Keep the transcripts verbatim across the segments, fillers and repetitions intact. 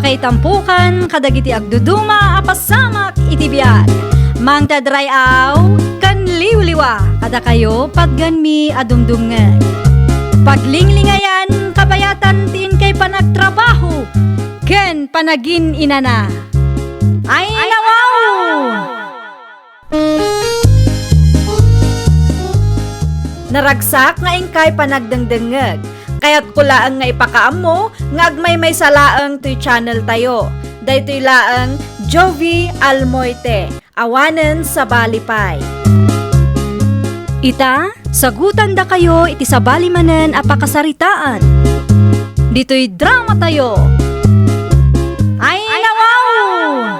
Itampukan kadagiti agduduma a pasamak iti biag. Mangted ray-aw ken liwliwa kadakayo patgenmi a dumdumngeg. Paglinglingayan, kabayatan ti inkay panagtrabaho ken panagin-inana. Ay, nawaw! Naragsak nga inkay panagdengdengngeg. Kayatko laeng nga ipakaammo nga agmaymaysa laeng toy channel tayo. Daytoy laeng Jovi Almoite, awanen sabali pay. Ita, sagutandakayo iti sabali manen a pakasaritaan. Ditoy drama tayo. Ay, nawaw!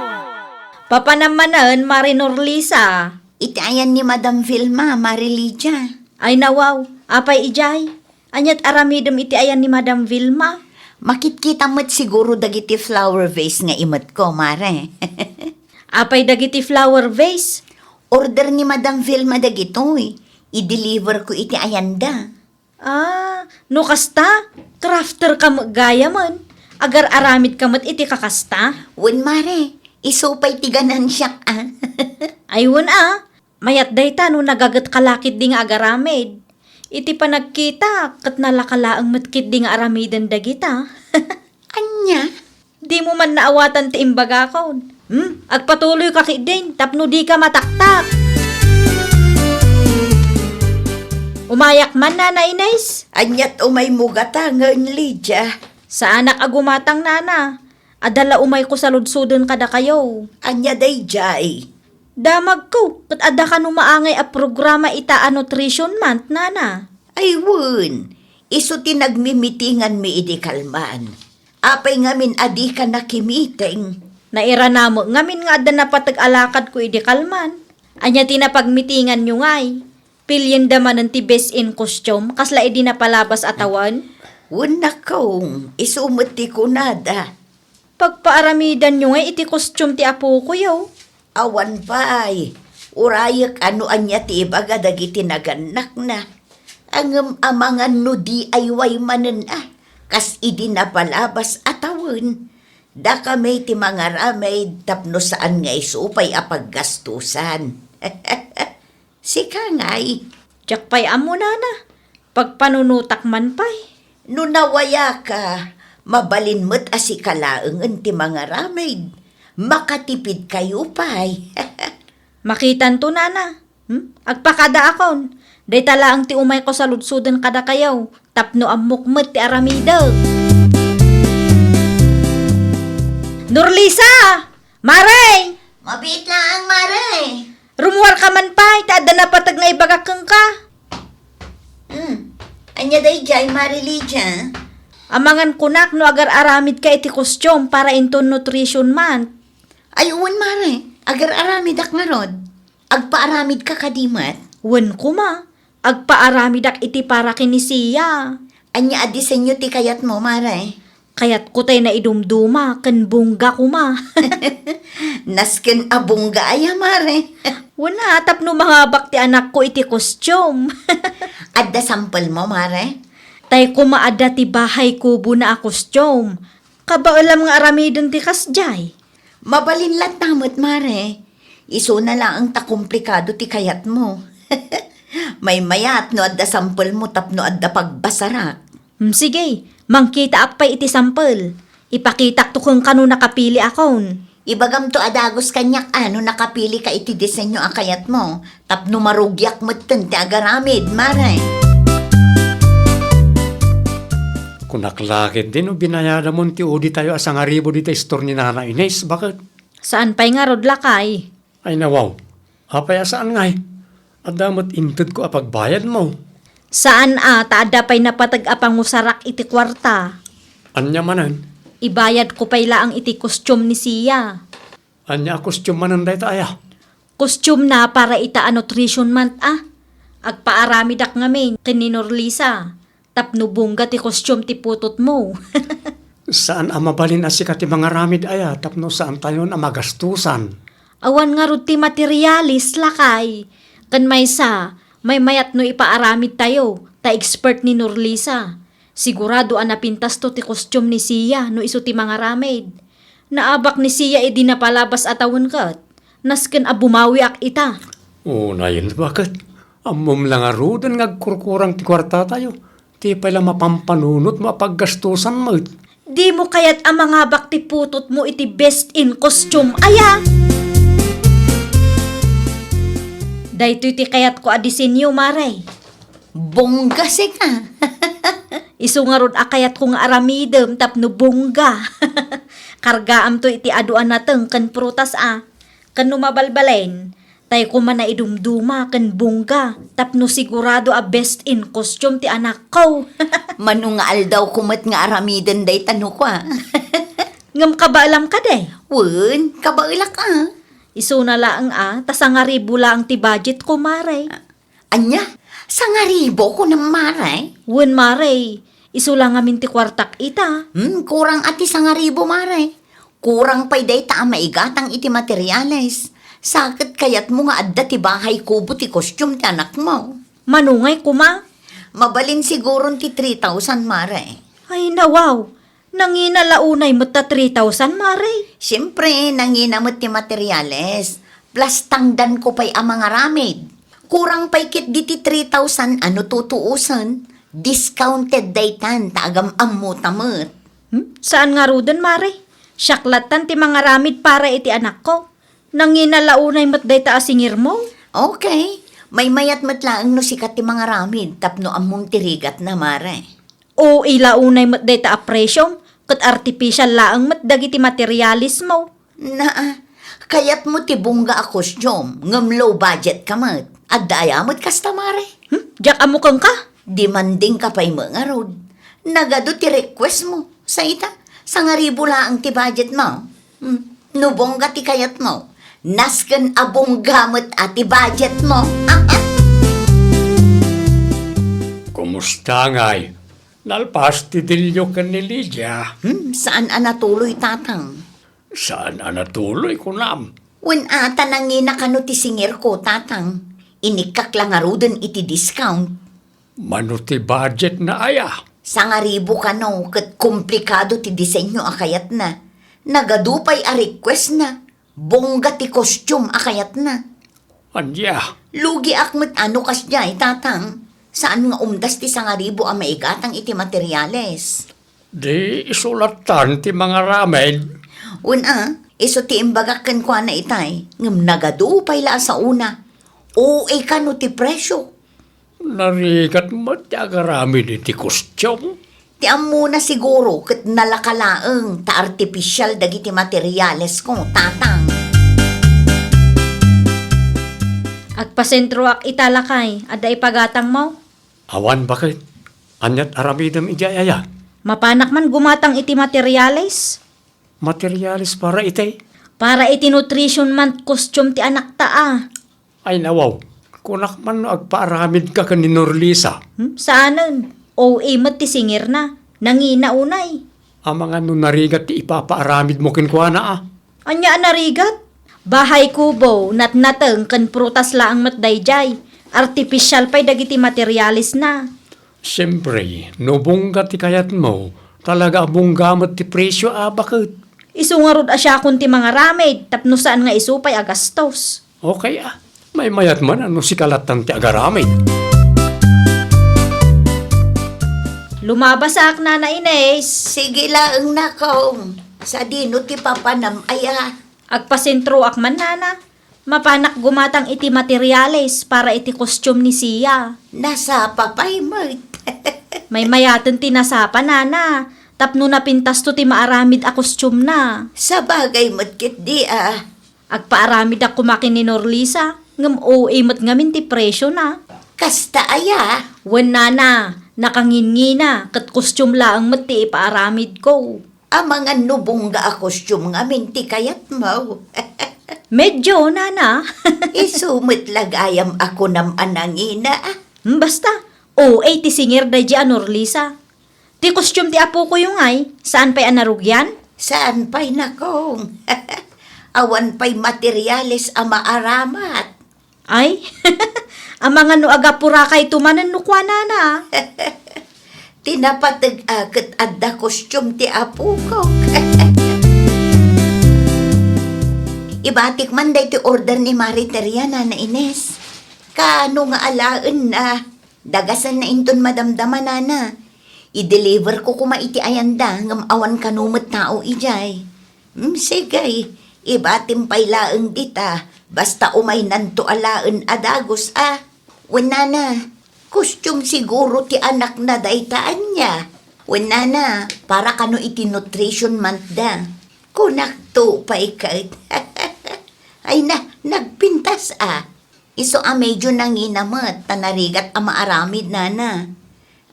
Papanam manen, Mari Norlisa. Iti ayan ni Madam Vilma, Mari Lydia. Ay, nawaw, apay idiay? Aniat aramidem iti ayan ni Madam Vilma? Makitkita met siguro dagiti flower vase nga imetko, Mare. Apay dagiti flower vase? Order ni Madam Vilma dagitoy. I-deliver ko iti ayanda. Ah, no kasta, crafter ka met gayamen. Agar-aramid ka met iti kakasta? Wen, Mare, isu pay ti ganansiak, a. Ay, wen, a. Mayat dayta no nagaget ka la ketdi nga agaramid. Iti panagkitak, ket nalaka laeng met ketdi nga aramiden dagita. Ania? Dimo man naawatan ti imbagakon. Hmm? Agpatuloy ka ketdin tapno dika mataktak. Umayak man, Nana Ines. Aniat umaymo gatangen, Lydia? Saanak a gumatang, Nana. Adda la umayko saludsoden kadakayo. Ania daydiay? Damagko, ket adda kano maangay a programa ita a Nutrition Month, Nana? Ay wen, isu ti nagmimitinganmi idi kalman. Apay ngamin a dika nakimiting? Nairana met ngamin nga adda napateg a lakadko idi kalman. Ania ti napagmitinganyo ngay? Pilienda manen ti best in costume, kasla idi napalabas a tawen? Wen, nakong, isu met ti kunada. Pagpaaramidanyo ngay iti costume ti apokoyo? Awan pay. Urayek a no ania ti ibaga dagiti nagannakna. Ngem amangan no D I Y manen a, kas idi napalabas a tawen. Dakami ti mangaramid tapno saan nga isu pay a paggastusan. Sika ngay? Diak pay ammo, Nana. Pagpanunotak man pay. No nawayaka, mabalin met a sika laengen ti mangaramid. Makatipidkayo pay. Makitanto, Nana. Hmm? Agpakadaakon. Dayta laeng ti umayko saludsoden kadakayo. Tapno ammok met ti aramidek. Norlisa! Mare! Mabiit laeng, Mare. Rummuarka man pay, ta adda napateg nga ibagak kenka. Hmm. Ania daydiay, Mare Lydia? Amangan kunak no agar-aramidka iti costume para inton Nutrition Month. Ay, wen, Mare. Agar-aramidak ngarud. Agpaaramidka kadi met? Wen koma, agpaaramidak iti para ken ni Sia. Ania a disenyo ti kayatmo, Mare? Kayatko tay naidumduma ken bungga koma. Nasken a bungga aya, Mare? Wen a, tapno mangabak ti anakko iti costume. Adda sample mo, Mare? Tay koma adda ti bahay kubona a costume. Kabaelam nga aramiden ti kasdiay. Mabalin latta met, Mare. Isuna laeng ta komplikado ti kayatmo. Maymayat no adda sampelmo tapno adda pagbasarak. Hmm, sige, mangkitaak pay iti sampel. Ipakitakto kenka no nakapiliakon. Ibagamto a dagus kaniak a no nakapilika iti disenyo a kayatmo, tapno marugiak metten ti agaramid, Mare. Kunak la ketdi no binayadamon ti uditayo a sangaribu dita istor ni Nana Ines, baket? Saan pay ngarud, lakay? Ay, nawaw. Apay a saan ngay? Adda met intedko a pagbayadmo. Saan a, ta adda pay napateg a pangusarak iti kuarta. Ania manen? Ibayadko pay laeng iti costume ni Sia. Ania a costume manen dayta aya? Costume na para ita a Nutrition Month a. Agpaaramidak ngamin ken ni Norlisa. Tapno bungga ti costume ti putotmo. Saan a mabalin a sika ti mangaramid aya tapno saantayon a magastusan. Awan ngarud ti materialis, lakay. Ken maysa, maymayat no ipaaramidtayo, ta expert ni Norlisa. Sigurado a napintasto ti costume ni Sia no isu ti mangaramid. Naabak ni Sia idi napalabas a tawen ket, nasken a bumawiak ita. Unayen, baket? Ammom la ngaruden nga agkurkurang ti kuartatayo. Ti pay la mapampanunotmo a paggastusan met. Dimo kayat a mangabak ti putotmo iti best in costume, aya? Daytoy ti kayatko a disenyo, Mare. Bongga sika. Isu ngarud a kayatko nga aramidem tapno bongga. Kargaamto iti adu a nateng ken prutas a. Ken no mabalbalen, tay koma naidumduma ken bongga tapno sigurado a best in costume ti anakko. Mano nga aldawko met nga aramiden dayta no kua. Ngem kabaelam kadi? Wen, kabaelak a. Isuna laeng a, ta sangaribu laeng ti budgetko, Mare. Ania? Sangaribu kunam, Mare? Wen, Mare. Isu la ngamin ti kuartak ita. Hmm, kurang a ti sangaribu, Mare. Kurang pay dayta a maigatang iti materiales. Sa ket kayatmo nga adda ti bahay kubo ti kostium ti anakmo. Mano ngay koma? Mabalin siguron ti three thousand, Mare. Ay, nawaw. Nangina la unay met ta three thousand, Mare. Siyempre, nangina met ti materiales. Plus tangdanko pay a mangaramid. Kurang pay ketdi ti three thousand a no tutuosen. Discounted daytan ta agam-ammota met. Hmm? Saan ngaruden, Mare? Siak lattan ti mangaramid para iti anakko. Nangina la unay met dayta a singirmo. Okay. Maymayat met laeng no sika ti mangaramid tapno ammom ti rigatna, Mare. O, ila unay met dayta a presyom, ket artificial laeng met dagiti materialesmo. Naa, kayatmo ti bongga a kostium, ngem low budget ka met. Adda aya met kasta, Mare? Hmm? Diak ammo kenka? Demanding ka pay met ngarud. Nagadu ti request mo. Sa ita, sangaribu laeng ti budget mo. Hmm, no bongga ti kayatmo, nasken a bongga met a ti budget mo. Kumusta ngay? Nalpas ti dilio ken ni Lydia? Hmm, saan a natuloy, Tatang. Saan a natuloy, kunam? Wen a, ta nangina kano ti singirko, Tatang. Inikkak la ngaruden iti discount. Mano ti budgetna aya? Sangaribu kano ket komplikado ti disenyo a kayatna. Nagadu pay a requestna. Bongga ti kostium a kayatna. Ania? Lugiak met a no kasdiay, Tatang. Saan nga umdas ti sangaribu a maigatang iti materiales. Di isu lattan ti mangaramid. Wen a, isu ti imbagak kenkuana itay, ngem nagadu pay la a saona. O A kano ti presyo. Narigat met ti agaramid iti kostium. Ti ammona siguro ket nalaka laeng ta artificial dagiti materialesko, Tatang. Agpasentroak ita, lakay, adda ipagatangmo? Awan, baket. Aniat aramidem idiay aya? Mapanak man gumatang iti materiales. Materiales para iti? Para iti nutrition month costume ti anakta a. Ay, nawaw, kunak man no agpaaramidka ken ni Norlisa. Hmm? Saanen? O A met ti singirna. Nangina unay. Amangan no narigat ti ipapaaramidmo kenkuana a. Ania a narigat? Bahay kubo, natnateng ken prutas laeng met daydiay. Artificial pay dagiti materialesna. Siempre, no bongga ti kayatmo, talaga a bongga met ti presyo a, baket. Isu ngarud a siakon ti mangaramid tapno saan nga isu pay a gastos. Okay a. Maymayat man a no sika lattan ti agaramid. Lumabasak, Nana Ines. Sige laeng, nakong. Sadino ti papanam aya? Agpasentroak man, Nana. Mapanak gumatang iti materiales para iti kostium ni Sia. Nasapa pay met. Maymayaten ti nasapa, Nana. Tapno napintasto ti maaramid a kostiumna. Sabagay met ketdi a. Agpaaramidak koma ken ni Norlisa, ngem O A met ngamin ti presiona. Kasta aya? Wen, Nana, nakangingina, ket kostium laeng met ti ipaaramidko. Amangan no bongga a kostium ngamin ti kayatmo. Medyo, Nana. Isu met la gayam a kunam a nangina, a. Hmm, basta, O A ti singir daydi a Norlisa. Ti kostium ti apokoyo ngay, saan pay a narugian? Saan pay, nakong. Awan pay materiales a maaramat. Ay, amangan no agapurakayto manen no kuanana. Ti napateg a ket adda kostium ti apokok. Ibatik man daytoy order ni Mare Teria, Nana Ines. Kaano nga alaenna? Dagasanna inton madamdama, Nana. I-deliver ko koma iti ayanda, ngem awan kano met tao idiay. Hmm, sige, ibatim pay laeng dita, basta umaynanto alaen a dagus, a. Wen, Nana, costume siguro ti anakna dayta, ania? Wen, Nana, para kano iti nutrition month da. Kunakto pay ket. Ay na, nagpintas a. Isu a medyo nangina met ta narigat a maaramid, Nana.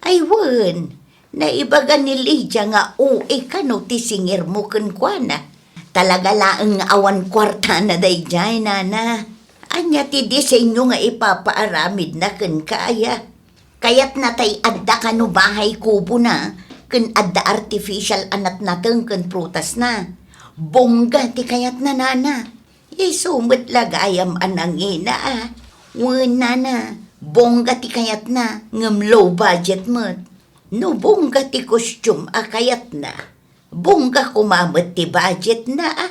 Ay wen, naibaga ni Lydia nga O A kano ti singirmo kenkuana. Talaga laeng nga awan kuartana daydiay, Nana. Ania ti disenyo nga ipapaaramidna kenka, aya? Kayatna tay adda kano bahay kubona ken adda artificial a natnateng ken prutasna. Bongga ti kayatna, Nana. Isu met la gayam a nangina, a. Wen, Nana, bongga ti kayatna, ngem low budget met. No bongga ti costume a kayatna, bongga koma met ti budgetna, a.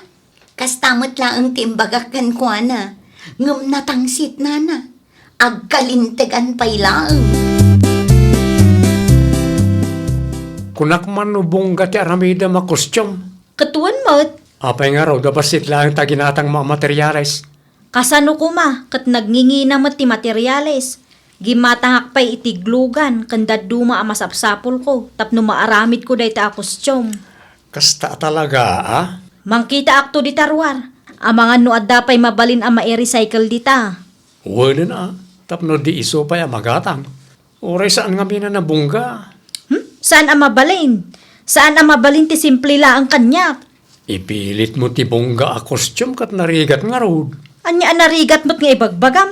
Kasta met laeng ti imbagak kenkuana, ngem natangsit, Nana. Agkalintegan pay laeng. Kunak man no bongga ti aramidem a costume. Ket wen met. Apay ngarud a bassit laeng ta ginatangmo a materiales? Kasano koma ket nagngingina met ti materiales? Gimmatangak pay iti glugan ken dadduma a masapsapulko tapno maaramidko dayta a costume. Kasta a talaga, a? Mangkitaakto dita ruar. Amangan no adda pay mabalin a mai-recycle dita. Wenen a, tapno di isu pay a magatang. Uray saan ngamin a nabungga. Hmm? Saan a mabalin? Saan a mabalin ti simple laeng kaniak? Ipilitmo ti bungga a costume ket narigat ngarud. Ania a narigat met nga ibagbagam?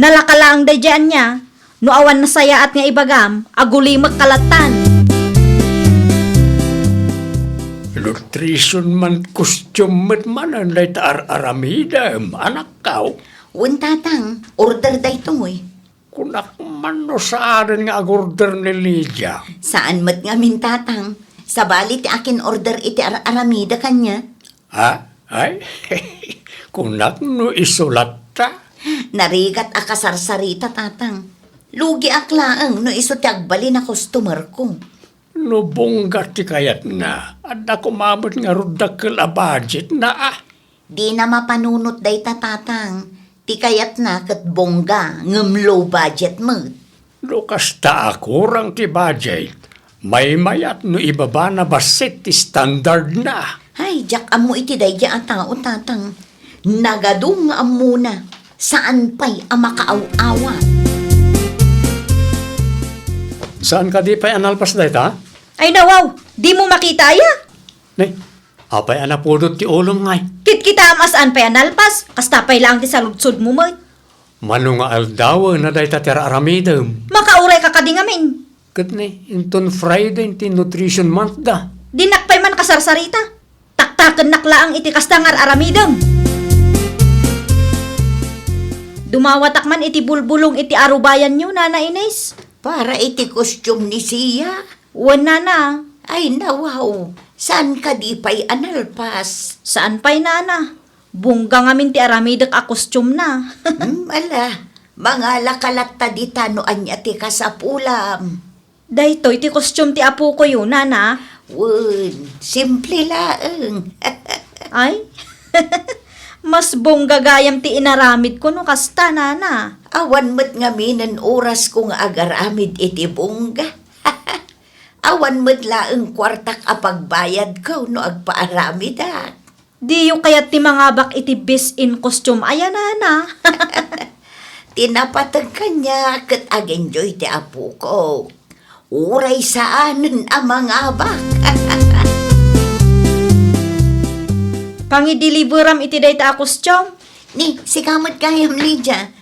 Nalaka laeng daydiay ania? No awan nasayaat nga ibagam, agulimek ka lattan. Nutrition month costume met manen dayta ar-aramidem, anakkaw. Wen, tatang, order daytoy. Kunak man no saanen nga agorder ni Lydia. Saan met ngamin, tatang. Sabali ti akin-order iti ar-aramida kaniak. Ha? Ay, kunak no isu latta. Narigat a kasarsarita, tatang. Lugiak laeng no isu ti agbalin a customerko. No bongga ti kayatna, adda koma met ngarud dakkel a budgetna, a. Dina mapanunot dayta, tatang. Ti kayatna ket bongga, ngem low budget met. No kasta a kurang ti budget, maymayat no ibabana bassit ti standardna. Ay, diak ammo iti daydiay a tao, tatang. Nagadu nga ammona, saan pay a makaaw-awat. Saan kadi pay a nalpas dayta? Ay, nawaw, dimo makita aya? Ne, apay a napudot ti ulom ngay? Kitkitaam a saan pay a nalpas, kasta pay laeng ti saludsodmo met. Mano nga aldawen a dayta ti ar-aramidem? Makauray ka kadi ngamin. Ket ne, inton Friday ti nutrition month da. Dinak pay man kasarsarita. Taktakennak laeng iti kasta nga ar-aramidem. Dumawatak man iti bulbulong iti arubayanyo, Nana Ines. Para iti costume ni Sia. Wen, Nana. Ay, nawaw. Saan kadi pay a nalpas? Saan pay, Nana? Bungga ngamin ti aramidek a costume na. Hmm, ala, mangala ka latta dita no ania ti kasapulam. Daytoy ti costume ti apokoyo, Nana. Wen, simple laeng. Ay, mas bongga gayam ti inaramidko no kasta, Nana. Awan met ngaminen orasko nga agaramid iti bongga. Awan met laeng kuartak a pagbayadko no agpaaramidak. Diyo kayat ti mangabak iti best in costume aya, Nana? Ti napateg kaniak ket ag-enjoy ti apoko. Uray saanen a mangabak. Pangideliveram iti dayta a costume. Ni, sika met gayam, Lydia.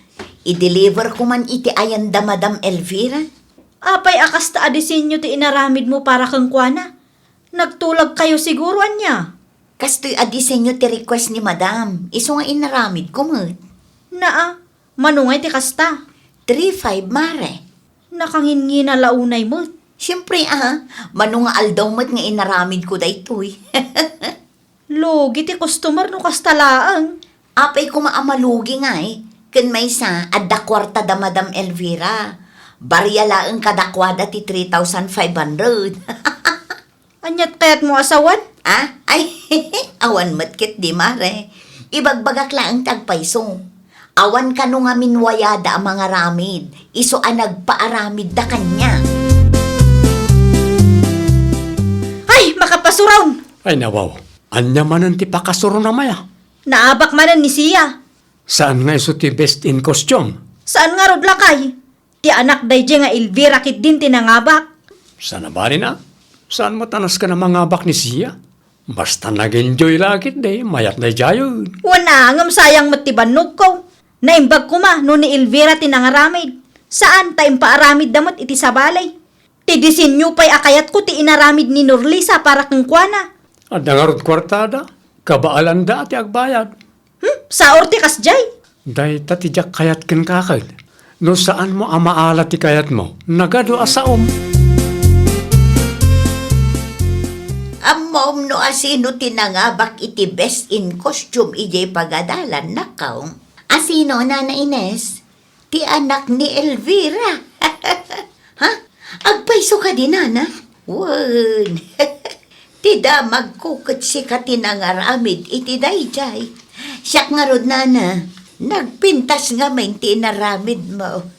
I-deliver ko man iti ayan da Madam Elvira. Apay a kasta a disenyo ti inaramidmo para kenkuana? Nagtulagkayo siguro, ania? Kastoy a disenyo ti request ni Madam, isu nga inaramidko met. Naa, mano ngay ti kasta? Three five, Mare. Nakangingina la unay met. Siempre, a, mano nga aldaw met nga inaramidko daytoy. Lugi ti customer no kasta laeng. Apay koma a malugi ngay, ken maysa, adda kuarta da Madam Elvira. Baria laeng kadakuada ti three thousand five hundred. Aniat kayatmo a sawen? Ah? Ay, awan met ketdi, mare. Ibagbagak laeng ti agpayso. Awan kano ngamin wayada a mangaramid, isu a nagpaaramidda kaniak. Ay, makapasuron! Ay, nawaw. Ania manen ti pakasurona, Maya? Naabak manen ni Sia. Saan nga isu ti best in costume? Saan ngarud, lakay? Ti anak daydiay nga Elvira ketdin ti nangabak. Saan a bali na? Saan met a nasken a mangabak ni Sia? Basta nag-enjoy la ketdi, mayat daydiayen. Wen a, ngem sayang met ti bannogko. Naimbag koma no ni Elvira ti nangaramid. Saan ta impaaramidda met iti sabali. Ti disenyo pay a kayatko ti inaramid ni Norlisa para kenkuana. Adda ngarud kuartada, kabaelanda ti agbayad. Hmm, saor ti kasdiay. Dayta ti diak kayat kenka ket. No saanmo a maala ti kayatmo, nagadu a saom. Ammom no asino ti nangabak iti best in costume idiay pagadalan, nakaw? Asino, Nana Ines? Ti anak ni Elvira. Ha? Agpayso kadi, Nana? Wen. Ti damagko ket sika ti nangaramid iti daydiay. Siak ngarud, Nana, nagpintas ngamin ti inaramidmo.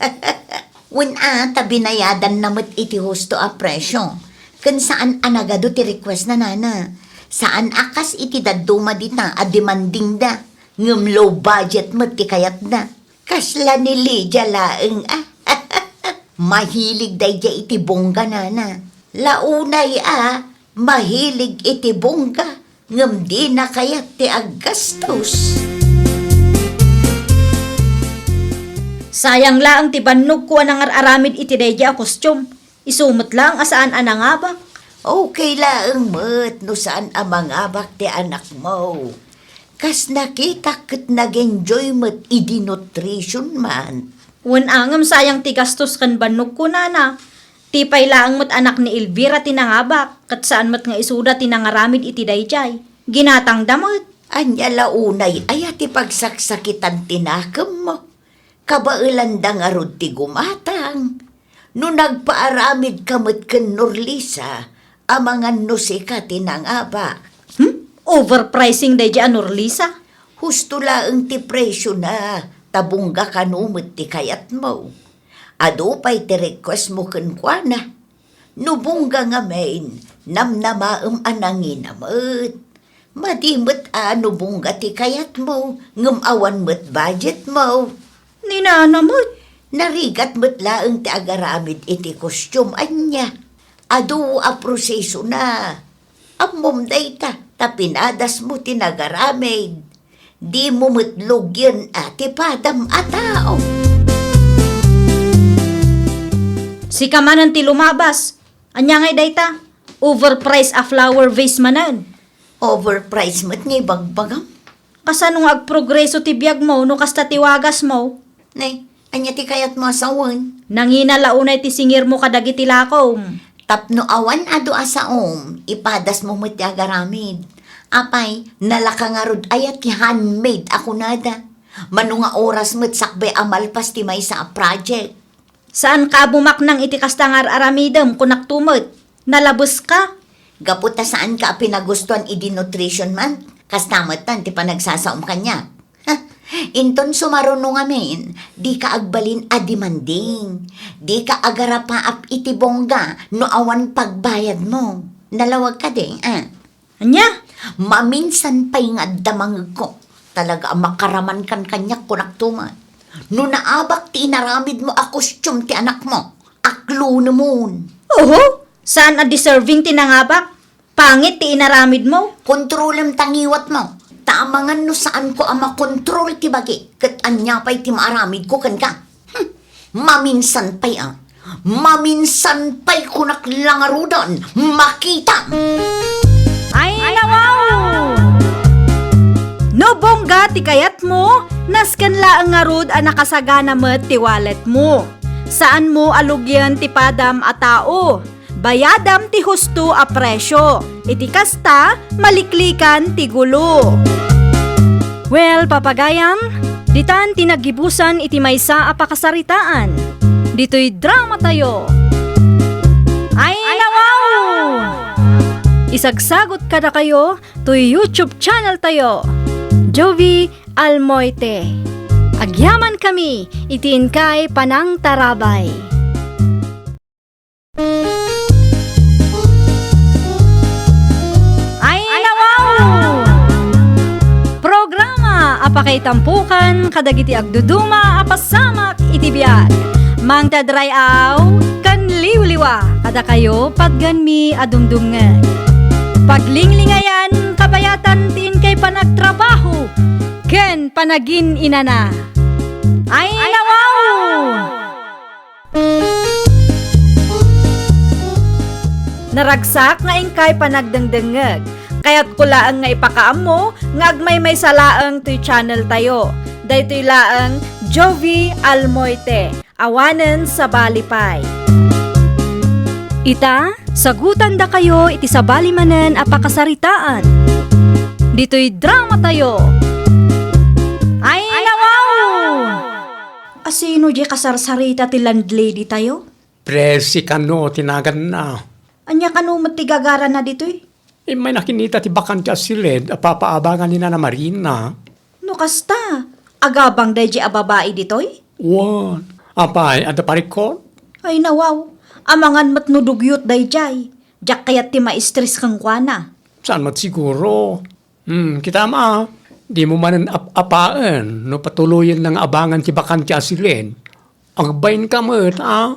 Wen a, ta binayadanna met iti husto a presio. Ken saan a nagadu ti request na, Nana. Saan a kas iti dadduma dita a demandingda. Ngem low budget met ti kayatda. Kasla ni Lydia laeng a. Mahilig daydiay iti bongga, Nana. La unay a, mahilig iti bongga, ngem dina kayat ti aggastos. Sayang laeng ti bannogko a nangar-aramid iti daydiay a costume. Isu met laeng a saan a nangabak. Okay laeng met no saan a mangabak ti anakmo. Kas nakitak ket nag-enjoy met idi nutrition month. Wen a, ngem sayang ti gastos ken bannogko, Nana. Ti pay laeng met anak ni Elvira ti nangabak, ket saan met nga isuda ti nangaramid iti daydiay. Ginatangda met. Ania la unay aya ti pagsaksakitan ti nakemmo? Kabaelanda ngarud ti gumatang. No nagpaaramidka met ken Norlisa, amangan no sika ti nangabak. Hmm? Overpricing daydiay a Norlisa? Husto laeng ti presiona, ta bongga kano met ti kayatmo. Adu pay ti requestmo kenkuana. No bongga ngamin, namnamaem a nangina met. Madi met a no bongga ti kayatmo, ngem awan met budgetmo. Ni Nana met. Narigat met laeng ti agaramid iti costume, ania. Adu a prosesona. Ammom dayta, ta pinadasmo ti nagaramid. Dimo met lugien a ti padam a tao. Sika manen ti lumabas. Ania ngay dayta? Overpriced a flower vase manen. Overpriced met nga ibagbagam. Kasano nga agprogreso ti biagmo no kasta ti wagasmo? Ne, ania ti kayatmo a sawen? Nangina la unay ti singirmo kadagiti lakom. Tapno awan adu a saom, ipadasmo met ti agaramid. Apay, nalaka ngarud aya ti handmade a kunada? Mano nga oras met sakbay a malpas ti maysa a project? Saanka a bumaknang iti kasta nga ar-aramidem, kunakto met. Nalabeska. Gapu ta saanka a pinagustuan idi nutrition month, kasta metten ti panagsasaom kaniak. Ha, inton sumaruno ngamin, dika agbalin a demanding. Dika agarapaap iti bongga no awan pagbayadmo. Nalawag kadi, a? Ania? Maminsan pay nga adda mangegko. Talaga a makaramankan kaniak, kunakto met. No naabak ti inaramidmo a costume ti anakmo, aklunemon. Oho, saan a deserving ti nangabak? Pangit ti inaramidmo. Kontrolem ta ngiwatmo. Ta amangan no saanko a makontrol ti bagi, ket ania pay ti maaramidko kenka? Hmm, maminsan pay a. Maminsan pay, kunak la ngaruden, makita. Ay, nawaw! No bongga ti kayatmo, nasken laeng ngarud a nakasagana met ti walletmo. Saanmo a lugien ti padam a tao. Bayadam ti husto a presio. Iti kasta, maliklikan ti gulo. Well, papagayam, ditan ti naggibusan iti maysa a pakasaritaan. Ditoy dramatayo. Ay, nawaw! Isagsagot kadakayo toy YouTube channel tayo, Jovie Almoite. Agyamankami iti inkay panangtarabay. Ay, nawaw! Programa a pakaitampukan kadagiti agduduma a pasamak iti biag. Mangted ray-aw ken liwliwa kadakayo, patganmi a dumdumngeg. Paglinglingayan, kabayatan ti inkay panagtrabaho ken panagin-inana. Ay, nawaw! Naragsak nga inkay panagdengdengngeg. Kayatko laeng nga ipakaammo nga agmaymaysa laeng toy channel tayo. Daytoy laeng Jovie Almoite, awanen sabali pay. Ita, sagutandakayo iti sabali manen a pakasaritaan. Ditoy dramatayo. Ay, nawaw! Asino diay kasarsarita ti landlady tayo? Presi kano ti naganna. Ania kano met ti gagarana ditoy? Immay nakinita ti bakante a siled a papaabangan ni Nana Marina. No kasta, agabang daydiay a babai ditoy? Wen, apay, adda parikot? Ay, nawaw. Amangan met no dugyot daydiay. Diak kayat ti maistres kenkuana. Saan met siguro? Hmm, kitam a, dimo manen ap-apaen no patuloyenna nga abangan ti bakante a siled. Agbainka met, a?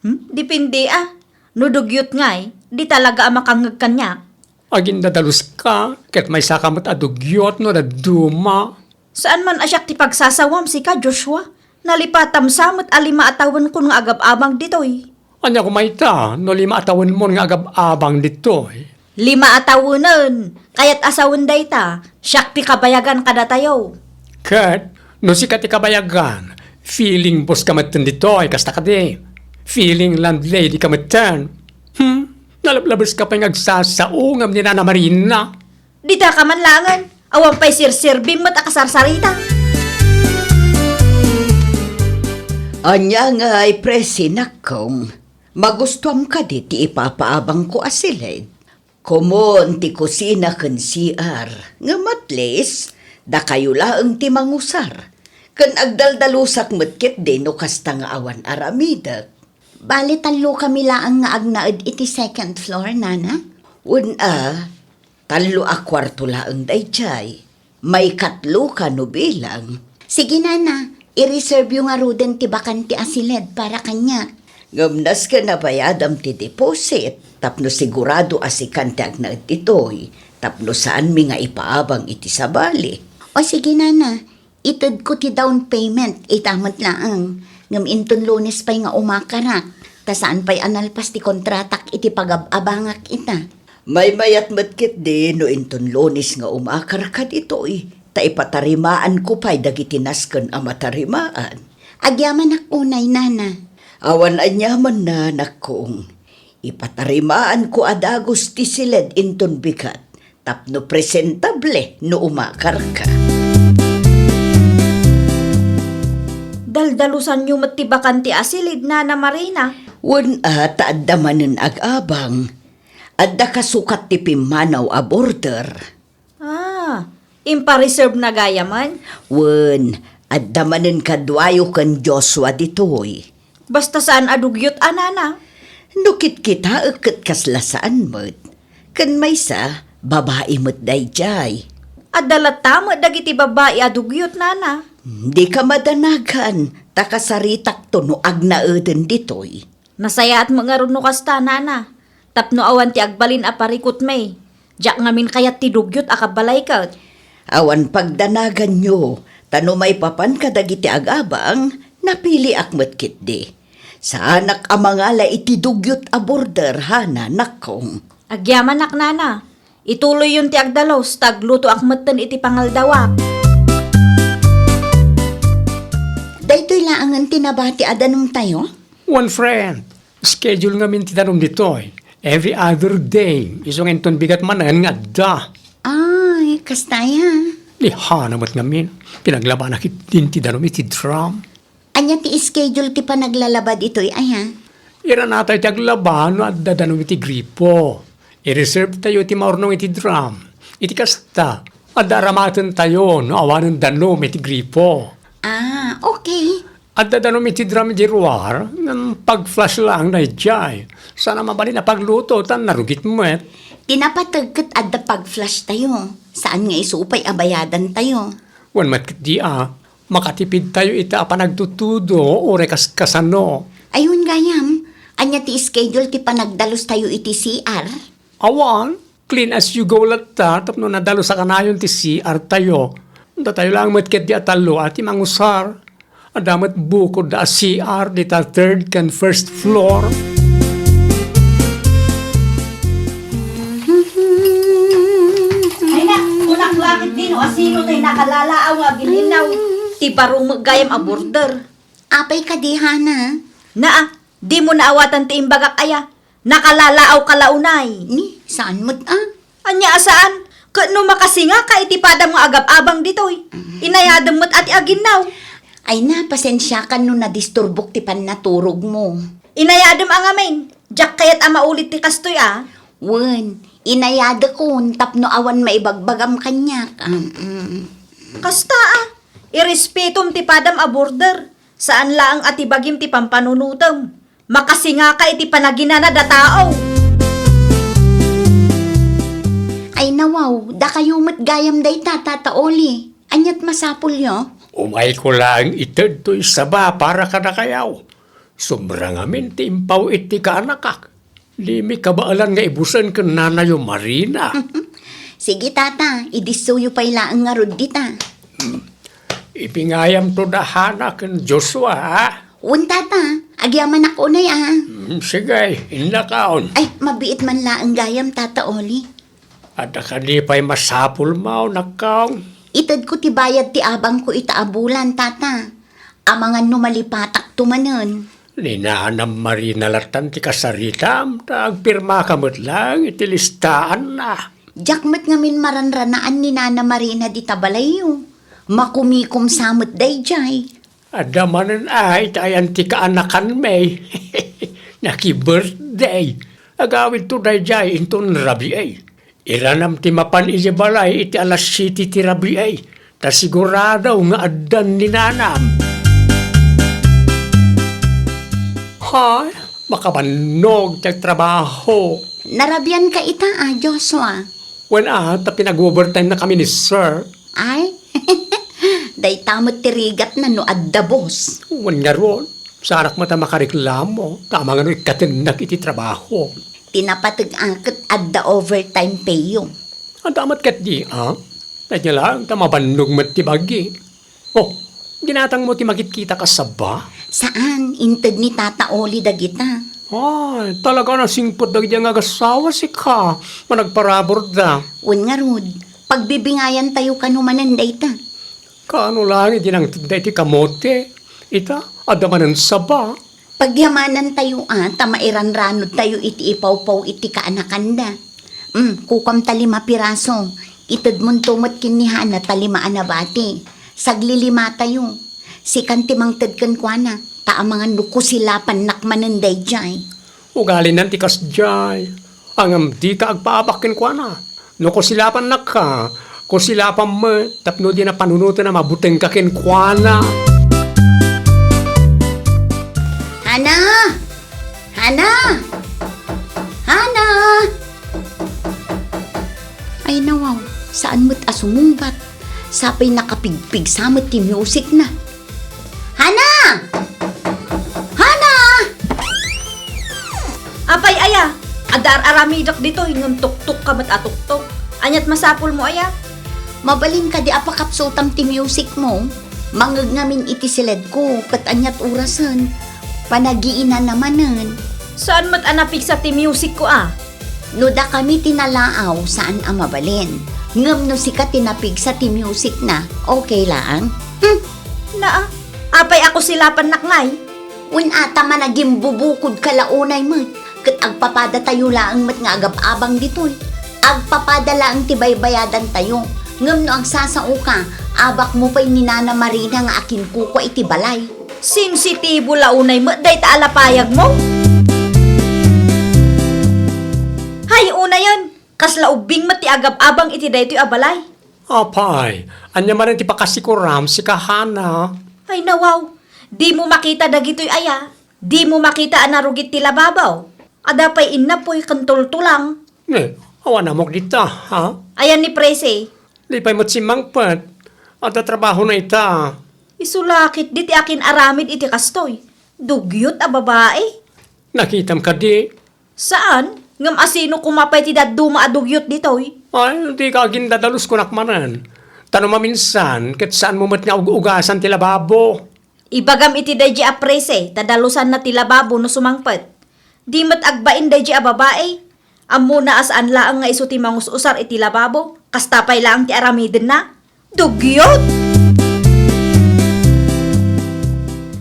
Hmm? Depende, a. No dugyot ngay, di talaga a makangngeg kaniak. Agindadaluska, ket maysaka met a dugyot no dadduma. Saan man a siak ti pagsasawam, sika, Joshua? Nalipatam sa met a lima a tawenkon nga agab-abang ditoy. Ania koma ita no lima a tawenmon nga agab-abang ditoy? Lima a tawenen, kayat a sawen dayta, siak ti kabayagan kadatayo. Ket no sika ti kabayagan, feeling boss ka metten ditoy, kasta kadi? Feeling landlady ka metten. Hmm? Nalablabeska pay nga agsasao ngem ni Nana Marina. Dita ka man laengen, awan pay sirserbim met a kasarsarita. Ania ngay, Presi, nakkong? Magustuam kadi ti ipapaabangko a siled? Komon ti kusina ken C R, ngem at least, dakayo laeng ti mangusar. Ken agdaldalusak met ketdi no kasta nga awan aramidek. Bale, tallokami laeng nga agnaed iti second floor, Nana? Wen a, tallo a kuarto laeng daydiay. Maikatlo ka no bilang. Sige, Nana, i-reserve yo ngaruden ti bakante a siled para kaniak. Ngem nasken a bayadam ti deposit tapno sigurado a sikan ti agnaed ditoy tapno saanmi nga ipaabang iti sabali. O sige, Nana, itedko ti down payment ita met laeng. Ngem inton Lunes pay nga umakarak, ta saan pay a nalpas ti kontratak iti pagab-abangak ita. Maymayat met ketdi no inton Lunes nga umakarka ditoy, ta ipatarimaanko pay dagiti nasken a matarimaan. Agyamanak unay, Nana. Awan aniamanna, nakkong. Ipatarimaanko a dagus ti siled inton bigat, tapno presentable no umakarka. Daldalusanyo met ti bakante a siled, Nana Marina. Wen a, ta adda manen ag-abang. Adda kasukat ti pimmanaw a border. Ah, impareservena gayamen? Wen, adda manen kaduayo ken Joshua ditoy. Basta saan a dugyot a, Nana? No kitkitaek ket kasla saan met. Ken maysa, babai met daydiay. Adda latta met dagiti babai a dugyot, Nana? Dika madanagan, ta kasaritakto no agnaeden ditoy. Nasayaat met ngarud no kasta, Nana, tapno awan ti agbalin a parikutmi. Diak ngamin kayat ti dugyot a kabbalay ket. Awan pagdanaganyo, ta no maipapan kadagiti ag-abang, napiliak met ketdi. Saanak a mangala iti dugyot a border, Hana, nakkong. Agyamanak, Nana. Ituloyyon ti agdalus, ta aglutoak metten iti pangaldawak. Daytoy laengen ti nabati a danumtayo? One friend, schedule ngamin ti danum ditoy. Every other day, isu nga inton bigat manen nga adda. Ay, kasta aya. Ihana met ngamin, pinaglabana ketdin ti danum iti drum. Ania ti schedule ti panaglalaba ditoy, aya? Iranatay ti aglaba no adda danum iti gripo. I-reserve tayo ti maurnong iti drum. Iti kasta, adda aramatentayo no awanen danum iti gripo. Ah, okay. Adda danum iti drum idiay ruar, ngem pag-flush laeng daydiay. Saan a mabalin a pagluto, ta narugit met. Ti napateg ket adda pag-flush tayo. Saan nga isu pay a bayadan tayo. Wen met ketdi a, makatipid tayo ita a panagtutudo, uray kas-, kasano. Ayun gayam, ania ti schedule ti panagdalus tayo iti C R? Awan, clean as you go latta, tapno nadalus a kanayon ti C R tayo. Datayo lang met ketdi a tallo a ti mangusar. Adda met bukodda a C R dita third ken first floor. Ay na, kunak langit din, o asino tay nakalalaaw nga aginnaw? Ti baro met gayam a border. Apay kadi, Hana? Naa, dimo naawatan ti imbagak aya. Nakalalaaw ka la unay. Ni, saan met a? Ania a saan? Ket no makasingaka iti padam nga agab-abang ditoy, inayadem met a ti aginnaw. Ay na, pasensiakan no nadisturbok ti pannaturogmo. Inayadem a ngamin. Diak kayat a maulit ti kastoy a. Wen, inayadekon tapno awan maibagbagam kaniak. Am, mm. Kasta a, irespetom ti padam a border. Saan laeng a ti bagim ti pampanunotem. Makasingaka iti panaginana da tao. Ay nawaw, dakayo met gayam dayta, Tata Oli. Aniat masapulyo? Umayko laeng ited toy saba para kadakayaw. Sobra ngamin ti impaw-it ti kaanakak. Dimi kabaelan nga ibusen ken nanayo Marina. Sige, Tata, idissoyo pay laeng ngarud dita. Hmm. Ipingayamto da Hana ken Joshua, ha? Wen, Tata, agyamanak unay, a. Hmm, sige, innakaon. Ay, mabiit man laeng gayam, Tata Oli. Adda kadi pay masapulmo, nakkaw? Itedko ti bayad ti abangko ita a bulan, Tata. Amangan no malipatakto manen. Ni Nanam Marina lattan ti kasaritam, ta agpirmaka met laeng iti listaanna. Diak met ngamin maranranaan ni Nana Marina dita balayyo. Makumikom sa met daydiay. Adda manen ay ta ayan ti kaanakanmi. Naki-birthday. Agawidto daydiay inton rabii. Iranam ti mapan idiay balay iti alas siete ti rabii, ta sigurado nga addan ni Nanam. Hay, makabannog ti agtrabaho. Narabianka ita a, Joshua? Wen a, ta pinag-overtime na kami ni Sir. Ay, dayta met ti rigatna no adda boss. Wen ngarud, saanak met a makareklamo, ta amangan no ikkatennak iti trabaho. Ti napateg-ak ket adda overtime payyo. Adda met ketdi, a? Ania laeng ta mabannog met ti bagi. Oh, ginatangmo ti makitkita a saba? Saan, inted ni Tata Oli dagita. Ay, talaga a nasingpet dagiti nga agassawa sika, managparabur da. Wen ngarud, pagbibingayan tayo kano manen dayta. Kaano laeng idi nangted da iti kamote? Ita, adda manen saba. Pagyamanan tayo a, ta mairanranod tayo iti ipawpaw iti kaanakanda. Mm, kukuam ta lima piraso. Itedmonto met ken ni Hana ta lima a nabati. Saglilima tayo. Sikan ti mangted kenkuana, ta amangan no kusilapannak manen daydiay. Ugalinan ti kasdiay. Ngem dika agpaabak kenkuana. No kusilapannakka, kusilapam met tapno dina panunoten a mabutengka kenkuana. Hana! Hana! Hana! Ay nawaw, saan met a sumungbat? Sapay nakapigpigsa met ti musicna. Hana! Hana! Apay aya? Adda ar-aramidek ditoy ngem tuktok ka met a tuktok. Aniat masapulmo aya? Mabalin kadi a pakapsutam ti musicmo? Mangngeg ngamin iti siledko, ket aniat orasen? Panagiinana manen. Saan met a napigsa ti musicko a? No dakami ti nalaaw, saan a mabalin. Ngem no sika ti napigsa ti musicna, okay laeng? Hmm. Naa, apay a kusilapannak ngay? Wen a, ta managimbubukodka la unay met, ket agpapadatayo laeng met nga agab-abang ditoy. Agpapada laeng ti baybayadantayo. Ngem no agsasaoka, abakmo pay ni Nana Marina nga akinkukua iti balay. Sensitibo la unay met dayta a lapayagmo. Hay, unayen, kasla ubbing met ti agab-abang iti daytoy a balay. Apay, ania manen ti pakasikuram, sika Hana? Ay, nawaw, dimo makita dagitoy aya? Dimo makita a narugit ti lababo? Adda pay innapoy ken tultulang. Ne, awan ammok dita, ha? Ayan ni Presi. Di pay met simmangpet. Adda trabahona ita. Isu la ketdi ti akin-aramid iti kastoy. Dugyot a babai. Nakitam kadi? Saan? Ngem asino koma pay ti dadduma a dugyot ditoy? Ay, dika agindadalus kunak manen. Ta no maminsan, ket saanmo met nga ug-ugasan ti lababo. Ibagam iti daydi a Presi, ta dalusanna ti lababo no sumangpet. Di met agbain daydi a babai. Ammona a saan laeng nga isu ti mangus-usar iti lababo, kasta pay laeng ti aramidenna. Dugyot!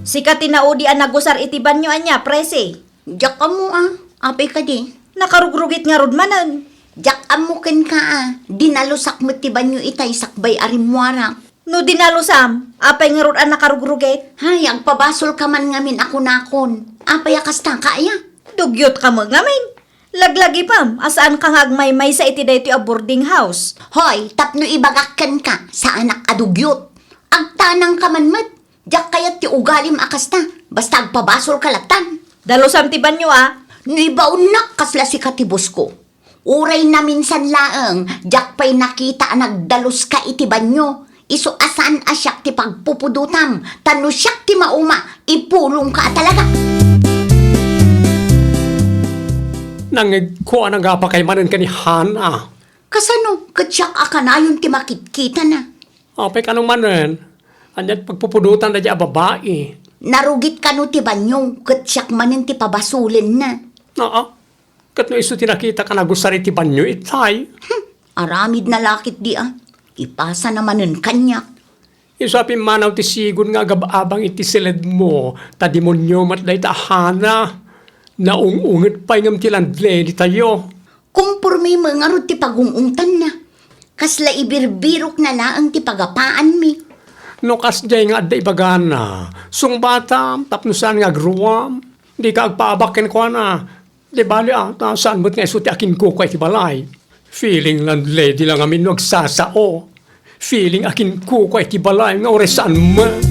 Sika ti naudi a nagusar iti banio ania, Presi? Diak ammo a, apay kadi? Nakarugrugit ngarud manen. Diak ammo kenka a, dinalusak met ti banio itay sakbay a rimmuarak. No dinalusam, apay ngarud a nakarugrugit? Hay, agpabasolka man ngamin a kunakon. Apay a kasta, kaya? Dugyot ka met ngamin. Laglagipem a saanka nga agmaymaysa iti daytoy a boarding house. Hoy, tapno ibagak kenka, saanak a dugyot. Agtanangka man met. Diak kayat ti ugalim a kasta. Basta agpabasolka lattan. Dalusam ti banio a. No ibaonnak, kasla sika ti boss ko. Uray naminsan laeng, diak pay nakita a nagdaluska iti banio. Isu a saan a siak ti pagpupudotam, ta no siak ti mauma, ipulongka a talaga. Nangngegko a nangapakay manen ken ni Hana. Kasano ket siak a kanayon ti makitkitana? Apay kano manen? Ania ti pagpupudotan daydi a babai? Narugit kano ti banio ket siak manen ti pabasolenna? Aa. Ket no isu ti nakitak a nagusar iti banio itay? Hmm, aramidna la ketdi a. Ipasana manen kaniak. Isu a pimmanaw ti sigon nga agab-abang iti siledmo, ta demonio met dayta a Hana. Naung-unget pay ngem ti landlady tayo. Kompormem ngarud ti pagung-ungtanna. Kasla ibirbirokna laeng ti pagapaanmi. No kasdiay nga adda ibagana, sungbatam tapno saan nga agruam. Dika agpaabak kenkuana. Di bali a, ta saan met nga isu ti akinkukua iti balay. Feeling landlady la ngamin no agsasao. Feeling akinkukua iti balay nga uray saan met.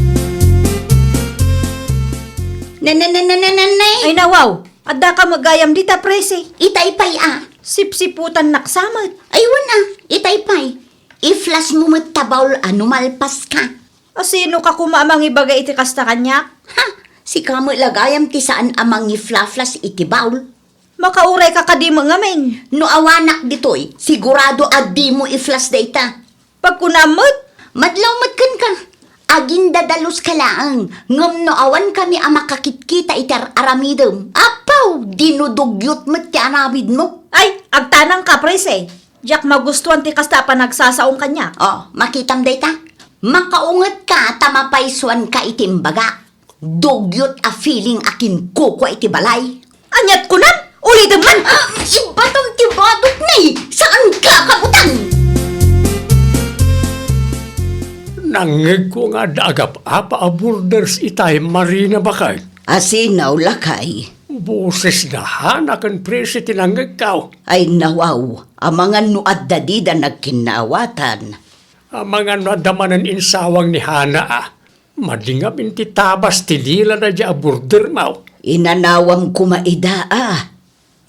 Nanananananay! Ay, nawaw! Adda ka met gayam dita, Presi. Itay pay a. Sipsiputannak sa met. Ay, wen a. Itay pay. I-flash mo met ta bowl a no malpaska. Asino ka koma a mangibaga iti kasta kaniak? Ha! Sika met la gayam ti saan a mangiflaflas iti bowl. Makauray ka kadi met ngamin. No awanak ditoy, sigurado a dimo i-flash dayta. Pagkunam met? Madlaw met kenka. Agindadaluska laeng, ngem no awankami a makakitkita iti ar-aramidem, apaw, dinudugyot met ti aramidmo. Ay, agtanangka, Presi. Diak magustuan ti kasta a panagsasaom kaniak. Oh, makitam dayta? Makaungetka ta mapaysuanka iti imbagak. Dugyot a feeling a kinkukua iti balay. Aniat kunam? Ulitem man! Ah, ibatam ti badok ni! Saan ka kabutan? Nangngegko nga adda agap-apa a borders itay Marina, baket. Asinaw, lakay. Boses da Hana ken Presi ti nangngegko. Ay, nawaw, amangan no adda dida nagkinnaawatan. Amangan no adda manen insawang ni Hana a. Madi ngamin ti tabas ti dila daydi a border, maw. Inanawam koma ida a.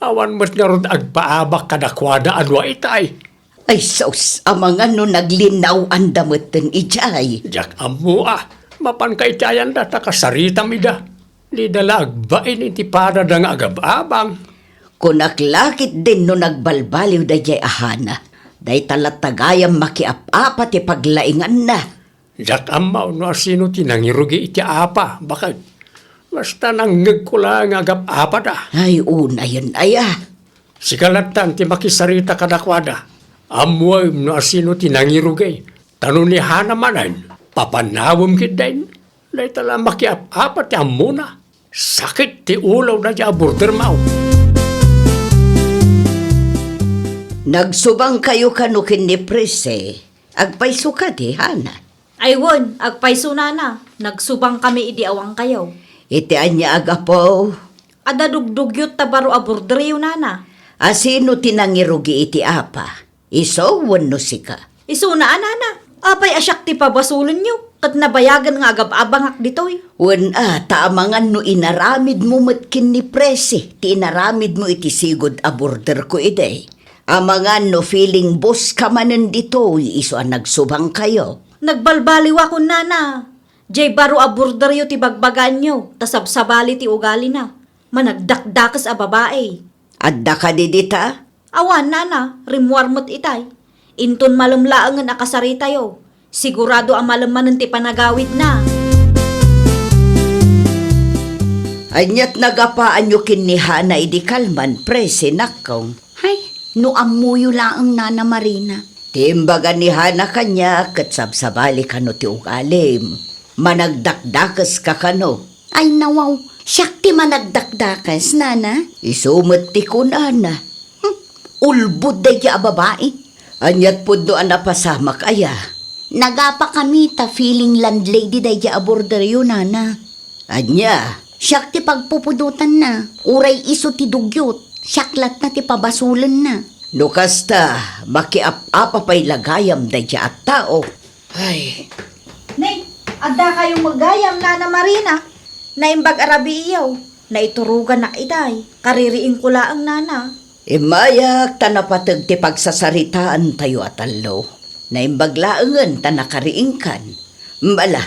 Awan met ngarud agpaabak kadakuada a dua itay. Ay sus, amangan no naglinnaw-anda metten idiay. Diak ammo a, mapanka iti ayanda ta kasaritam ida. Dida la agbain iti padada nga agab-abang. Kunak la ketdin no nagbalbaliw daydiay a Hana. Dayta latta gayam makiap-apa ti paglainganna. Diak ammo no asino ti nangirugi iti apa, baket. Basta nangngegko la nga agap-apada. Ay, unayen aya. Sika lattan ti makisarita kadakuada. Ammoem no asino ti nangirugi. Ta no ni Hana manen, papanawem ketdin. Dayta la makiap-apa ti ammona. Sakit ti ulo daydiay a border, maw. Nagsubangkayo kano ken ni Presi. Agpayso kadi, Hana? Ay wen, agpayso, Nana. Nagsubangkami idi awankayo. Iti ania a gapu? Adda dugdugyot ta baro a borderyo, Nana. A sino ti nangirugi iti apa? Isu wenno sika? Isuna a, Nana. Apay a siak ti pabasolenyo, ket nabayagen nga agab-abangak ditoy? Wen a, ta amangan no inaramidmo met ken ni Presi ti inaramidmo iti sigud a borderko idi. Amangan no feeling boss ka manen ditoy isu a nagsubangkayo. Nagbalbaliwakon, Nana. Diay baro a borderyo ti bagbagaanyo, ta sabsabali ti ugalina. Managdakdakes a babai. Adda kadi dita? Awan, Nana, rimmuar met itay. Inton malem laengen a kasaritayo, sigurado a malem manen ti panagawidna. Ania't nagapaanyo ken ni Hana idi kalman, Presi, nakkong? Hay, no ammoyo laeng, Nana Marina. Ti imbaga ni Hana kaniak ket sabsabali kano ti ugalim. Managdakdakes ka kano? Ay, nawaw, siak ti managdakdakes, Nana. Isu met ti kunana. Hmm, ulbod daydiay a babai. Ania't pudno a napasamak aya? Nagapakami ta feeling landlady daydiay a borderyo, Nana. Ania? Siak ti pagpupudotanna, uray isu ti dugyot, siak latna ti pabasolenna. No kasta, makiap-apa pay la gayam daydiay a tao. Ay. Nay, adda kayo met gayam, Nana Marina. Naimbag a rabiiyo. Naiturogannak itay. Kaririingko laeng, Nana. Immayak ta napateg ti pagsasaritaantayo a tallo. Naimbag laengen ta nakariingkan. Ala,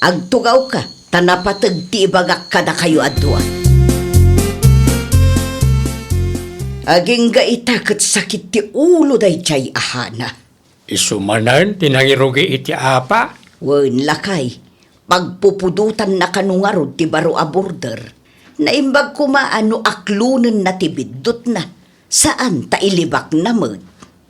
agtugawka ta napateg ti ibagak kadakayo a dua. Agingga ita ket sakit ti ulo daydiay a Hana. Isu manen ti nangirugi iti apa? Wen, lakay, pagpupudotanna kano ngarud ti baro a border. Naimbag koma a no aklonenna ti biddutna, saan ta ilibakna met.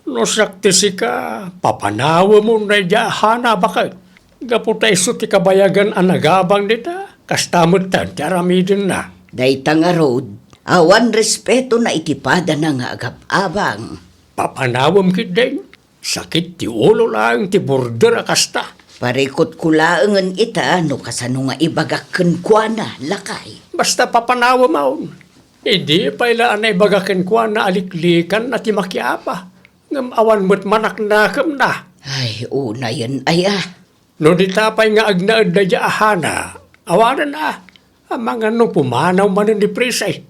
No siak ti sika, papanawemon daydiay a Hana, baket. Gapu ta isu ti kabayagan a nagabang dita, kasta metten ti aramidenna. Dayta ngarud, awan respetona iti padana nga agab-abang. Papanawem ketdin. Sakit ti ulo laeng ti border a kasta. Parikutko laengen ita no kasano nga ibagak kenkuana, lakay. Basta papanawemon. Idi pay la a naibaga kenkuana a liklikanna ti makiapa, ngem awan met manaknakemna. Ay, unayen aya. No dita pay nga agnaed daydiay a Hana, awanen a, amangan no pumanaw manen ni Presi.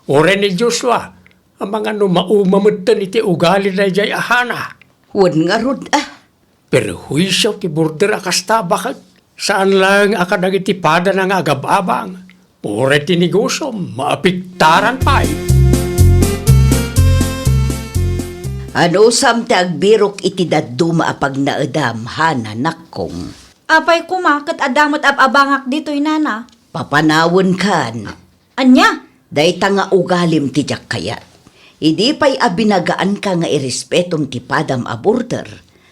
Uray ni Joshua, amangan no mauma metten iti ugali daydiay a Hana. Wen ngarud a. Perhuisio ti border a kasta, baket. Saan laeng a kadagiti padana nga agab-abang. Uray ti negosiom, maapektaran pay. Anusam ti agbirok iti dadduma a pagnaedam, Hana, nakkong? Apay koma ket adda met ab-abangak ditoy, Nana. Papanawenkan. Ania? Dayta nga ugalim ti diak kayat. Idi pay a binagaanka nga irespetom ti padam a border,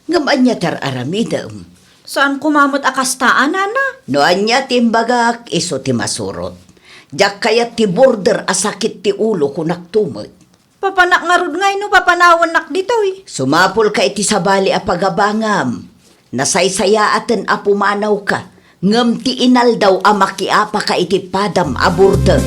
ngem ania ti ar-aramidem? Saan koma met a kasta, Nana. No ania ti imbagak, isu ti masurot. Diak kayat ti border a sakit ti ulo, kunakto met. Papanak ngarud ngay no papanawennak ditoy. Sumapulka iti sabali a pagabangam. Nasaysayaaten a pumanawka, ngem ti inaldaw a makiapaka iti padam a border.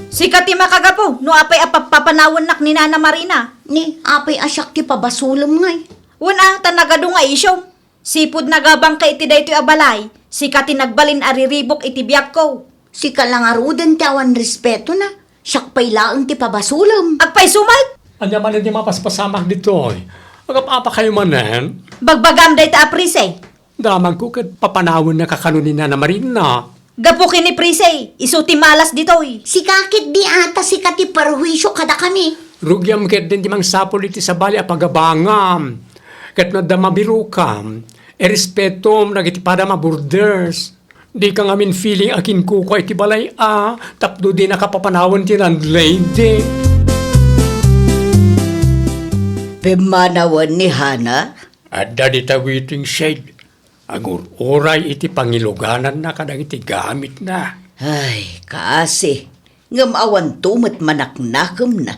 Sika ti makagapu no apay a papapanawennak ni Nana Marina. Ni, apay a siak ti pabasolem ngay? Wen a, ta nagadu nga isyom. Sipud nagabangka iti daytoy a balay, sika ti nagbalin a riribuk iti biagko. Sika la ngaruden ti awan respetona, siak pay laeng ti pabasolem. Agpayso met! Ania manen ti mapaspasamak ditoy? Agap-apakayo manen? Bagbagam dayta a Presi. Damagko ket papanawennaka kano ni Nana Marina. Gapu ken ni Presi, isu ti malas ditoy. Sika ketdi a, ta sika ti perhuisio kadakami. Rugiam ketdin ti mangsapul iti sabali a pagabangam. Ket no adda mabirokam, irespetom dagiti padam a borders. Dika ngamin feeling a kinkukua iti balay a, tapno dinaka papanawen ti landlady. Pimmanawen ni Hana? Adda dita waiting shed. Agur-uray iti pangilugananna kadagiti gamitna. Ay, kaasi, ngem awanto met manaknakemna.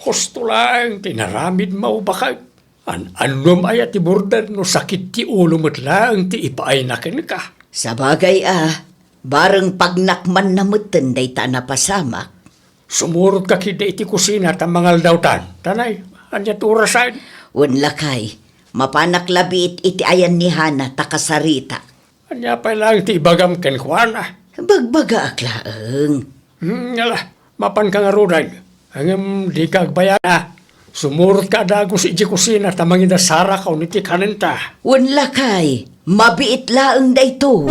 Husto laeng ti inaramidmo, baket. An-annuem aya ti burden no sakit ti ulo met laeng ti ipaayna kenka? Sabagay a, bareng pagnakmanna metten dayta a napasamak. Sumurotka ketdi iti kusina ta mangaldawtan. Tanay, ania ti orasen? Wen lakay, mapanak la biit iti ayan ni Hana ta kasaritak. Ania pay laeng ti ibagam kenkuana? Bagbagaak laeng. Hmm, ala, mapanka ngaruden. Ngem dika agbayag a. Sumurotka a dagus idiay kusina ta mangidasarak iti kanenta. Wen lakay, mabiit laeng daytoy.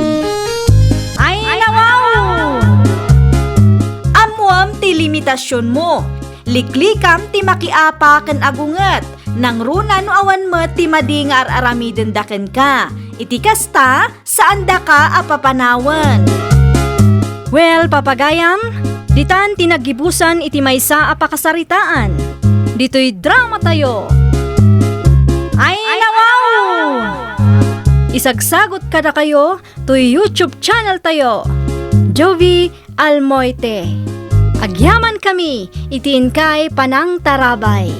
Ay, nawaw! Ammoam ti limitasionmo. Liklikam ti makiapa ken agunget. Nangruna no awan met ti madi nga ar-aramidenda kenka. Iti kasta, saandaka a papanawen. Well, papagayam, ditan ti naggibusan iti maysa a pakasaritaan. Ditoy dramatayo. Ay, nawaw! Isagsagot kadakayo toy YouTube channel tayo, Jovie Almoite. Agyamankami iti inkay panangtarabay.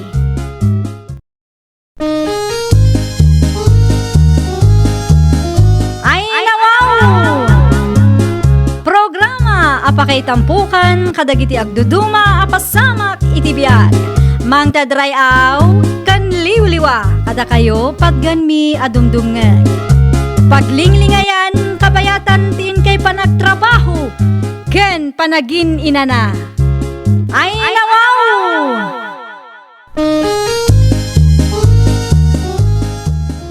Ay, nawaw! Programa a pakaitampokan kadagiti agduduma a pasamak iti biag. Mangted ray-aw ken liwliwa kadakayo patgenmi a dumdumngeg. Paglinglingayan, kabayatan ti inkay panagtrabaho ken panagin-inana. Ay, nawaw!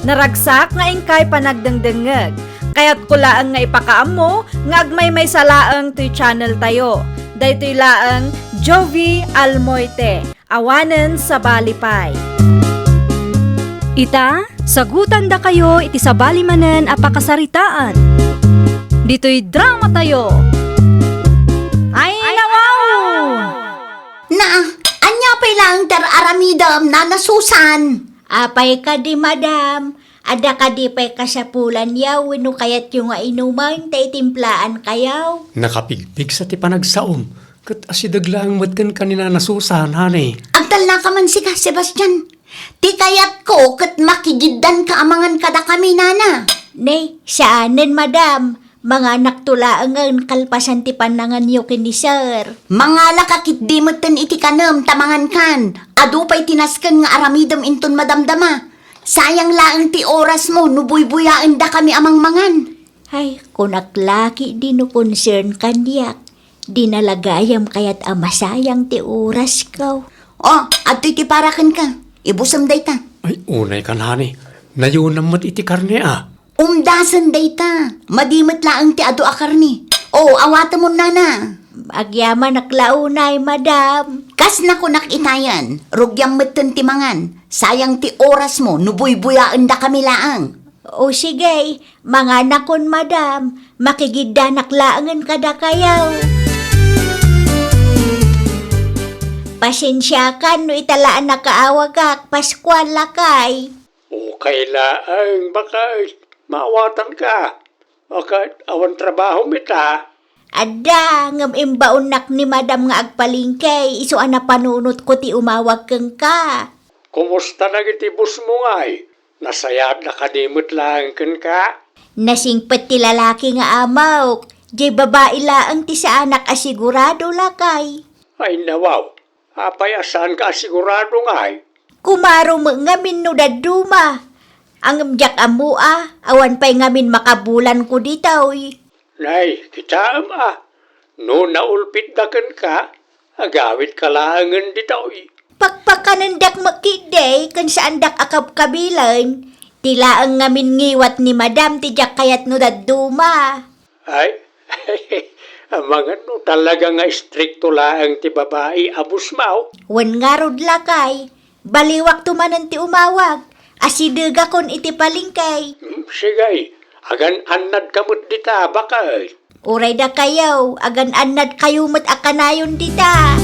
Naragsak nga inkay panagdengdengngeg. Kayatko laeng nga ipakaammo nga agmaymaysa laeng toy channel tayo. Daytoy laeng Jovie Almoite, awanen sabali pay. Ita, sagutandakayo iti sabali manen a pakasaritaan. Ditoy dramatayo. Ay, nawaw! Na, ania pay laeng ti ar-aramidem, Nana Susan? Apay kadi, madam? Adda kadi pay kasapulanyo wenno kayatyo nga inumen ta itimplaankayo? Nakapigpigsa ti panagsaom, ket asideg laeng met kenka ni Nana Susan, honey. Agtalnaka man sika, Sebastian. Ti kayatko ket makigiddanka a mangan kadakami, Nana. Ne, saanen, madam. Manganakto laengen kalpasan ti pannanganyo ken ni Sir. Mangalaka ketdi metten iti kanem ta mangankan. Adu pay ti nasken nga aramidem inton madamdama. Sayang laeng ti orasmo no buybuyaendakami a mangmangan. Ay, kunak la ketdi no concern kaniak. Dina la gayam kayat a masayang ti orasko. O, adtoy ti para kenka. Ibusem dayta. Ay, unay kan, honey. Nayonam met iti karne a. Umdasen dayta. Madi met laeng ti adu a karne. O, awatemon, Nana. Agyamanak la unay, madam. Kas nakunak itayen, rugiam metten ti mangan. Sayang ti orasmo no buybuyaendakami laeng. O sige, manganakon, madam. Makigiddanak laengen kadakayo. Pasensiakan no ita la a nakaawagak, Pascual lakay. Okay laeng, baket. Maawatanka. Baket, awan trabahom ita? Adda, ngem imbaonnak ni madam nga agpalengke, isu a napanunotko ti umawag kenka. Kumusta dagiti bossmo ngay? Nasayaatda kadi met laeng kenka? Nasingpet ti lalaki nga amok. Diay babai laeng ti saanak a sigurado, lakay. Ay, nawaw. Apay a saanka a sigurado ngay? Kumaro met ngamin no dadduma. Ngem diak ammo a, awan pay ngamin makabulanko ditoy. Nay, kitaem a, no naulpitda kenka, agawidka laengen ditoy. Pakpakanendak met ketdi ken saandak a kabkabilen. Ti laeng ngamin ngiwat ni madam ti diak kayat no dadduma. Ay, amangan no talaga nga istrikto laeng ti babai a bossmo. Wen ngarud, lakay. Baliwakto manen ti umawag. Asidegakon iti palengke. Hmm, sige, agan-annadka met dita, baket. Uray dakayo, agan-annadkayo met a kanayon dita.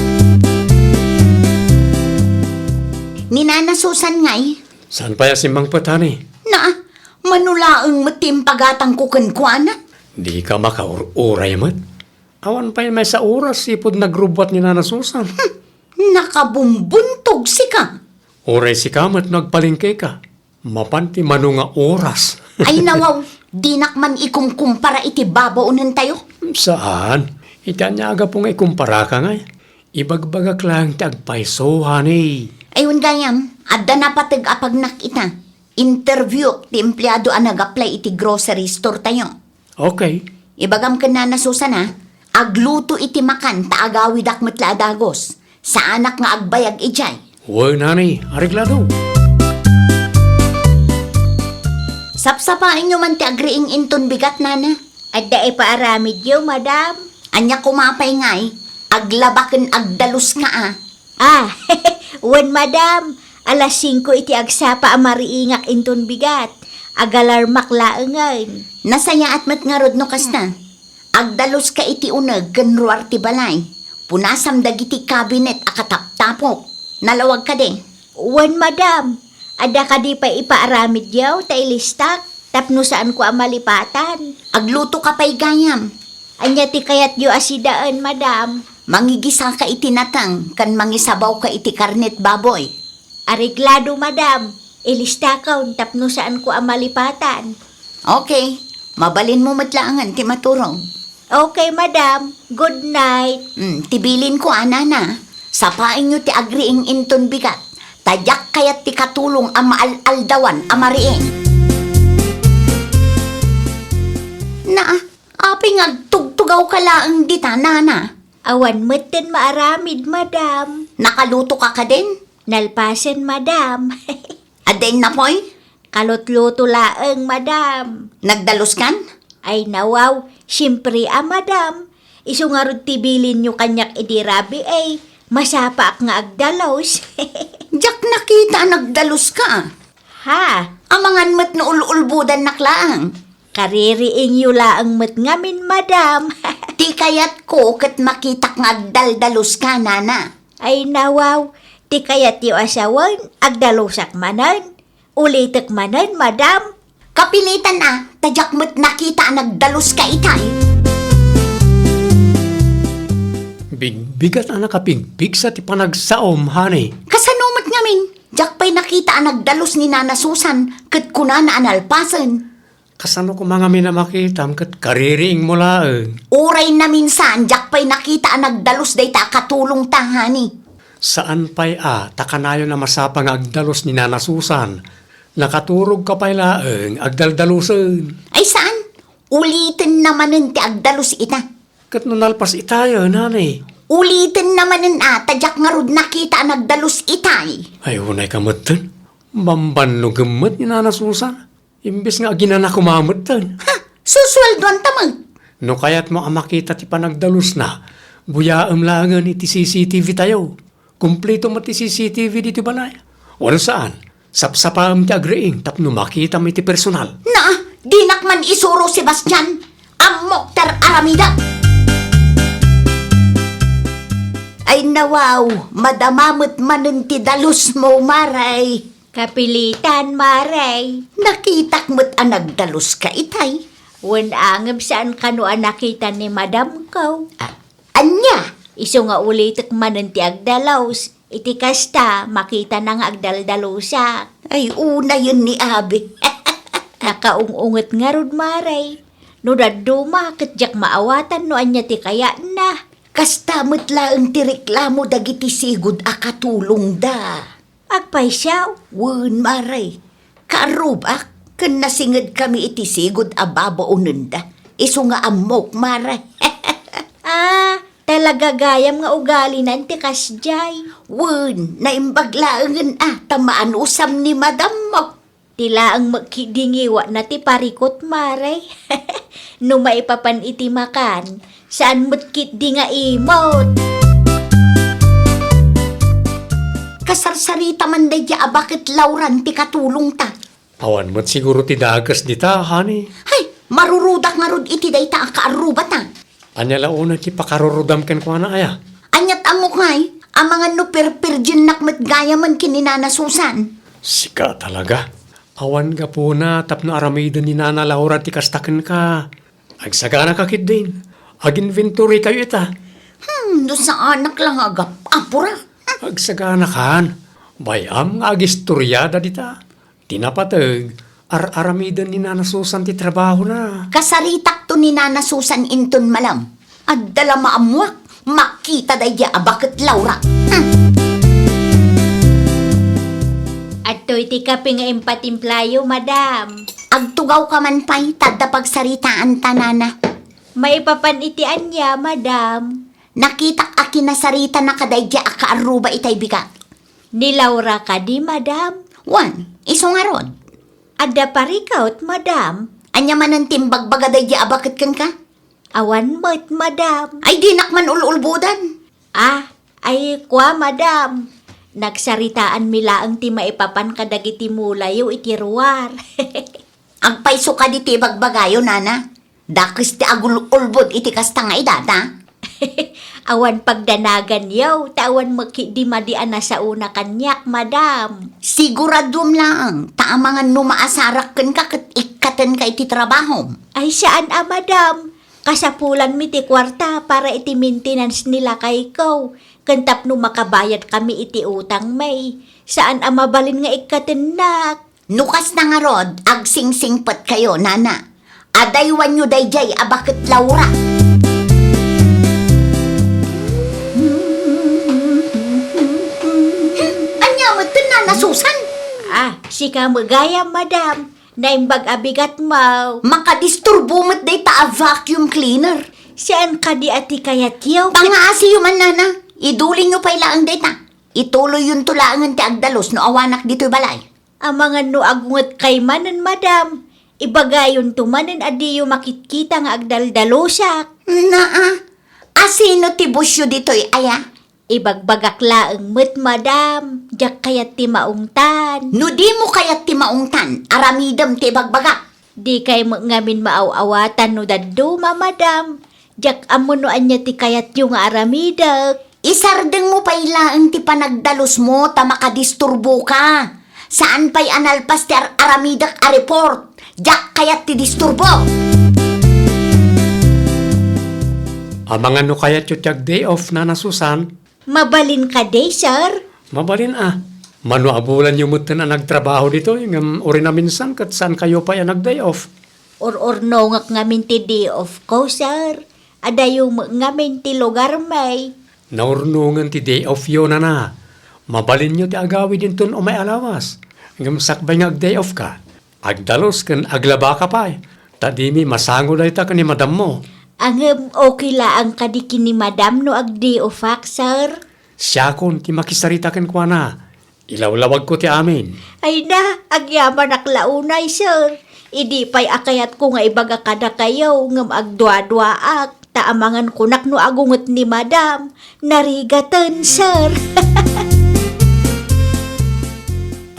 Ni Nana Susan ngay? Saan pay a simmangpet, honey? Na, mano laeng met ti impagatangko kenkuana? Dika makaur-uray met. Awan pay maysa oras ipud nagrubbuat ni Nana Susan. Hmm, nakabumbuntog sika. Uray sika met no agpalengkeka. Mapan ti mano nga oras. Ay, nawaw, dinak man ikumkumpara iti babaonentayo. Saan? Iti ania a gapu nga ikumparaka ngay? Ibagbagak laeng ti agpayso, honey. Ay, wen gayam, adda napateg a pagnak ita. Interview ti empleado a nag-apply iti grocery store tayo. Okay. Ibagam ken Nana Susan, a, agluto iti makan ta agawidak met la a dagus. Saanak nga agbayag idiay. Wen, honey, areglado. Sapsapaenyo man ti agriing inton bigat, Nana. Adda ipaaramidyo, Madam? Ania koma pay ngay, aglaba ken agdaluska a. Ah, wen, Madam. Alas singko iti agsapa a mariingak inton bigat. Agalarmak laengen. Nasayaat met ngarud no kasta. Agdaluska iti uneg ken ruar ti balay. Punasam dagiti kabinet a kataptapok. Nalawag kadi? Wen, Madam. Adda kadi pay ipaaramidyo ta ilistak tapno saanko a malipatan? Aglutoka pay gayam. Ania ti kayatyo a sidaen, Madam? Mangigisaka iti nateng ken mangisabawka iti karnet baboy. Areglado, Madam. Ilistakon tapno saanko a malipatan. Okay. Mabalinmo met laengen ti maturog. Okay, Madam. Good night. Mm, ti bilinko a, Nana, sapaenyo ti agriing inton bigat. Ta diak kayat ti katulong a maal-aldawan a mariing. Naa, apay nga agtugtugawka laeng dita, Nana? Awan metten maaramid, Madam. Nakalutoka kadin? Nalpasen, Madam. Adda innapoy? Kalutluto laeng, Madam. Nagdaluskan? Ay, nawaw, siempre a, Madam. Isu ngarud ti bilinyo kaniak idi rabii, masapaak nga agdalus. Diak nakita a nagdaluska. Ha? Amangan met no ul-ulbodannak laeng. Kaririingyo laeng met ngamin, Madam. Ti kayatko ket makitak nga agdaldaluska, Nana. Ay, nawaw, ti kayatyo a sawen, agdalusak manen. Ulitek manen, Madam. Kapilitan a, ta diak met nakita a nagdaluska itay. Bigbigat a nakapigpigsa ti panagsaom, honey. Kasano met ngamin? Diak pay nakita a nagdalus ni Nana Susan, ket kunana a nalpasen. Kasano koma ngamin a makitam ket kaririingmo laeng? Uray naminsan, diak pay nakita a nagdalus dayta a katulongta, honey. Saan pay a, ta kanayon a masapa nga agdalus ni Nana Susan. Nakaturogka pay laeng, agdaldalusen. Ay saan, ulitenna manen ti agdalus ita. Ket no nalpas itayen, honey? Ulitenna manen a, ta diak ngarud nakita a nagdalus itay. Ay, unayka metten. Bambannogem met ni Nana Susan. Imbes nga aginana koma metten. Ha? Susueldoanta met. No kayatmo a makita ti panagdalusna, buyaem laengen iti C C T V tayo. Kumpleto met ti C C T V ditoy balay. Wenno saan, sapsapaem ti agriing tapno makitam iti personal. Na, dinak man isuro, Sebastian. Ammok ti ar-aramidek. Ay, nawaw, madama met manen ti dalusmo, Maray. Kapilitan, Maray. Nakitak met a nagdaluska itay. Wen, angem saan kano a nakita ni madamko. Ah, ania? Isu nga ulitek manen ti agdalus. Iti kasta, makitana nga agdaldalusak. Ay, unayen ni abi. Nakaung-unget ngarud, Maray. No dadduma, ket diak maawatan no ania ti kayatna. Kasta met laeng ti reklamo dagiti sigud a katulongda. Agpayso? Wen, Maray. Kaarrubak, ken nasingedkami iti sigud a babaonenda. Isu nga ammok, Maray. Ah, talaga gayam nga ugalina ti kasdiay. Wen, naimbag laengen a ta maanusam ni madammo. Ti laeng met ketdi ngiwatna ti parikut, Maray. No maipapan iti makan, saan met ketdi nga imot. Kasarsarita man daydiay a baket Lauran ti katulongta. Awan met siguro ti dakes dita, honey. Hay, marurudak ngarud iti dayta a kaarrubata. Ania la unay ti pakarurudam kenkuana, aya? Aniat ammok ngay, amangan no perperdiennak met gayamen ken ni Nana Susan. Sika talaga. Awan gapuna tapno aramiden ni Nana Laura ti kasta kenka. Agsaganaka ketdin. Aginventory kayo ita. Hmm, no saanak la nga agap-, apura. Agsaganakan. Bay-am nga agistoriada dita. Ti napateg, ar-aramiden ni Nana Susan ti trabahona. Kasaritakto ni Nana Susan inton malem. Adda la maammoak, makita daydiay a baket Laura. Hmm. Adtoy ti kape nga impatimplayo, madam. Agtugawka man pay, ta adda pagsaritaanta, nana. Maipapan iti ania, madam? Nakitak a kinasaritana kadaydiay a kaarruba itay bigat. Ni Laura kadi, madam? Wen, isu ngarud. Adda parikut, madam? Ania manen ti imbagbaga daydiay a baket kenka? Awan met, madam. Ay, dinak man ul-ulbodan. Ah, ay, kua, madam. Nagsaritaanmi laeng ti maipapan kadagiti mulayo iti ruar. Agpayso kadi ti ibagbagayo, nana? Dakes ti agul-ulbod iti kasta nga edad, a? Awan pagdanaganyo, ta awan met ketdi madi a nasaona kaniak, madam. Siguraduem laeng, ta amangan no maasarak kenka ket ikkatenka iti trabahom. Ay, saan a, madam. Kasapulanmi ti kuarta para iti maintenance ni lakayko, ken tapno makabayadkami iti utangmi. Saan a mabalin nga ikkatennak. No kasta ngarud, agsingsingpetkayo, nana. Adaywanyo daydiay a baket Laura. Hmm, ania met ken, Nana Susan? Ah, sika met gayam, madam. Naimbag a bigat mo. Makadisturbo met dayta a vacuum cleaner. Saan kadi a ti kayatyo? Pangaasiyo man, nana. Idulinyo pay laeng dayta. Ituloyyonto laengen ti agdalus no awanak ditoy balay. Amangan no agungetkay manen, madam. Ibagayonto manen a diyo makitkita nga agdaldalusak. Naa, asino ti busyo ditoy aya? Ibagbagak laeng met, madam. Diak kayat ti maungtan. No dimo kayat ti maungtan, aramidem ti ibagbagak. Dikay met ngamin maaw-awatan no dadduma, madam. Diak ammo no ania ti kayatyo nga aramidek. Isardengmo pay laeng ti panagdalusmo ta makadisturboka. Saan pay a nalpas ti ar-aramidek a report. Diak kayat ti disturbo. Amangan no kayatyo ti ag-day off, Nana Susan? Mabalin kadi, sir? Mabalin a. Mano a bulanyo metten a nagtrabaho ditoy, ngem urinaminsan ket saankayo pay a nag-day off? Ur-urnongek ngamin ti day off ko, sir. Adayo met ngamin ti lugarmi. Naurnongen ti day off yo, nana. Mabalinyo ti agawid inton umay a lawas. Ngem sakbay nga ag-day off ka, agdalus ken aglabaka pay, ta dimi masango dayta ken ni madammo. Ngem okay laeng kadi ken ni madam no ag-day off-ak, sir? Siakon ti makisarita kenkuana. Ilawlawagko ti amin. Ay na, agyamanak la unay, sir. Idi pay a kayatko nga ibaga kadakayo, ngem agduaduaak, ta amangan kunak no agunget ni madam. Narigaten, sir.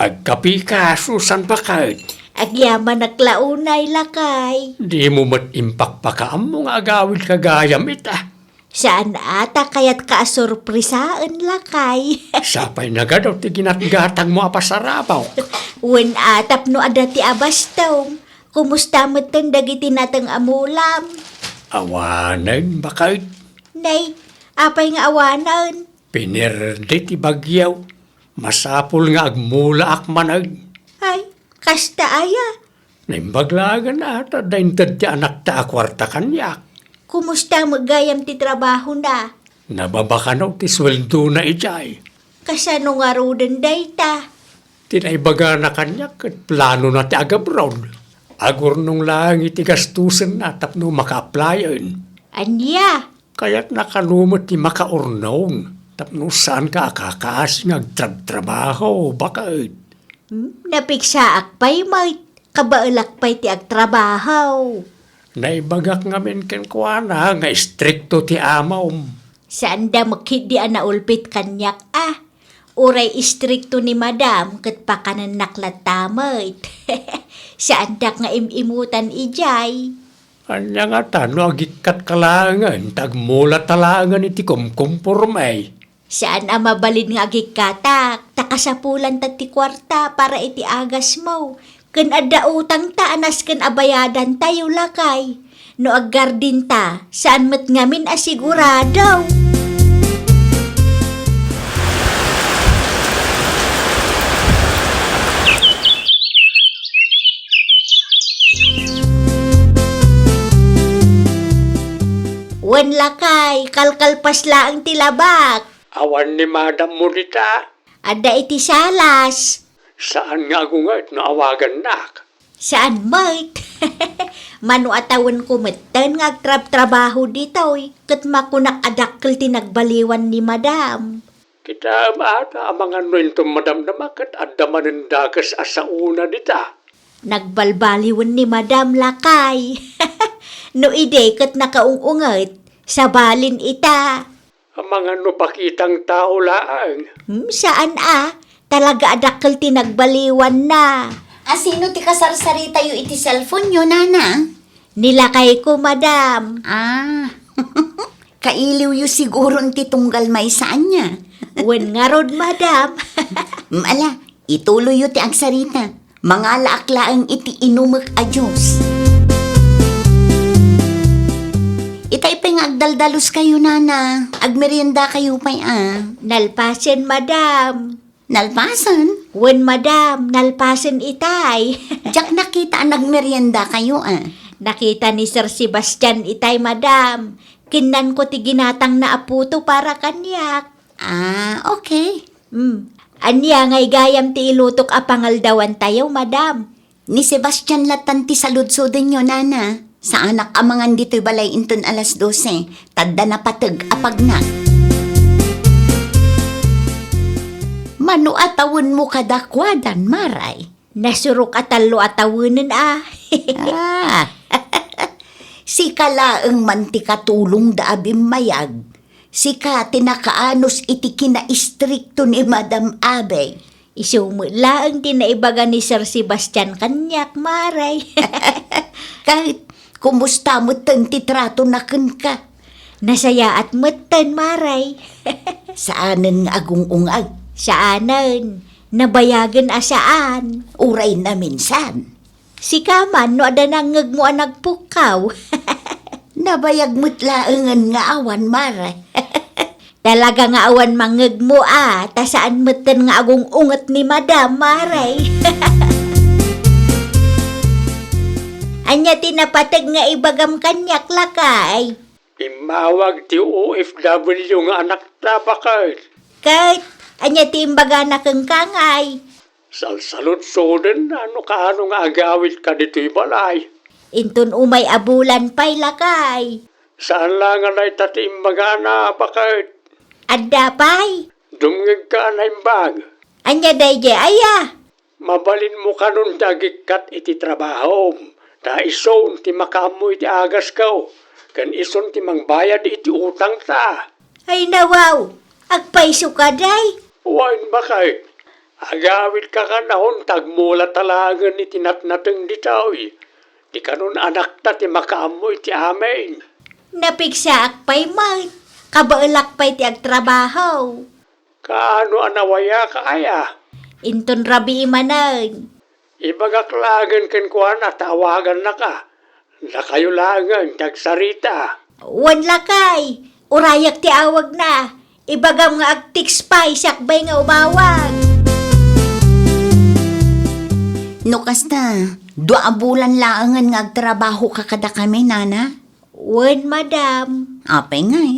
Agkapika, Susan, baket. Agyamanak la unay, lakay. Dimo met impakpakaammo nga agawidka gayam ita. Saan a ta kayatka a surprisaen, lakay. Sapay nagadu ti ginatgatangmo a pasarabok. Wen a, tapno adda ti abastom. Kumusta metten dagiti nateng a mulam? Awanen, baket. Nay, apay nga awanen? Pinirdi ti bagyo. Masapul nga agmulaak manen. Ay, kasta aya? Naimbag laengen a ta adda inted ti anakta a kuarta kaniak. Kumusta met gayam ti trabahona? Nababakano ti sueldona idiay. Kasano ngaruden dayta? Ti naibagana kaniak ket planona ti agabroad. Agurnong laeng iti gastusenna tapno maka-applyen. Ania? Kayatna kano met ti makaurnong tapno saanka a kakaasi nga agtrabtrabaho, baket. Hmm, napigsaak pay met, kabaelak pay ti agtrabaho. Naibagak ngamin kenkuana nga istrikto ti amom. Saanda met ketdi a naulpit kaniak a. Uray istrikto ni madam ket pakanennak latta met. Saandak nga im-imutan idiay. Ania ngata no agikkatka laengen ta agmulata laengen iti kumkumpormi? Saan a mabalin nga agikkatak, ta kasapulanta ti kuarta para iti agasmo. Ken adda utangta a nasken a bayadantayo, lakay. No aggardinta, saan met ngamin a sigurado. Lakay, kalkalpas laeng ti labak. Awan ni madammo dita? Adda iti salas. Saan nga agunget no awagannak? Saan met? Mano a tawenko metten nga agtrabtrabaho ditoy, ket makunak a dakkel ti nagbaliwan ni madam. Kitaem a ta amangan no inton madamdama ket adda manen dakes a saona dita. Nagbalbaliwen ni madam, lakay. No idi ket nakaung-unget, sabalin ita. Amangan no pakitang tao laeng. Hmm, saan a. Talaga a dakkel ti nagbaliwanna. A sino ti kasarsaritayo iti cellphone-yo, nana? Ni lakayko, madam. Ah. Kailiwyo siguron ti tunggal maysa ania. Wen ngarud, madam. Mm, ala, ituloyyo ti agsarita. Mangalaak laeng iti inumek a juice. Itay pay nga agdaldalos kayo, nana. Agmerienda kayo pay, a. Nalpasen, madam. Nalpasen? Wen, madam, nalpasen itay. Diak nakita a nagmerienda kayo, a. Nakita ni Sir Sebastian itay, madam. Kinnanko ti ginatangna a puto para kaniak. Ah, okay. Hmm. Ania ngay gayam ti ilutok a pangaldawantayo, madam? Ni Sebastian latan ti saludsodenyo, nana. Saanak a mangan ditoy balay inton alas dose, ta adda napateg a pagnak. Mano a tawenmo kadakuadan, Maray? Nasurok a tallo a tawenen a. Ah. Sika laeng man ti katulongda a bimmayag. Sika ti nakaanus iti kinaistrikto ni Madam Abey. Isu met laeng ti naibaga ni Sir Sebastian kaniak, Maray. Ket, kumusta metten ti tratona kenka? Nasayaat metten, Maray. Saanen nga agung-ungag? Saanen. Nabayagen a saan. Uray naminsan. Sika man no adda nangngegmo a nagpukkaw. Nabayag met laengen nga awan, Maray. Talaga nga awan mangngegmo a, ta saan metten nga agung-unget ni Madam, Maray. Ania ti napateg nga ibagam kaniak, lakay? Immawag ti O F W nga anakta, baket. Ket, ania ti imbagana kenka ngay? Salsaludsodenna no kaano nga agawidka ditoy balay. Inton umay a bulan pay, lakay. Saan la nga dayta ti imbagana, baket? Adda pay? Dumngegka a naimbag. Ania daydiay aya? Mabalinmo kanon ti agikkat iti trabahom, ta isun ti makaammo iti agasko, ken isun ti mangbayad iti utangta. Ay, nawaw! Agpayso ka, day? Wen, baket. Agawidka kanayon ta agmulata laengen iti natnateng ditoy. Di kanon anakta ti makaammo iti amin. Napigsaak pay met. Kabaelak pay ti agtrabaho. Kaano a nawayaka aya? Inton rabii manen. Ibagak laengen kenkuana ta awagannaka. Dakayo laengen ti agsarita. Wen, lakay, urayak ti awagna. Ibagam nga ag-text pay sakbay nga umawag. No kasta, dua a bulan laengen nga agtrabahoka kadakami, nana? Wen, madam. Apay ngay?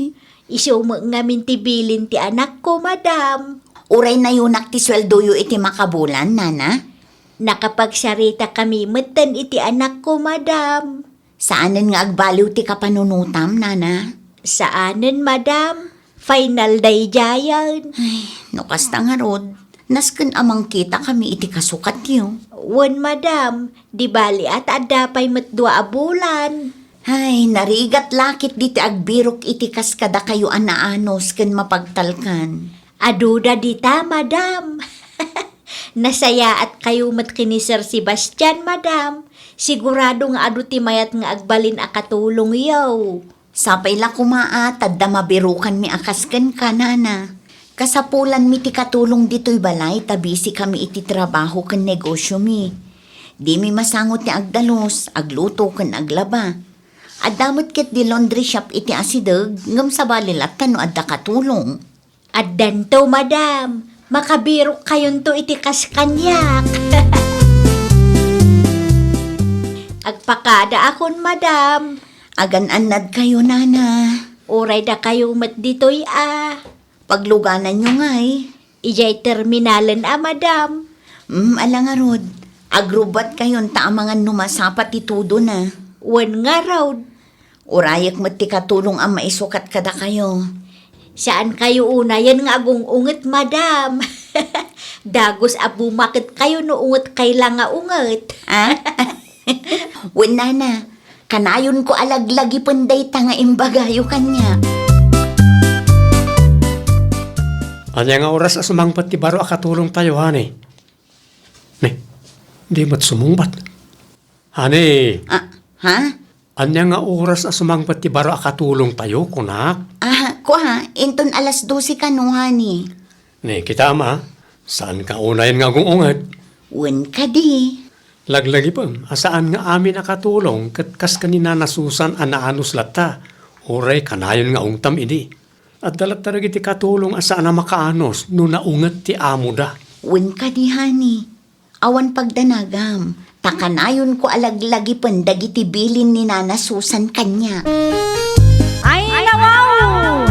Isu met ngamin ti bilin ti anakko, madam. Uray nayunak ti sueldoyo iti makabulan, nana? Nakapagsaritakami metten iti anakko, madam. Saanen nga agbaliw ti kapanunotam, nana? Saanen, madam. Final daydiayen. Ay, no kasta ngarud, nasken a mangkitakami iti kasukatyo. Wen, madam, di bali a ta adda pay met dua a bulan. Ay, narigat la ketdi ti agbirok iti kas kadakayo a naanus ken mapagtalkan. Aduda dita, madam. Nasayaatkayo met ken ni Sir Sebastian, madam. Sigurado nga adu ti mayat nga agbalin a katulongyo. Sapay la koma a ta adda mabirokanmi a kas kenka, nana. Kasapulanmi ti katulong ditoy balay ta bisikami iti trabaho ken negosiomi. Dimi masango ti agdalus, agluto ken aglaba. Adda met ketdi laundry shop iti asideg, ngem sabali latta no adda katulong. Addanto, madam. Makabirokkayonto iti kas kaniak. Agpakadaakon, madam. Agan-annadkayo, nana. Uray dakayo met ditoy a. Paglugananyo ngay. Idiay terminalen a, madam. Mm, ala ngarud. Agrubbuatkayon ta amangan no masapa ti tudona. Wen ngarud. Urayek met ti katulong a maisukat kadakayo. Saankayo unayen nga agung-unget, madam. Dagus a bumaketkayo no ungetkay la nga unget. Ah? Wen nana, kanayonko a laglagipen dayta nga imbagayo kaniak. Ania nga oras a sumangpet ti baro a katulongtayo, honey? Ne, di met sumungbat. Honey! Ah, ha? Ania nga oras a sumangpet ti baro a katulongtayo, kunak? Ah, kua, inton alas dose kano, honey. Ne, kitam a, saanka unayen nga agung-unget. Wen kadi. Laglagipem a saan nga amin a katulong ket kas ken ni Nana Susan a naanus latta, uray kanayon nga ungtam idi. Adda latta dagiti katulong a saan a makaanus no naunget ti amoda. Wen kadi, honey. Awan pagdanagam, ta kanayonko a laglagipen dagiti bilin ni Nana Susan kaniak. Ay, nawaw!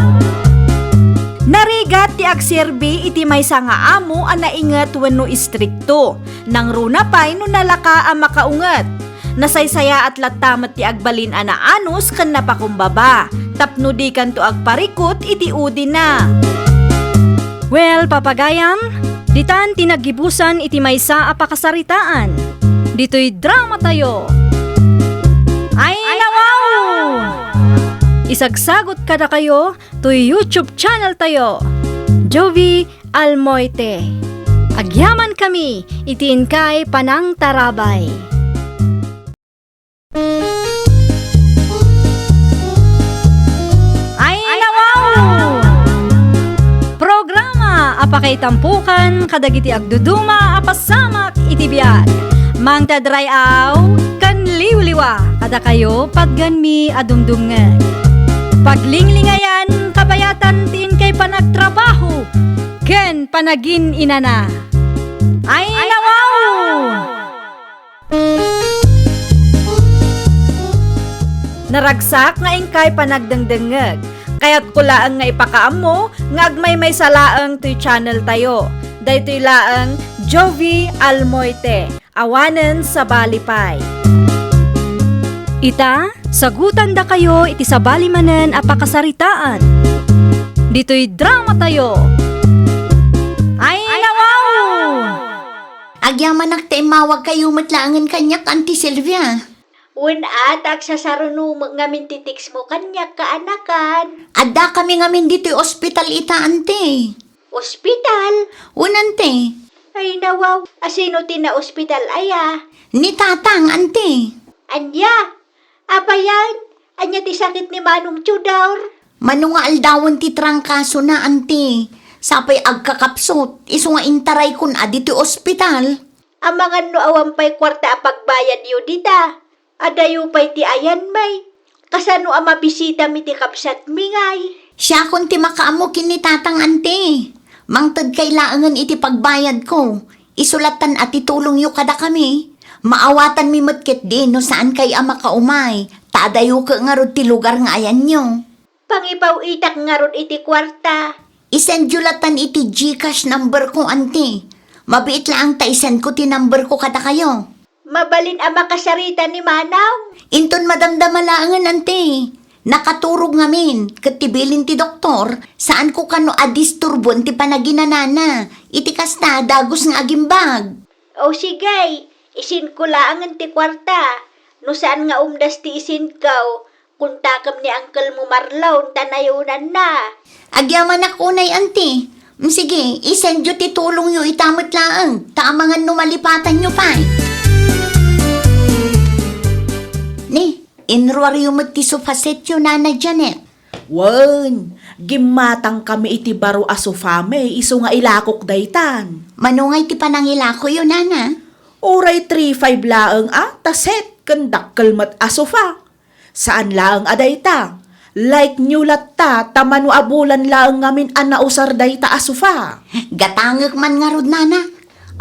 Narigat ti agserbi iti maysa nga amo a nainget wenno istrikto. Nangruna pay no nalaka a makaunget. Nasaysayaat latta met ti agbalin a naanus ken napakumbaba, tapno dikanto agparikut iti udina. Well, papagayam, ditan ti naggibusan iti maysa a pakasaritaan. Ditoy dramatayo. Ay, nawaw! Isagsagot kadakayo toy YouTube channel tayo, Jovie Almoite. Agyaman kami iti inkay panangtarabay. Ay, nawaw! Programa a pakaitampokan kadagiti agduduma a pasamak iti biag. Mangted ray-aw ken liwliwa kadakayo patgenmi a dumdumngeg. Paglinglingayan, kabayatan ti inkay panagtrabaho ken panagin-inana. Ay, nawaw! Naragsak nga inkay panagdengdengngeg. Kayatko laeng nga ipakaammo nga agmaymaysa laeng toy channel tayo. Daytoy laeng Jovie Almoite. Awanen sabali pay. Ita, sagutandakayo iti sabali manen a pakasaritaan. Ditoy dramatayo. Ay, nawaw! Agyamanak ta immawagkayo met laengen kaniak, Auntie Sylvia. Wen a, ta agsasaruno met ngamin ti text mo kaniak, kaanakan. Addakami ngamin ditoy ospital ita, Auntie. Ospital? Wen, Auntie. Ay, nawaw. A sino ti naospital aya? Ni Tatang, Auntie. Ania? Apayan? Ania ti sakit ni Manong Teodor? Mano nga aldawen ti trangkasona, Auntie. Sapay agkakapsut, isu nga intaraykon a ditoy ospital. Amangan no awan pay kuarta a pagbayadyo dita. Adayo pay ti ayanmi. Kasano a mabisitam iti kabsatmi ngay? Siakon ti makaammo ken ni Tatang, Auntie. Mangtedkay laengen iti pagbayadko. Isu lattan a ti tulongyo kadakami. Maawatanmi met ketdi no saankay a makaumay, ta adayo ket ngarud ti lugar nga ayanyo. Pangipaw-itak ngarud iti kuarta. Isendyo lattan iti GCash numberko, Auntie. Mabiit laeng ta isendko ti numberko kadakayo. Mabalin a makasarita ni Manong. Inton madamdama laengen, Auntie. Nakaturog ngamin, ket ti bilin ti doktor, saanko kano a disturboen ti panaginanana. Iti kasta, dagus nga agimbag. O sige, isendko laengen ti kuarta. No saan nga umdas ti isendko, kontakem ni Uncle mo Marlon ta nayonanna. Agyamanak unay, Auntie. Mm, sige, isendyo ti tulongyo ita met laeng, ta amangan no malipatanyo pay. Ni, inruaryo met ti sofa setyo, Nana Janet. Wen, gimmatangkami iti baro a sofami, isu nga ilakok daytan. Mano ngay ti panangilakoyo, Nana? Uray three five laeng a, ta set ken dakkel met a sofa. Saan laeng a dayta. Like new latta, ta mano a bulan laeng ngamin a nausar dayta a sofa. Gatangek man ngarud, Nana.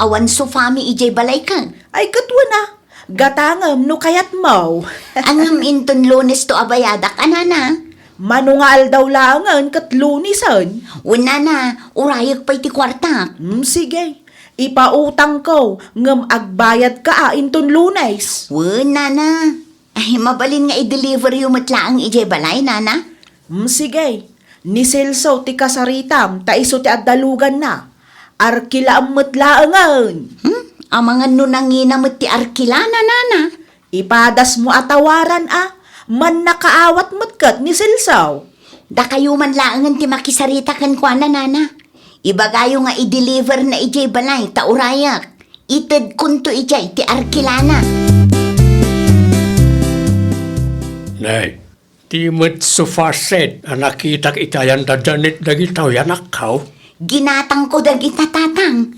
Awan sofami idiay balayka. Ay, ket wen a. Gatangem no kayatmo. Ngem inton Lunes to a bayadak, a, Nana? Mano nga aldaw laengen ket Lunesen? Wen, nana, urayek pay ti kuartak. Hmm, sige. Ipautangko, ngem agbayadka a inton Lunes. Wen, nana. Ay, mabalin nga i-deliver yo met laeng idiay balay, nana? Hmm, sige. Ni Celso ti kasaritam, ta isu ti addaluganna. Arkilaem met laengen. Hmm? Amangan no nangina met ti arkilana, nana? Ipadasmo a tawaran a, mannakaawat met ket ni Celso. Dakayo man laengen ti makisarita kenkuana, nana. Ibagayo nga i-deliver na idiay balay ta urayek. Itedkonto idiay ti arkilana. Nay, di met sofa set a nakitak iti ayan da Janet dagitoy, anakko? Ginatangko dagita, tatang.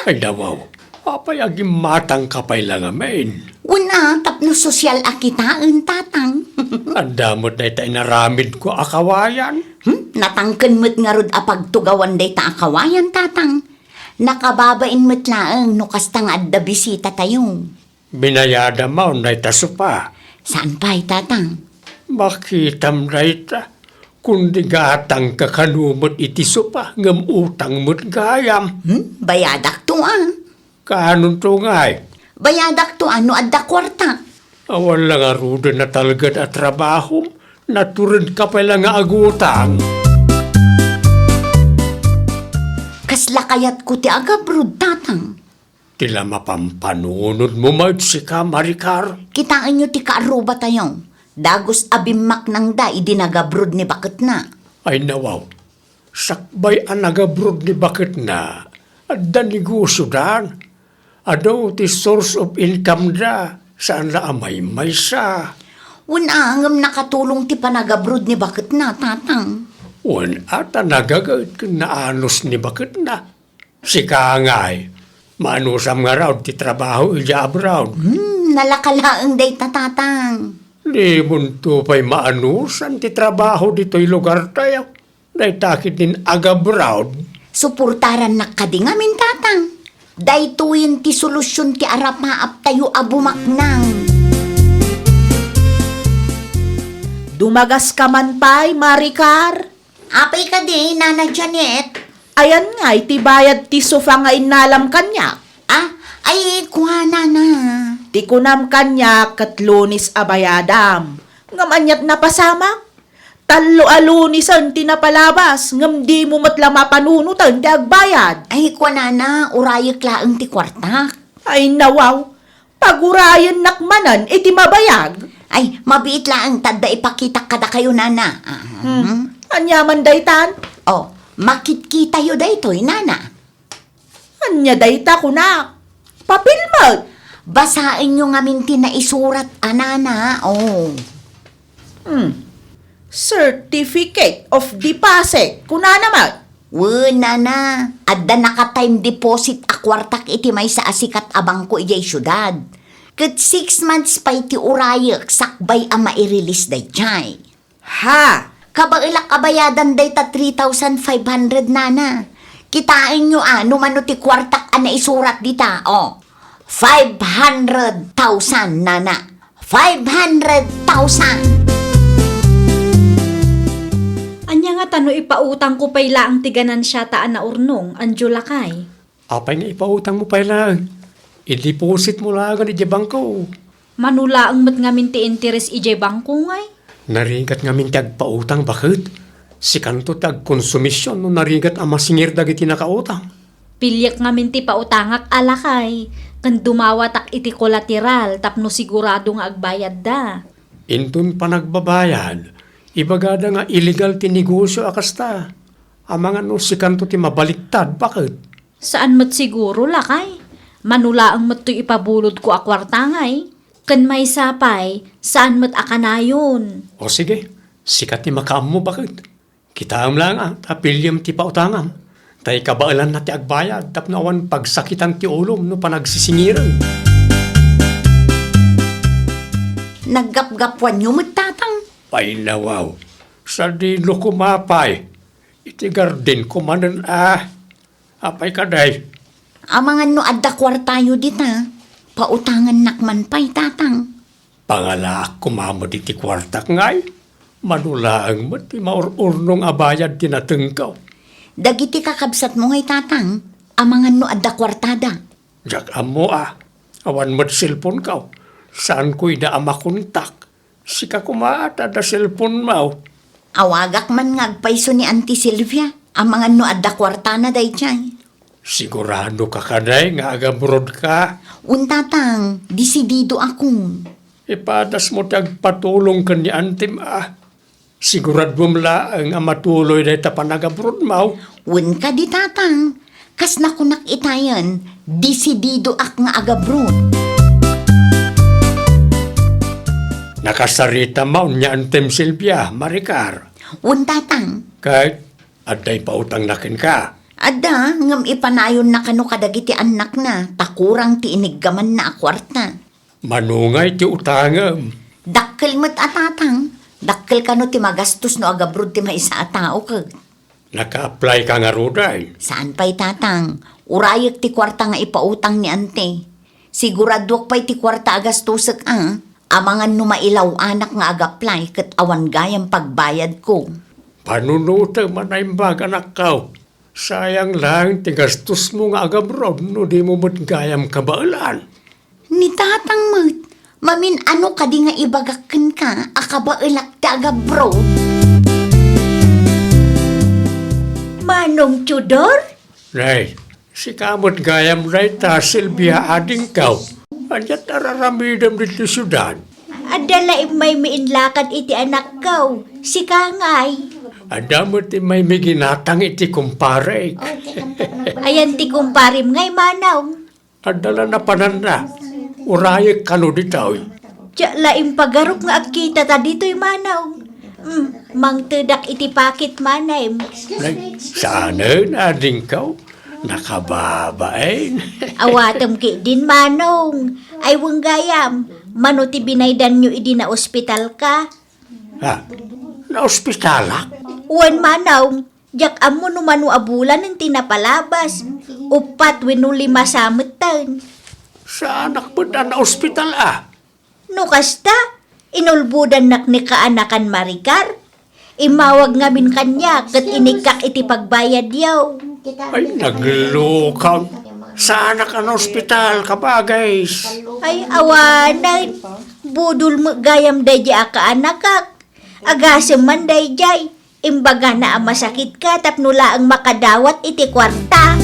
Ay, dawaw. Apay, agimmatangka pay la ngamin? Wen a, tapno sosyal a kitaen, tatang. Adda met dayta inaramidko a kawayan. Hmm? Natangken met ngarud a pagtugawan dayta a kawayan, tatang. Nakababain met laeng no kasta nga adda bisitatayo. Binayadam manen dayta sofa? Saan pay, tatang. Makitam dayta. Kundi gatangka kano met iti sofa, ngem utang met gayam. Hmm? Bayadakto a. Kaanonto ngay? Bayadakto a no adda kuarta. Awan la ngaruden natalged a trabahom, naturedka pay la nga agutang. Kasla kayatko ti agabrod, tatang. Ti la mapampanunodmo met sika, Maricar? Kitaenyo ti kaarrubatayo. Dagus a bimmaknangda idi nagabrod ni baketna. Ay, nawaw. Sakbay a nagabrod ni baketna, adda negosiodan. Adu ti source of income da, saan la a maymaysa. Wen a, ngem nakatulong ti panagabrod ni baketna, tatang. Wen a, ta nagaget ken naanus ni baketna. Sika ngay, maanusam ngarud ti trabaho idiay abroad? Hmm, nalaka laeng dayta, tatang. Dimonto pay maanusan ti trabaho ditoy lugartayo. Dayta ketdin agabroad. Suportarannak kadi ngamin, tatang. Daytoyen ti solusion ti arapaaptayo a bumaknang. Dumagaska man pay, Maricar? Apay kadi, Nana Janet? Ayan ngay ti bayad ti sofa nga innalam kaniak? Ah, ay, kuana na. Ti kunam kaniak ket Lunes a bayadam. Ngem aniat napasamak? Tallo a Lunesen ti napalabas, ngem dimo met la mapanunoten ti agbayad. Ay, kuanana, urayek laeng ti kuartak. Ay, nawaw. Pagurayennak manen iti mabayag. Ay, mabiit laeng ta adda ipakitak kadakayo, nana. Ah, hmm. Hmm. Ania man daytan? Oh, makitkitayo daytoy, nana. Ania dayta, kunak? Papel met. Basaenyo ngamin ti naisurat a, nana. Oh. Hmm. Certificate of deposit, kunana met. Wen, nana, adda naka-time deposit a kuartak iti maysa a sikat a bangko idiay siudad. Ket six months pay ti urayek sakbay a mairelease daydiay. Ha! Kabaelak a bayadan dayta three thousand five hundred, nana. Kitaenyo a, no mano ti kuartak a naisurat dita, oh. Five hundred thousand, nana. Five hundred thousand! Ania ngata no ipautangko pay laeng ti ganansiata a naurnong, anjo lakay? Apay nga ipautangmo pay laeng? Idepositmo laeng idiay bangko. Mano laeng met ngamin ti interes idiay bangko, ngay? Narigat ngamin ti agpautang, baket. Sikanto ti agkonsumision no narigat a masingir dagiti nakautang. Piliek ngamin ti pautangak a lakay, ken dumawatak iti kolateral tapno sigurado nga agbayadda. Inton panagbabayad, ibagada nga illegal ti negosio a kasta. Amangan no sikanto ti mabaliktad, baket. Saan met siguro, lakay. Mano laeng met toy ipabulodko a kuarta, ngay. Ken maysa pay, saan met a kanayon. O sige, sika ti makaammo, baket. Kitaem laeng a, ta piliem ti pautangam. Ta ikabaelanna ti agbayad tapno awan pagsakitan ti ulom no panagsisingirem. Naggapgapuanyo met, tatang? Paynawaw. Sadino koma pay. Iti gardenko manen a. Apay kadi? Amangan no adda kuartayo dita, pautangannak man pay, tatang. Pangalaak koma met iti kuartak, ngay. Mano laeng met ti maur-urnong a bayad ti natengko. Dagiti kakabsatmo ngay, Tatang, amangan no adda kuartada. Diak ammo a. Awan met cellphone-ko. Saanko ida a makontak. Sika koma ta adda cellphone-mo. Awagak man nga agpayso ni Auntie Sylvia, amangan no adda kuartana daydiay. Sigurado ka kadi nga agabroad ka? Wen, Tatang, desidido akon. Ipadasmo ti agpatulong ken ni Auntie-m a. Siguraduem laeng a matuloy dayta panagabroad-mo. Wen kadi, Tatang, kas nakunak itayen, desididoak nga agabroad. Nakasarita manen ni Auntie-m Sylvia, Maricar. Wen, Tatang. Ket adda ipautangna kenka? Adda, ngem ipanayonna kano kadagiti annakna, ta kurang ti iniggamanna a kuarta. Mano ngay ti utangem? Dakkel met a, Tatang. Dakkel kano ti magastos no agabroad ti maysa a tao ket. Naka-apply ka ngaruden? Saan pay, Tatang. Urayek ti kuarta nga ipautang ni Auntie. Siguraduak pay ti kuarta a gastosek a. Amangan no mailaw-anak nga ag-apply ket awan gayam pagbayadko. Panunotem a naimbag, anakko. Sayang laeng ti gastosmo nga agabroad no dimo met gayam kabaelan. Ni Tatang met, mamin-ano kadi nga ibagak kenka a kabaelak ti agabroad? Manong Teodor? Nay, sika met gayam dayta, Sylvia, adingko. Ania ti ar-aramidem ditoy siudad? Adda la immaymi inlakad iti anakko. Sika ngay? Adda met immaymi ginatang iti kumparek. Ayan ti kumparem ngay, manong? Adda la napananna. Urayek kano ditoy. Diak la impagarop nga agkitata ditoy, manong. Mm, mangtedak iti pakit, manong. Nay, saanen, adingko? Nakababain. Awatem ketdin, manong. Ay, wen gayam, mano ti binaydanyo idi naospitalka? Ha? Naospitalak? Wen, manong. Diak ammo no mano a bulanen ti napalabas. Uppat wenno lima sa metten. Saanak met a naospital a? No kasta, inulbodannak ni kaanakan, Maricar. Immawag ngamin kaniak ket inikkak iti pagbayadyo. Ay, naglukag. Saanak a naospital, kabagis. Ay, awanen. Budol met gayam daydiay a kaanakak. Agasem man daydiay. Imbagana a masakitka tapno laeng makadawat iti kuarta.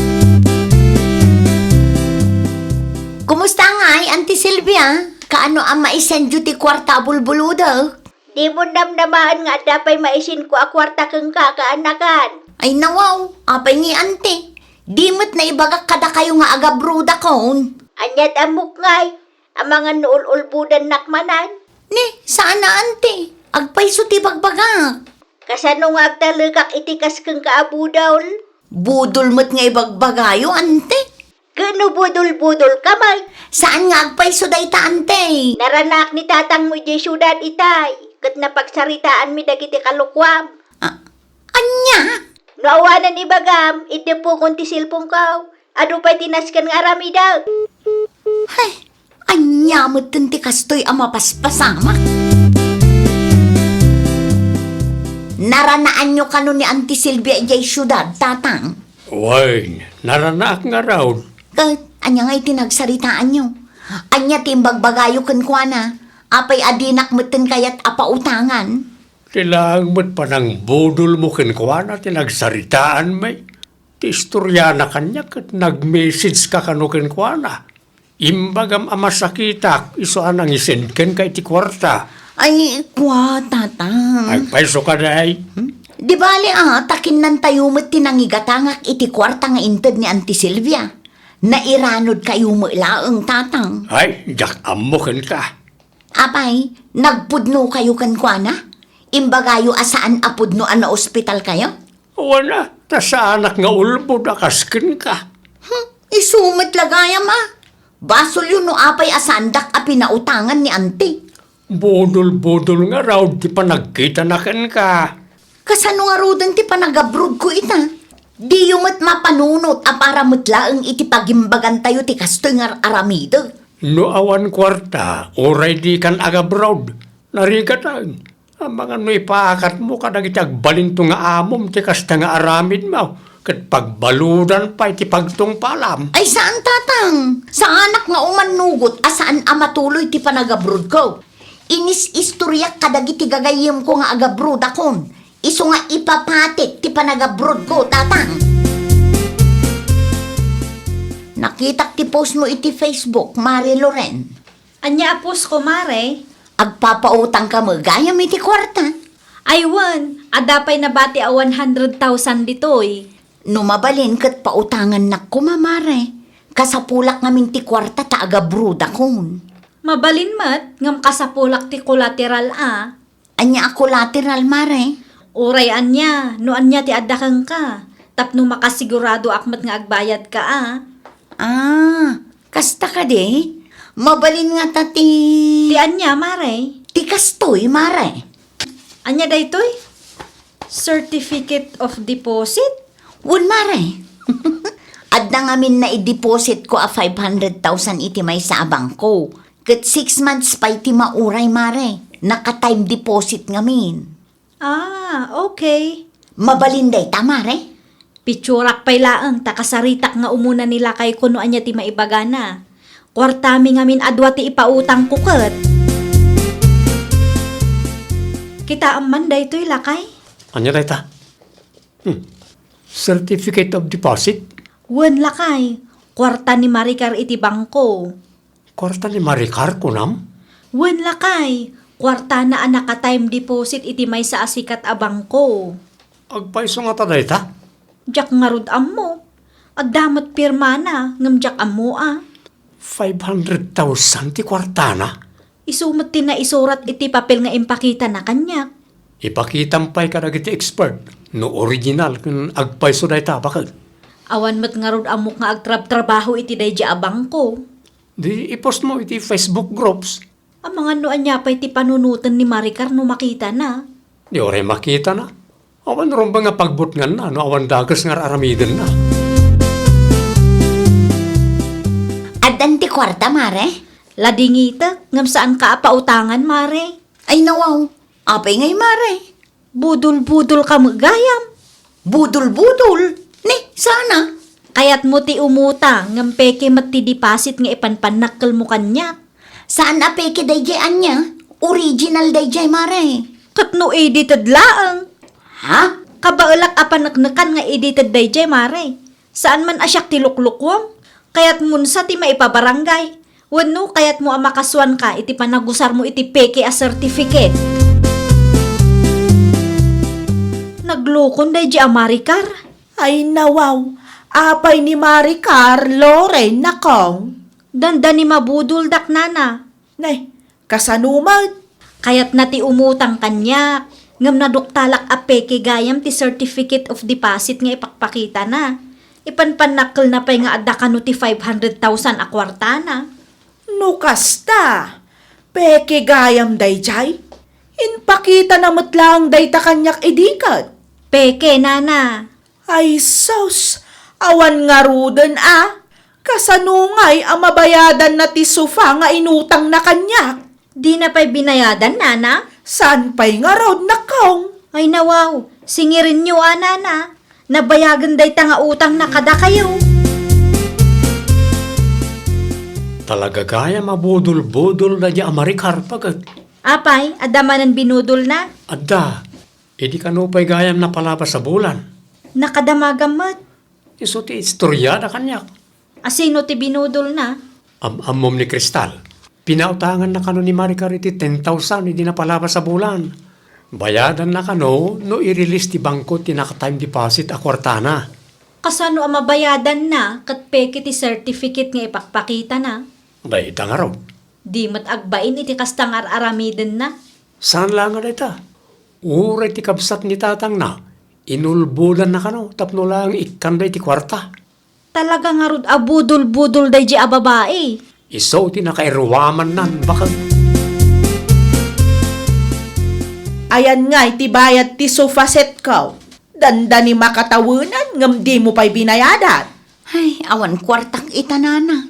Kumusta ngay, Auntie Sylvia? Kaano a maisendyo ti kuarta a bulbulodek? Dimo namnamaen nga adda pay maisenko a kuarta kenka, kaanakan? Ay, nawaw, apay ngay, Auntie? Di met naibagak kadakayo nga agabrodakon. Ania ti ammok ngay? Amangan no ul-ulbodannak manen? Ni, saan a, Auntie. Agpayso ti bagbagak. Kasano nga agtalekak iti kas kenka a budol? Budol met nga ibagbagayo, Auntie. Ket no budol-budol ka met? Saan nga agpayso dayta, Auntie? Naranaak ni tatangmo idiay siudad itay, ket napagsaritaanmi dagiti kalokuam. Ah, ania? No awanen ibagam, iddepokon ti cellphone-ko. Adu pay ti nasken nga aramidek. Hay, ania metten ti kastoy a mapaspasamak? Naranaanyo kano ni Auntie Sylvia idiay siudad, Tatang? Wen, naranaak ngarud. Ket, ania ngay ti nagsaritaanyo? Ania ti imbagbagayo kenkuana? Apay a dinak metten kayat a pautangan? Ti laeng met panangbudolmo kenkuana ti nagsaritaanmi. Ti istoriana kaniak ket nag-message ka kano kenkuana. Imbagam a masakitak isu a nangisend kenka iti kuarta. Ay, kua, Tatang. Agpayso kadi? Hmm? Di bali a, ta kinnantayo met ti nangigatangak iti kuarta nga inted ni Auntie Sylvia. Nairanodkayo met laeng, Tatang. Ay, diak ammo kenka. Apay, nagpudnokayo kenkuana? Imbagayo a saan a pudno a naospitalkayo? Wen a, ta saanak nga ulbod a kas kenka. Hmm, isu met la gayam a. Basolyo no apay a saandak a pinautangan ni Auntie. Budol-budol ngarud ti panagkitana kenka. Kasano ngaruden ti panagabrodko ita? Diyo met mapanunot a para met laeng iti pagimbagantayo ti kastoy nga ar-aramidek. No awan kuarta, uray dikan agabrod, narigaten. Amangan no ipaakatmo kadagiti agbalinto nga amom ti kasta nga aramidmo, ket pagbaludan pay ti pagtungpalam. Ay, saan, Tatang. Saanak nga umannugot a saan a matuloy ti panagabrodko. Inis-istoriak kadagiti gagayyemko nga agabrodakon. Isu nga ipapatik ti panagabrodko, Tatang. Nakitak ti postmo iti Facebook, Mare Loren. Ania a postko, Mare? Agpapautangka met gayam iti kuarta. Ay wen, adda pay nabati a one hundred thousand ditoy. No mabalin ket pautangannak koma, Mare. Kasapulak ngamin ti kuarta ta agabrodakon. Mabalin met, ngem kasapulak ti collateral a. Ania a collateral, Mare? Uray ania, no ania ti adda kenka, tapno makasiguradoak met nga agbayadka a. Ah, kasta kadi? Mabalin ngata ti. Ti ania, Mare? Ti kastoy, Mare. Ania daytoy? Certificate of deposit? Wen, Mare. Adda ngamin naidepositko a five hundred thousand iti maysa a bangko. Ket six months pay ti mauray, Mare. Naka-time deposit ngamin. Ah, okay. Mabalin dayta, Mare? Pitsurak pay laeng ta kasaritak nga umuna ni lakayko no ania ti maibagana. Kuartami ngamin a dua ti ipautangko ket. Kitaem man daytoy, lakay? Ania dayta? Hmm. Certificate of deposit? Wen, lakay. Kuarta ni Maricar iti bangko. Kuarta ni Maricar, kunam? Wen, lakay. Kuartana a naka-time deposit iti maysa a sikat a bangko. Agpayso ngata dayta? Diak ngarud ammo. Adda met pirmana, ngem diak ammo a. Five hundred thousand ti kuartana? Isu met ti naisurat iti papel nga impakitana kaniak. Ipakitam pay kadagiti expert no original ken agpayso dayta, baket. Awan met ngarud ammok nga agtrabtrabaho iti daydi a bangko. Di i-post mo iti Facebook groups. Amangan no ania pay ti panunoten ni Maricar no makitana. Di uray makitana. Awan rumbeng nga pagbutnganna no awan dakes nga ar-aramidenna. Addan ti kuarta, Mare? Ladingitek, ngem saanka a pautangan, Mare. Ay, nawaw. Apay ngay, Mare? Budol-budolka met gayam. Budol-budol? Ni, sana? Kayatmo ti umutang, ngem peke met ti deposit nga ipanpannakkelmo kaniak. Saan a peke daydiay ania? Original daydiay, Mare. Ket no edited laeng? Ha? Kabaelak a paneknekan nga edited daydiay, Mare. Saan man a siak ti luklukuem? Kayatmon sa ti maipabarangay? Wenno kayatmo a makasuanka iti panagusarmo iti peke a certificate? Naglukon daydi a Maricar? Ay, nawaw. Apay ni Maricar, Loren, nakong? Dandani mabudoldak, nana. Nay, kasano met? Kayatna ti umutang kaniak, ngem naduktalak a peke gayam ti certificate of deposit nga ipakpakitana. Ipanpannakkelna pay nga adda kano ti five hundred thousand a kuartana. No kasta, peke gayam daydiay? Impakitana met laeng dayta kaniak idi ket. Peke, nana. Ay sus, awan ngaruden a. Kasano ngay a mabayadanna ti sofa nga inutangna kaniak? Dina pay binayadan, nana? Saan pay ngarud, nakong? Ay nawaw, singirenyo a, nana. Nabayagen dayta nga utangna kadakayo. Talaga gayam a budol-budol daydi a Maricar, baket. Apay, adda manen binudolna? Adda. Idi kano pay gayam napalabas a bulan? Nakadamagam met. Isu ti istoriada kaniak. Asino ti binudolna? Am-ammom ni Cristal. Pinautanganna kano ni Maricar iti ten thousand idi napalabas a bulan. Bayadanna kano no i-release ti bangko ti naka-time deposit a kuartana. Kasano a mabayadanna ket peke ti certificate nga ipakpakitana? Dayta ngarud. Di met agbain iti kasta nga ar-aramidenna. Saan la nga dayta? Uray ti kabsat ni tatangna, inulbodanna kano tapno laeng ikkanda iti kuarta. Talaga ngarud a budol-budol daydi a babai. Isu ti nakairuamannan, baket. Ayan ngay ti bayad ti sofa setko. Dandani makatawenan ngem dimo pay binayadan. Ay, awan kuartak ita, nana.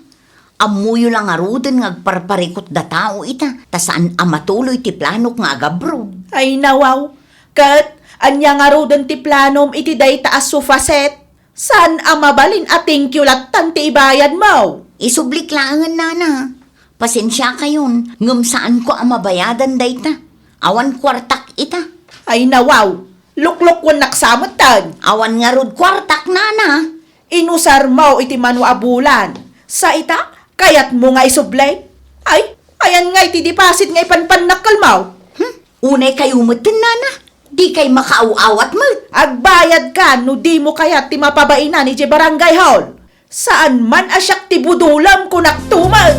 Ammoyo la ngaruden nga agparparikut da tao ita, ta saan a matuloy ti planok nga agabroad. Ay, nawaw. Ket ania ngaruden ti planom iti dayta a sofa set? Saan a mabalin a thank you lattan ti ibayadmo. Isublik laengen, nana. Pasensiakayon, ngem saanko a mabayadan dayta. Awan kuartak ita. Ay, nawaw. Luklukwennak sa metten. Awan ngarud kuartak, nana. Inusarmo iti mano a bulan. Sa ita, kayatmo nga isubli? Ay, ayan ngay ti deposit nga ipanpannakkelmo? Hmm? Unay kayo metten, nana. Dikay makaaw-awat met. Agbayadka no dimo kayat ti mapabainan idiay barangay hall. Saan man a siak ti budolem, kunakto met.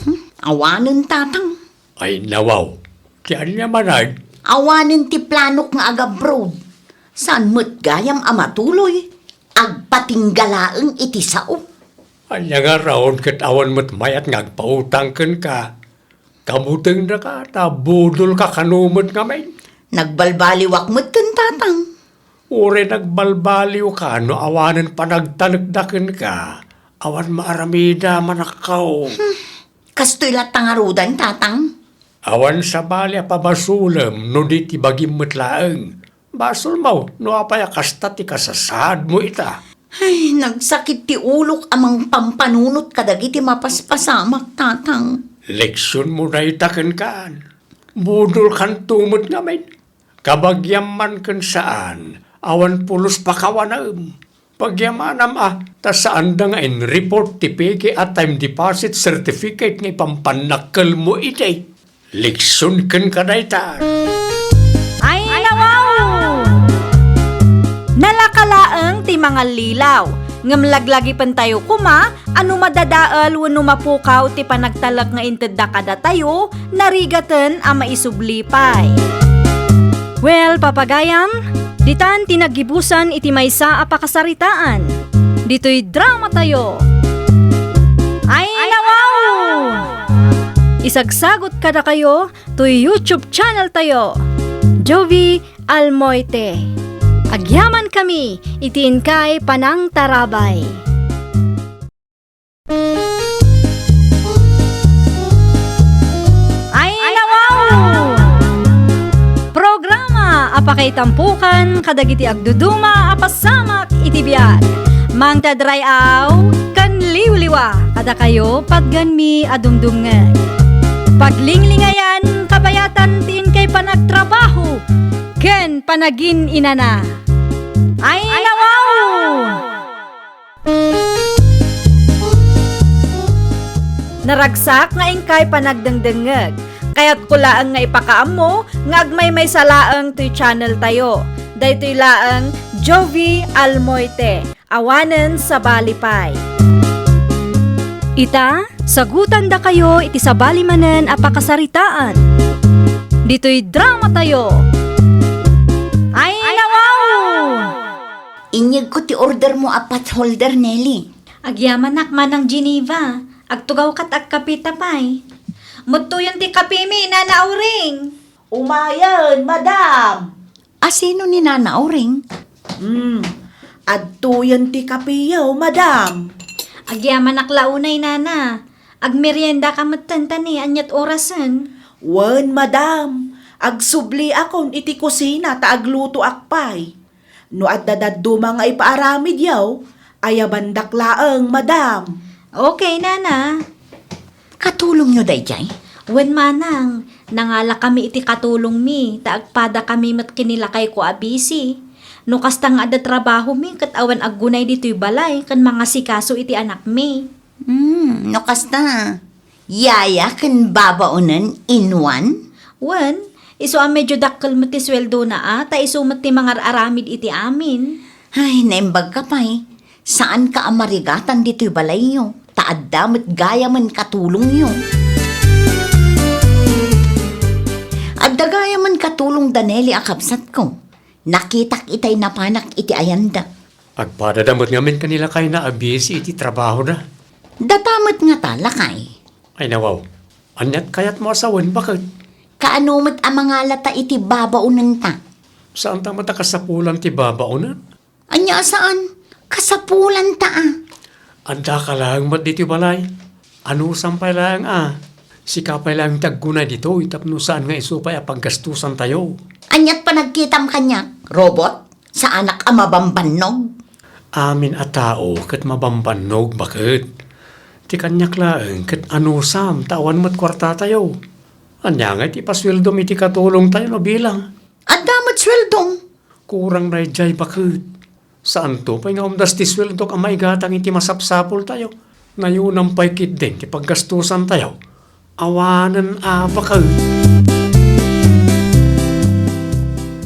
Hmm? Awanen, tatang. Ay, nawaw. Ti ania manen? Awanen ti planok nga agabroad. Saan met gayam a matuloy? Agpatingga laeng iti sao. Ania nga raon ket awan met mayat nga agpautang kenka? Kabutengnaka ta budolka kano met ngamin? Nagbalbaliwak metten, tatang. Uray nagbalbaliwka no awanen panagtalekda kenka, awan maaramidam, anakko. Hmm. Kastoy latta ngaruden, tatang. Awan sabali a pabasolem no di ti bagim met laeng. Basolmo no apay a kasta ti kasasaadmo ita. Ay, nagsakit ti ulok a mangpampanunot kadagiti mapaspasamak, tatang. Leksionmo dayta kenkan. Budolkanto met ngamin. Kabagiam man ken saan, awan pulos pakawanem. Pagyamanam a, ta saanda nga in-report ti peke a time deposit certificate nga ipampannakkelmo idi. Leksion kenka dayta. Ay, nawaw! Nalaka laeng ti mangallilaw, ngem laglagipentayo koma a no madadael wenno mapukaw ti panagtalek nga intedda kadatayo, narigaten a maisubli pay. Well, papagayam, ditan ti naggibusan iti maysa a pakasaritaan. Ditoy dramatayo. Ay, nawaw! Isagsagot kadakayo toy YouTube channel tayo, Jovie Almoite. Agyamankami iti inkay panangtarabay. Ay, nawaw! Programa a pakaitampukan kadagiti agduduma a pasamak iti biag. Mangted ray-aw ken liwliwa kadakayo patgenmi a dumdumngeg. Paglinglingayan kabayatan ti inkay panagtrabaho ken panagin-inana. Ay, nawaw! Naragsak nga inkay panagdengdengngeg. Kayatko laeng nga ipakaammo nga agmaymaysa laeng toy channel tayo. Daytoy laeng Jovie Almoite, awanen sabali pay. Ita, sagutandakayo iti sabali manen a pakasaritaan. Ditoy dramatayo. Ay, nawaw! Inyegko ti ordermo a pot holder, Nelly. Agyamanak, Manang Geneva. Agtugawka ta agkapita pay. Muttoyen ti kapimi, Nana Auring. Umayen, madam. Asino ni Nana Auring? Hmm, adtoyen ti kapiyo, madam. Agyamanak la unay, Nana. Agmeriendaka metten ta ni, aniat orasen? Wen, madam. Agsubliakon iti kusina ta aglutoak pay. No adda dadduma nga ipaaramidyo, ayabandak laeng, madam. Okay, Nana. Katulongyo daydiay? Wen, Manang, nangalakami iti katulongmi, ta agpadakami met ken ni lakayko a busy. No kasta nga adda trabahomi, ket awan aggunay ditoy balay ken mangasikaso iti anakmi. Hmm, no kasta, yaya ken babaonen in one? Wen, isu a medyo dakkel met ti sueldona a, ta isu met ti mangar-aramid iti amin. Ay, naimbagka pay. Saanka a marigatan ditoy balayyo, ta adda met gayamen katulongyo. Adda gayamen katulong da Nelly a kabsatko. Nakitak itay napanak iti ayanda. Agpadada met ngamin ken ni lakayna a busy iti trabahoda. Data met ngata, lakay. Ay, nawaw. Aniat kayatmo a sawen, baket? Kaano met a mangalata iti babaonenta? Saanta met a kasapulan ti babaonen? Ania a saan? Kasapulanta a. Addaka laeng met ditoy balay. Anusam pay laeng a. Sika pay laeng ti aggunay ditoy tapno saan nga isu pay a paggastusantayo. Aniat panagkitam kaniak, robot? Saanak a mabambannog? Amin a tao ket mabambannog, baket. Ti kaniak laeng ket anusam ta awan met kuartatayo. Ania ngay ti ipasueldom iti katulongtayo no bilang? Adda met sueldom. Kurang daydiay, baket. Saanto pay nga umdas ti sueldok a maigatang iti masapsapultayo. Nayunam pay ketdin ti paggastusantayo. Awanen a baket.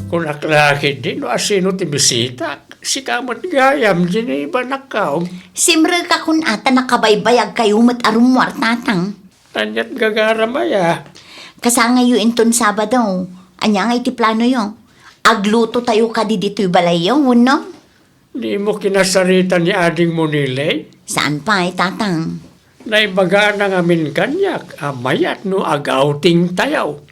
Kunak la ketdi no asino ti bisitak. Sika met gayam, Geneva, nakkaw. Simrek a kun-a ta nakabaybayagkayo met a rummuar, Tatang. Aniat gagaram aya? Kasangayyo inton Sabado. Ania ngay ti planoyo? Aglutotayo kadi ditoy balayyo, wenno? Dimo kinasarita ni adingmo, Nelly? Saan pay, Tatang. Naibagana ngamin kaniak a mayat no ag-outingtayo.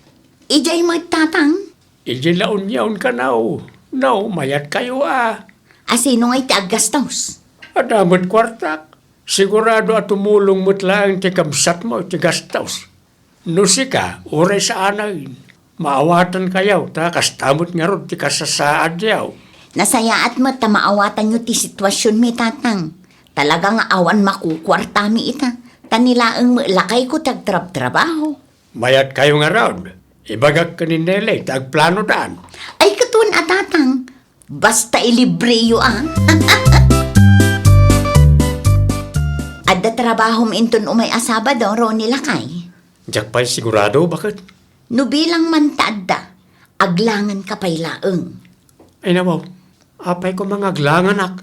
Idiay met, Tatang? Idiay La Union, kano? No, mayatkayo a. Asino ngay ti aggastos? Adda met kuartak. Sigurado a tumulong met laeng ti kabsatmo iti gastos. No sika, uray saanen, maawatankayo ta kasta met ngarud ti kasasaadyo. Nasayaat met ta maawatanyo ti situasionmi, Tatang. Talaga nga awan makukuartami ita, ta ni laeng met lakayko ti agtrabtrabaho. Mayatkayo ngarud. Ibagak ken ni Nelly ta agplanodan. Ay, ket wen a, Tatang. Basta ilibreyo a. Adda trabahom inton umay a Sabado, Ronnie lakay? Diak pay sigurado, baket. No bilang man ta adda, aglanganka pay laeng. Ay, nawaw. Apay koma nga aglanganak?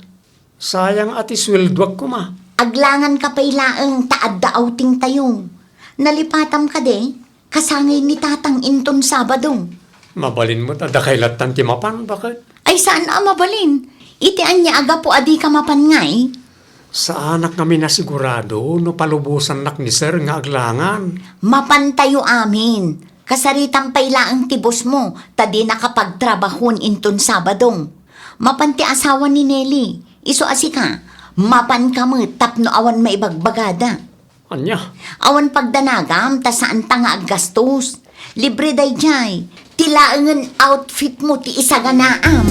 Sayang a ti sueldoak koma. Aglanganka pay laeng ta adda outingtayo. Nalipatam kadi? Kasangay ni Tatang inton Sabado. Mabalin met a dakay lattan ti mapan, baket? Ay, saan a mabalin. Iti ania a gapu a dika mapan ngay? Saanak ngamin a sigurado no palubosannak ni Sir nga aglangan. Mapantayo amin. Kasaritam pay laeng ti bossmo, ta dinaka pagtrabahon inton Sabado. Mapan ti asawa ni Nelly. Isu a sika, mapanka met tapno awan maibagbagada. Ania? Awan pagdanagam ta saanta nga aggastos. Libre daydiay. Ti laengen outfitmo ti isaganaam.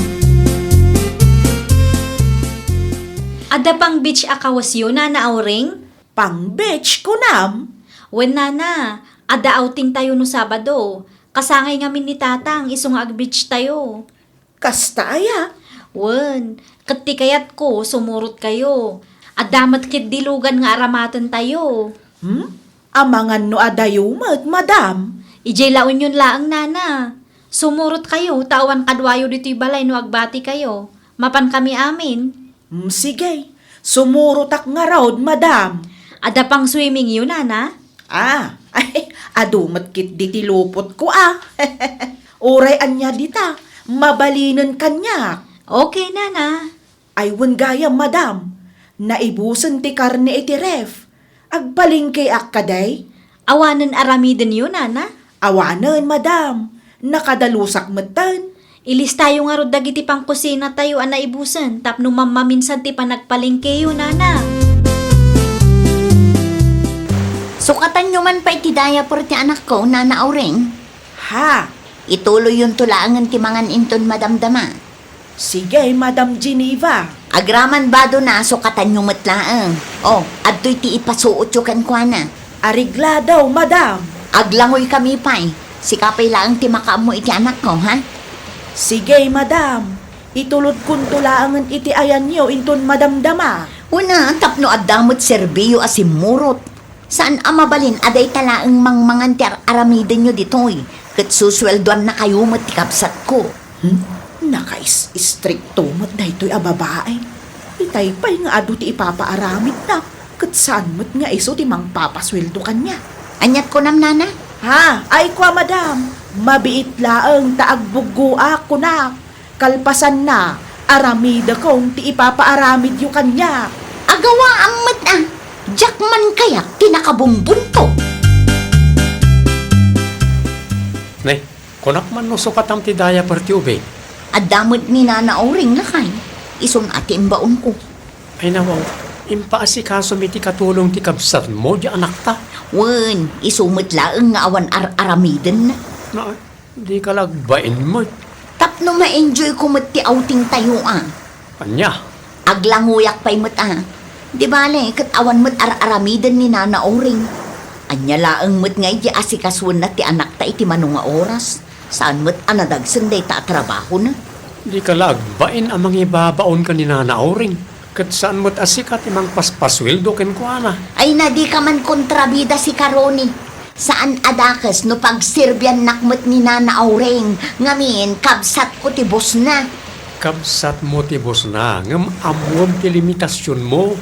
Adda pang-beach a kawesyo, Nana Auring? Pang-beach, kunam? Wen, Nana. Adda outingtayo no Sabado. Kasangay ngamin ni Tatang isu nga ag-beachtayo. Kasta aya? Wen, ket ti kayatko, sumurotkayo. Adda met ketdi lugan nga aramatentayo. Hmm? Amangan no adayo met, madam? Idiay La Union laeng, Nana. Sumurotkayo, ta awan kaduayo ditoy balay no agbatikayo. Mapankami amin. Hmm, sige. Sumurotak ngarud, madam. Adda pang-swimmingyo, Nana? Ah, ay, adu met ketdi ti lupotko a. Uray ania dita, mabalinen kaniak. Okay, Nana. Ay, wen gayam, madam. Naibusen ti karne iti ref. Agpalengkeak kadi? Awanen aramidenyo, Nana? Awanen, madam. Nakadalusak metten. Ilistayo ngarud dagiti pangkusinatayo a naibusen tapno mammaminsan ti panagpalengkeyo, Nana. Sukatanyo man pay ti diaper ti anakko, Nana Auring. Ha? Ituloyyonto laengen ti mangan inton madamdama. Sige, Madam Geneva. Agraman badona, sukatanyo met laeng. O, adtoy ti ipasuotyo kenkuana. Areglado, madam. Aglangoykami pay. Sika pay laeng ti makaammo iti anakko, ha? Sige, madam. Itulodkonto laengen iti ayanyo inton madamdama. Una, tapno adda met serbiyo a simmurot. Saan a mabalin a dayta laeng mangmangan ti ar-aramidenyo ditoy, ket susueldoannakayo met ti kabsatko. Hmm? Nakais-istrikto met daytoy a babae. Itay pay nga adu ti ipapaaramidna, ket saan met nga isu ti mangpapasueldo kaniak. Aniat kunam, Nana? Ha? Ay, kua, madam. Mabiit laeng ta agbuggoak, kunak. Kalpasanna, aramidakon ti ipapaaramidyo kaniak. Agawaam met a, diak man kayak ti nakabumbunto. Nay, kunak man no sukatam ti diaper ti ubing? Adda met ni Nana Auring, lakay. Isun a ti imbaonko. Ay, nawaw. Impaasikasom iti katulong ti kabsatmo, di anakta. Wen, isu met laeng nga awan ar-aramidenna. Na, di ka la agbain met. Tapno ma-enjoy ko met ti outing tayo, a. Ania? Aglanguyak pay met, a. Di bale, ket awan met ar-aramiden ni Nana Oring. Ania laeng met nga idi asikasuenna ti anakta iti mano nga oras. Saan met a nadagsen dayta a trabahona. Di ka la agbain a mangibabaon ken ni Nana Auring, ket saan met a sika ti mangpaspasueldo kenkuana. Ay na, di ka man kontrabida, sika Ronnie. Saan a dakes no pagserbiannak met ni Nana Auring, ngamin, kabsatko ti bosna. Kabsatmo ti bosna, ngem ammoem ti limitasionmo.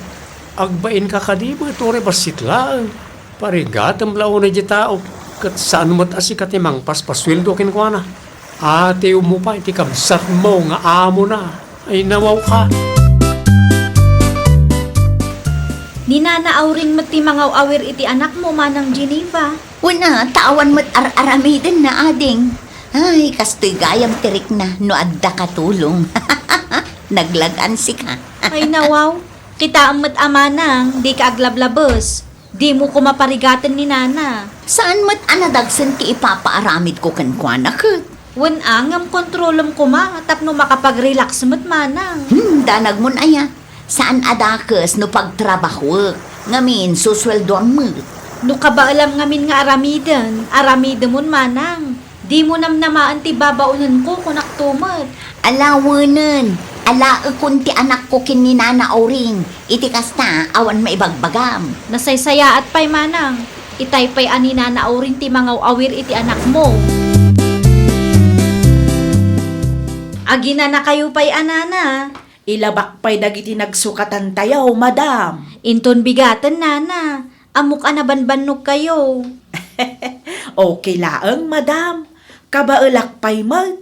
Agbainka kadi met uray bassit laeng. Parigatem la unay diay tao, ket saan met a sika ti mangpaspasueldo kenkuana. Atewmo pay ti kabsatmo nga amona. Ay, nawawka. Ni Nana Auring met ti mangaw-awir iti anakmo, Manang Geneva. Wen a, ta awan met ar-aramidenna, ading. Ay, kastoy gayam ti rikna no adda katulong. Naglagan sika. Ay, nawaw. Kitaem met a, Manang, dika aglablabes. Dimo koma parigaten ni Nana. Saan met a nadagsen ti ipapaaramidko kenkuana ket? Wen a, ngem kontrolem koma tapno makapag-relax met, Manang. Hmm, danagmon aya. Saan a dakes no pagtrabahuek. Ngamin, susueldoam met. No kabaelam ngamin nga aramiden, aramidemon, Manang. Dimo namnamaen ti babaonenko, kunakto met. Alawenen, alaekon ti anakko ken ni Nana Auring. Iti kasta, awan maibagbagam. Nasaysayaat pay, Manang. Itay pay a ni Nana Auring ti mangaw-awir iti anakmo. Aginanakayo pay a, Nana. Ilabak pay dagiti nagsukatantayo, madam. Inton bigaten, Nana. Ammok a nabanbannogkayo. Okay laeng, madam. Kabaelak pay met.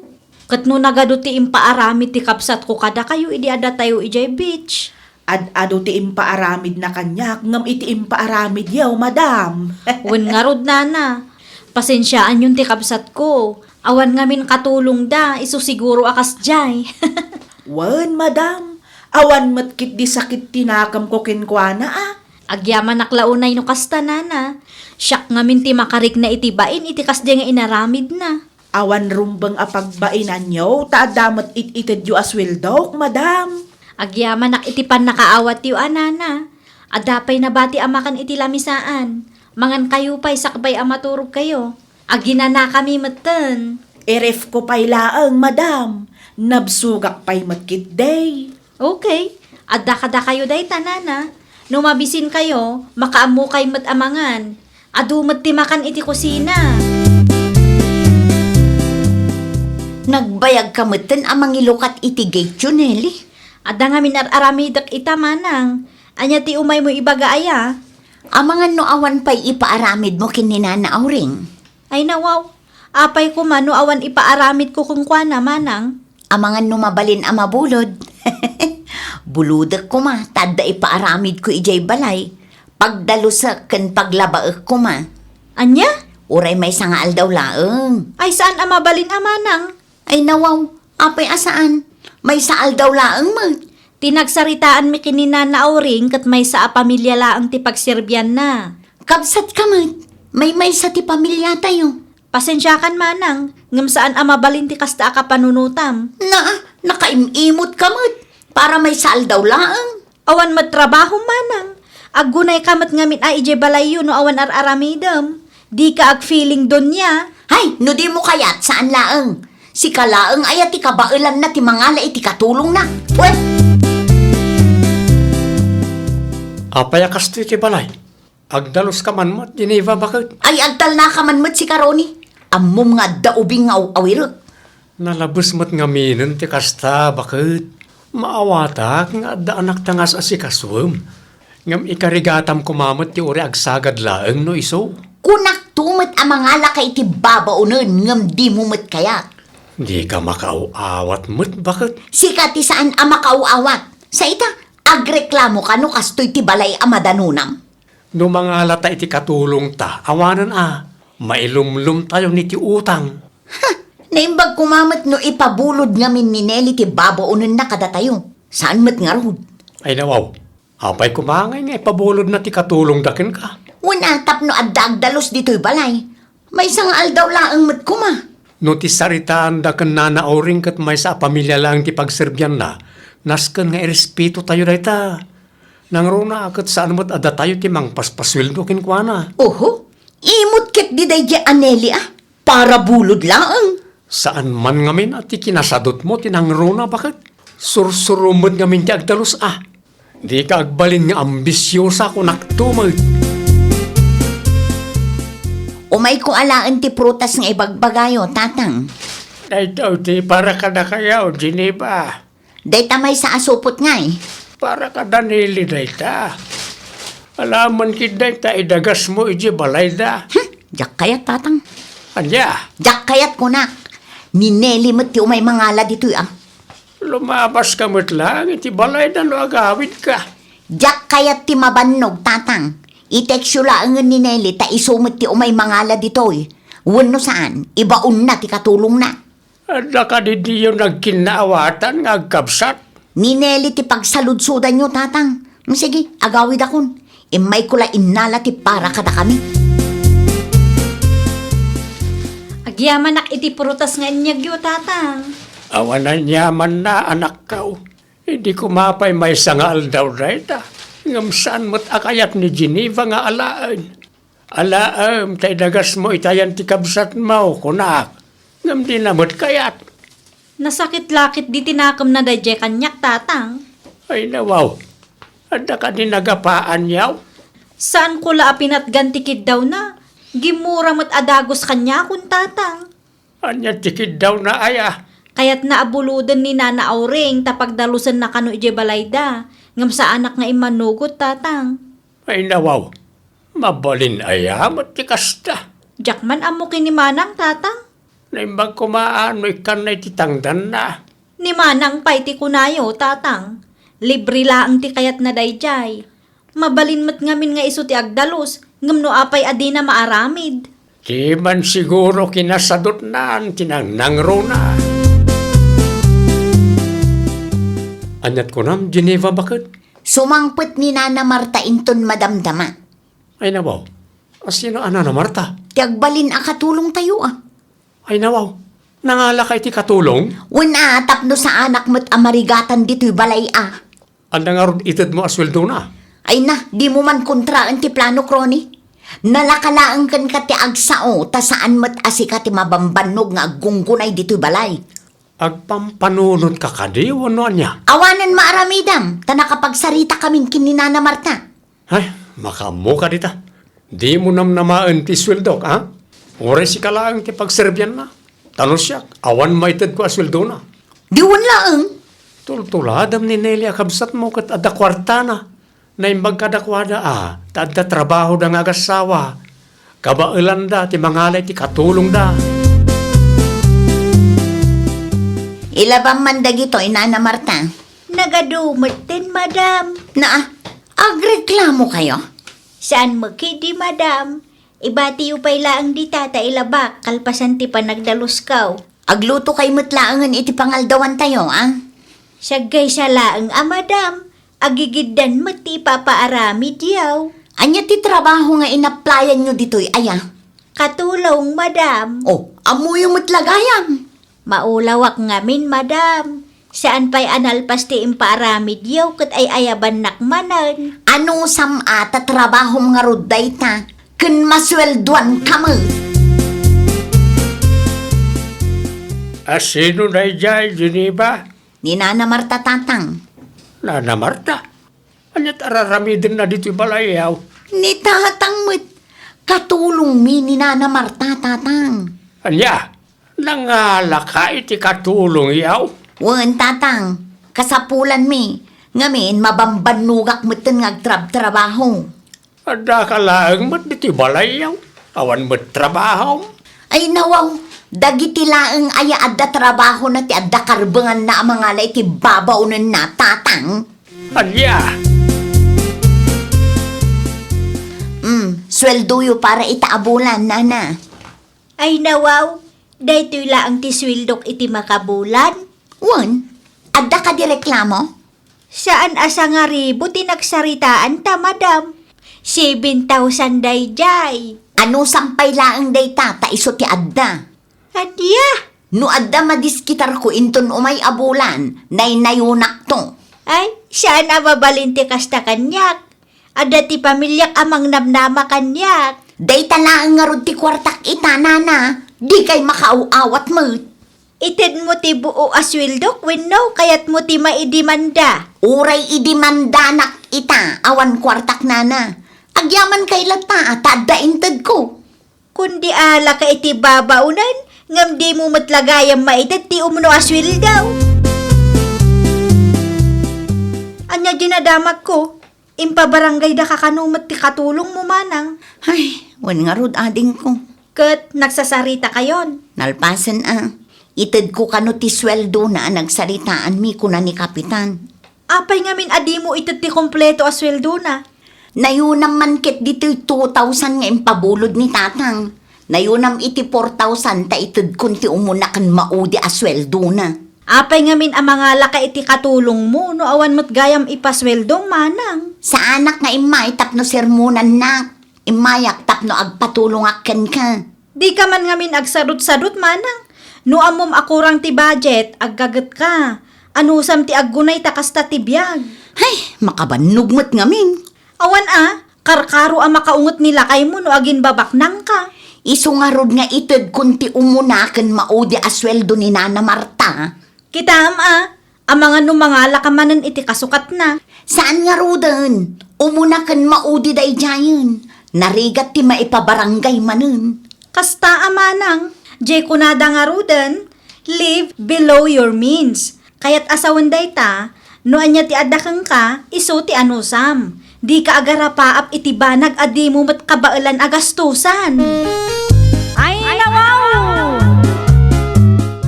Ket no nagadu ti impaaramid ti kabsatko kadakayo idi addatayo idiay beach. Ad-adu ti impaaramidna kaniak ngem iti impaaramidyo, madam. Wen ngarud, Nana. Pasensiaanyon ti kabsatko. Awan ngamin katulongda, isu siguro a kasdiay. Wen, madam. Awan met ketdi sakit ti nakemko kenkuana, a. Agyamanak la unay no kasta, Nana. Siak ngamin ti makarikna iti bain iti kasdiay nga inaramidna. Awan rumbeng a pagbainanyo, ta adda met it-itedyo a sueldok, madam. Agyamanak iti pannakaawatyo a, Nana. Adda pay nabati a makan iti lamisaan. Mangankayo pay sakbay a maturogkayo. Aginanakami metten. I-ref ko pay laeng, madam. Nabsogak pay met ketdi. Okay. Adda kadakayo dayta, Nana. No mabisinkayo, makaammokay met a mangan. Adu met ti makan iti kusina. Nagbayagka metten a mangilukat iti gate-yo, Nelly. Adda ngamin ar-aramidek ita, Manang. Ania ti umaymo ibaga aya? Amangan no awan pay ipaaramidmo ken ni Nana Auring. Ay, nawaw. Apay koma no awan ipaaramidko kenkuana, Manang? Amangan no mabalin a mabulod. Bulodek koma, ta adda ipaaramidko idiay balay. Pagdalusek ken paglabaek koma. Ania? Uray maysa nga aldaw laeng. Ay, saan a mabalin a, Manang? Ay, nawaw. Apay a saan? Maysa aldaw laeng met. Ti nagsaritaanmi ken ni Nana Auring ket maysa a pamilia laeng ti pagserbianna. Kabsatka met, maymaysa ti pamiliatayo. Pasensiakan, Manang, ngem saan a mabalin ti kasta a kapanunotam. Na, nakaim-imotka met. Para maysa aldaw laeng. Awan met trabahom, Manang. Aggunayka met ngamin a idiay balayyo no awan ar-aramidem. Dika agfeeling donya. Hay, no dimo kayat, saan laeng. Sika laeng aya ti kabaelanna ti mangala iti katulongna. Pwet! Apay a kastoy ti balay? Agdaluska man met, Geneva, baket? Ay, agtalnaka man met, sika Ronnie. Ammom nga adda ubing nga aw-awirek. Nalabes met ngaminen ti kasta, baket. Maawatak nga adda anakta nga as-asikasuem. Ngem ikarigatam koma met ti uray agsagad laeng no isu. Kunakto met a mangalaka iti babaonen ngem dimo met kayat. Dika makaaw-awat met, baket. Sika ti saan a makaaw-awat. Sa ita, agreklamoka no kastoy ti balay a madanonam. No mangalata iti katulongta, awanen a, mailumlomtayon iti utang. Ha! Naimbag koma met no ipabulod ngamin ni Nelly ti babaonenna kadatayo. Saan met ngarud? Ay, nawaw. Apay koma ngay nga ipabulodna ti katulongda kenka? Wen a, tapno adda agdalus ditoy balay. Maysa nga aldaw laeng met koma. No ti saritaanda ken Nana Auring ket maysa a pamilia laeng ti pagserbianna, nasken nga irespeto tayo dayta. Nangruna a ket saan met a datayo ti mangpaspasueldo kenkuana. Oho, imot ket di daydiay a Nelly a, para bulod laeng. Saan man ngamin a ti kinasadutmo ti nangruna, baket? Sursuro met ngamin ti agdalus a. Dika agbalin nga ambisiosa, kunakto met. Umayko alaen ti prutas nga ibagbagayo, Tatang. Daytoy ti para kadakayo, Geneva. Dayta maysa a supot ngay. Para kada Nelly dayta. Alaman ket dayta idagasmo idiay balayda. Hmm, diak kayat, Tatang. Ania? Diak kayat, kunak. Ni Nelly met ti umay mangala ditoy, a. Lumabaska met laeng iti balayda no agawidka. Diak kayat ti mabannog, Tatang. I-textyo laengen ni Nelly ta isu met ti umay mangala ditoy. Wenno saan, ibaonna ti katulongna. Adda kadi diyo nagkinnaawatan nga agkabsat? Ni Nelly ti pagsaludsodanyo, Tatang. Sige, agawidakon. Immayko la innala ti para kadakami. Agyamanak iti prutas nga inyegyo, Tatang. Awan aniamanna, anakko. Idi koma pay maysa nga aldaw dayta, ngem saan met a kayat ni Geneva nga alaen. Alaem ta idagasmo itayan ti kabsatmo, kunak. Ngem dina met kayat. Nasakit la ket di tinakemna daydiay kaniak, Tatang. Ay, nawaw. Adda kadi nagapaanyo? Saanko la a pinatgan ti kiddawna. Gimmura met a dagus kaniakon, Tatang. Ania ti kiddawna aya? Kayatna a buloden ni Nana Auring ta pagdalusenna kano idiay balayda, ngem saanak nga immanugot, Tatang. Ay, nawaw. Mabalin aya met ti kasta? Diak man ammo ken ni Manang, Tatang. Naimbag koma a no ikkanna iti tangdanna. Ni Manang pay ti kunayo, Tatang. Libre laeng ti kayatna daydiay. Mabalin met ngamin nga isu ti agdalus, ngem no apay a dina maaramid? Ti man siguro kinasadutnan ti nangnangruna. Aniat kunam, Geneva, baket? Sumangpet ni Nana Marta inton madamdama. Ay, nawaw. Asino a Nana Marta? Ti agbalin a katulongtayo, a. Ay, nawaw. Nangalaka iti katulong? Wen a, tapno saanak met a marigatan ditoy balay a. Ania ngarud itedmo a sueldona? Ay na, dimo man kontraen ti planok, Ronnie. Nalaka laeng kenka ti agsao, ta saan met a sika ti mabambannog nga aggunggunay ditoy balay. Agpampanunotka kadi wenno ania? Awanen maaramidam, ta nakapagsarita kamin ken ni Nana Marta. Ay, makaammoka dita. Dimo namnamaen ti sueldok, a? Uray sika laeng ti pagserbianna. Ta no siak, awan maitedko a sueldona. Di wen laeng. Tultuladem ni Nelly a kabsatmo ket adda kuartana. Naimbag kadakuada a, ta adda trabahoda nga agassawa. Kabaelanda ti mangala iti katulongda. Ilabam man dagitoy, Nana Marta. Nagadu metten, madam. Naa, agreklamo kayo? Saan met ketdi, madam. Ibatiyo pay laeng dita ta ilabak kalpasan ti panagdalusko. Agluto kay met laengen iti pangaldawantayo, a? Saggaysa laeng a, madam. Agigiddan met ti ipapaaramidyo. Ania ti trabaho nga inaplayanyo ditoy aya? Katulong, madam. O, ammoyo met la gayam. Maulawak ngamin, madam. Saan pay a nalpas ti impaaramidyo ket ay-ayabannak manen. Anusam a ta trabahom ngarud dayta, ken masueldoanka met. A sino daydiay, Geneva? Ni Nana Marta, Tatang. Nana Marta? Ania ti araramidenna ditoy balayyo? Ni Tatang met. Katulongmi ni Nana Marta, Tatang. Ania? Nangalaka iti katulongyo? Wen, Tatang. Kasapulanmi. Ngamin, mabambannogak metten nga agtrabtrabaho. Addaka laeng met ditoy balayyo? Awan met trabahom? Ay, nawaw, dagiti laeng aya adda trabahona ti adda karbenganna a mangala iti babaonenna, Tatang. Ania? Mm, sueldoyo para ita a bulan, Nana. Ay, nawaw, daytoy laeng ti sueldok iti makabulan? Wen, adda kadi reklamo? Saan a sangaribu ti nagsaritaanta, madam. Seven thousand daydiay. Anusam pay laeng dayta ta isu ti adda. Ania? No adda madiskitarko inton umay a bulan, naynayonakto. Ay, saan a mabalin ti kasta kaniak. Adda ti pamiliak a mangnamnama kaniak. Dayta laeng ngarud ti kuartak ita, nana. Dikay makaaw-awat met. Itedmo ti buo a sueldok wenno kayatmo ti maidemanda? Uray idemandanak ita, awan kuartak, nana. Agyamankay latta ta adda intedko. Kundi ala ka iti babaonen, ngem dimo met la gayam maited ti umno a sueldo. Ania diay nadamagko? Impabaranggaydaka kano met ti katulongmo, manang? Ay, wen ngarud, adingko. Ket nagsasaritakayon? Nalpasen a. Itedko kano ti sueldona a nagsaritaanmi, kuna ni Kapitan. Apay ngamin a dimo ited ti kompleto a sueldona? Nayonam man ket ditoy two thousand nga impabulod ni Tatang. Nayonam iti four thousand ta itedkon ti umuna ken maudi a sueldona. Apay ngamin a mangalaka iti katulongmo no awan met gayam ipasueldom, manang? Saanak nga immay tapno sermonannak. Immayak tapno agpatulongak kenka. Dika man ngamin agsadutsadut, manang. No ammom a kurang ti budget, aggagetka. Anusam ti aggunay ta kasta ti biag? Hay, makabannog met ngamin. Awan a, karkaro a makaunget ni lakaymo no aginbabaknangka. Isu ngarud nga itedkon ti umuna ken maudi a sueldo ni Nana Marta. Kitaem a, amangan no mangalaka manen iti kasukatna. Saan ngaruden, umuna ken maudi daydiayen. Narigat ti maipabarangay manen. Kasta a manang, diay kunada ngaruden, live below your means. Kayat a sawen dayta, no ania ti adda kenka, isu ti anusam. Dika agarapaap iti banag a dimo met kabaelan a gastusan. Ay, nawaw!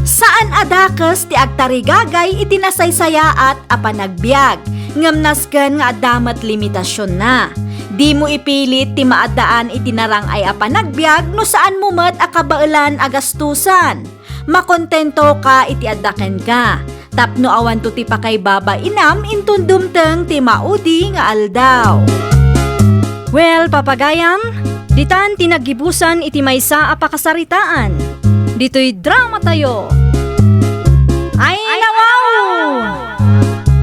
Saan a dakes ti agtarigagay iti nasaysayaat a panagbiag, ngem nasken nga adda met limitasionna. Dimo ipilit ti maaddaan iti narang-ay a panagbiag no saanmo met a kabaelan a gastusan. Makontentoka iti adda kenka, tapno awanto ti pakaibabainam inton dumteng ti maudi nga aldaw. Well, papagayam, ditan ti naggibusan iti maysa a pakasaritaan. Ditoy drama tayo. Ay, nawaw!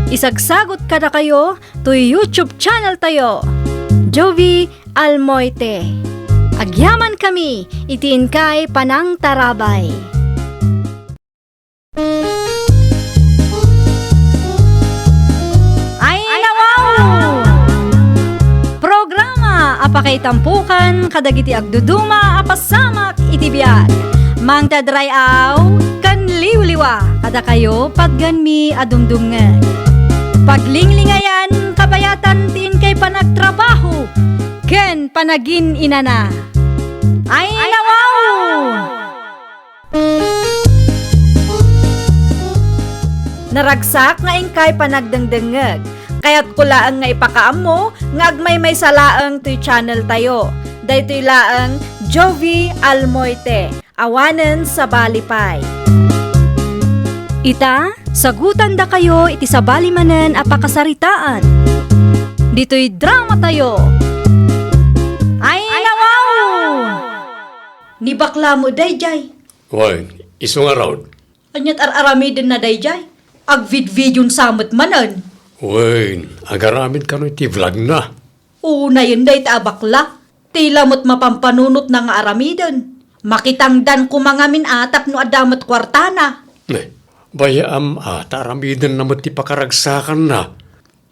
Isagsagot kadakayo toy YouTube channel tayo, Jovie Almoite. Agyamankami iti inkay panangtarabay. Ay, nawaw! Programa a pakaitampokan kadagiti agduduma a pasamak iti biag. Mangted ray-aw ken liwliwa kadakayo patgenmi a dumdumngeg. Paglinglingayan, kabayatan ti inkay panagtrabaho ken panagin-inana. Ay, nawaw! Naragsak nga inkay panagdengdengngeg. Kayatko laeng nga ipakaammo nga agmaymaysa laeng toy channel tayo. Daytoy laeng Jovie Almoite. Awanen sabali pay. Ita, sagutandakayo iti sabali manen a pakasaritaan. Ditoy drama tayo. Ay, nawaw! Ni bakla met daydiay. Wen, isu ngarud. Aniat ar-aramidenna daydiay? Agvidvidion sa met manen. Wen, agaramid kano iti vlogna. Unayen dayta a bakla. Ti la met mapampanunotna nga aramiden. Makitangdan koma ngamin a tapno adda met kuartana. Ne, bayaam a ta aramidenna met ti pakaragsakanna.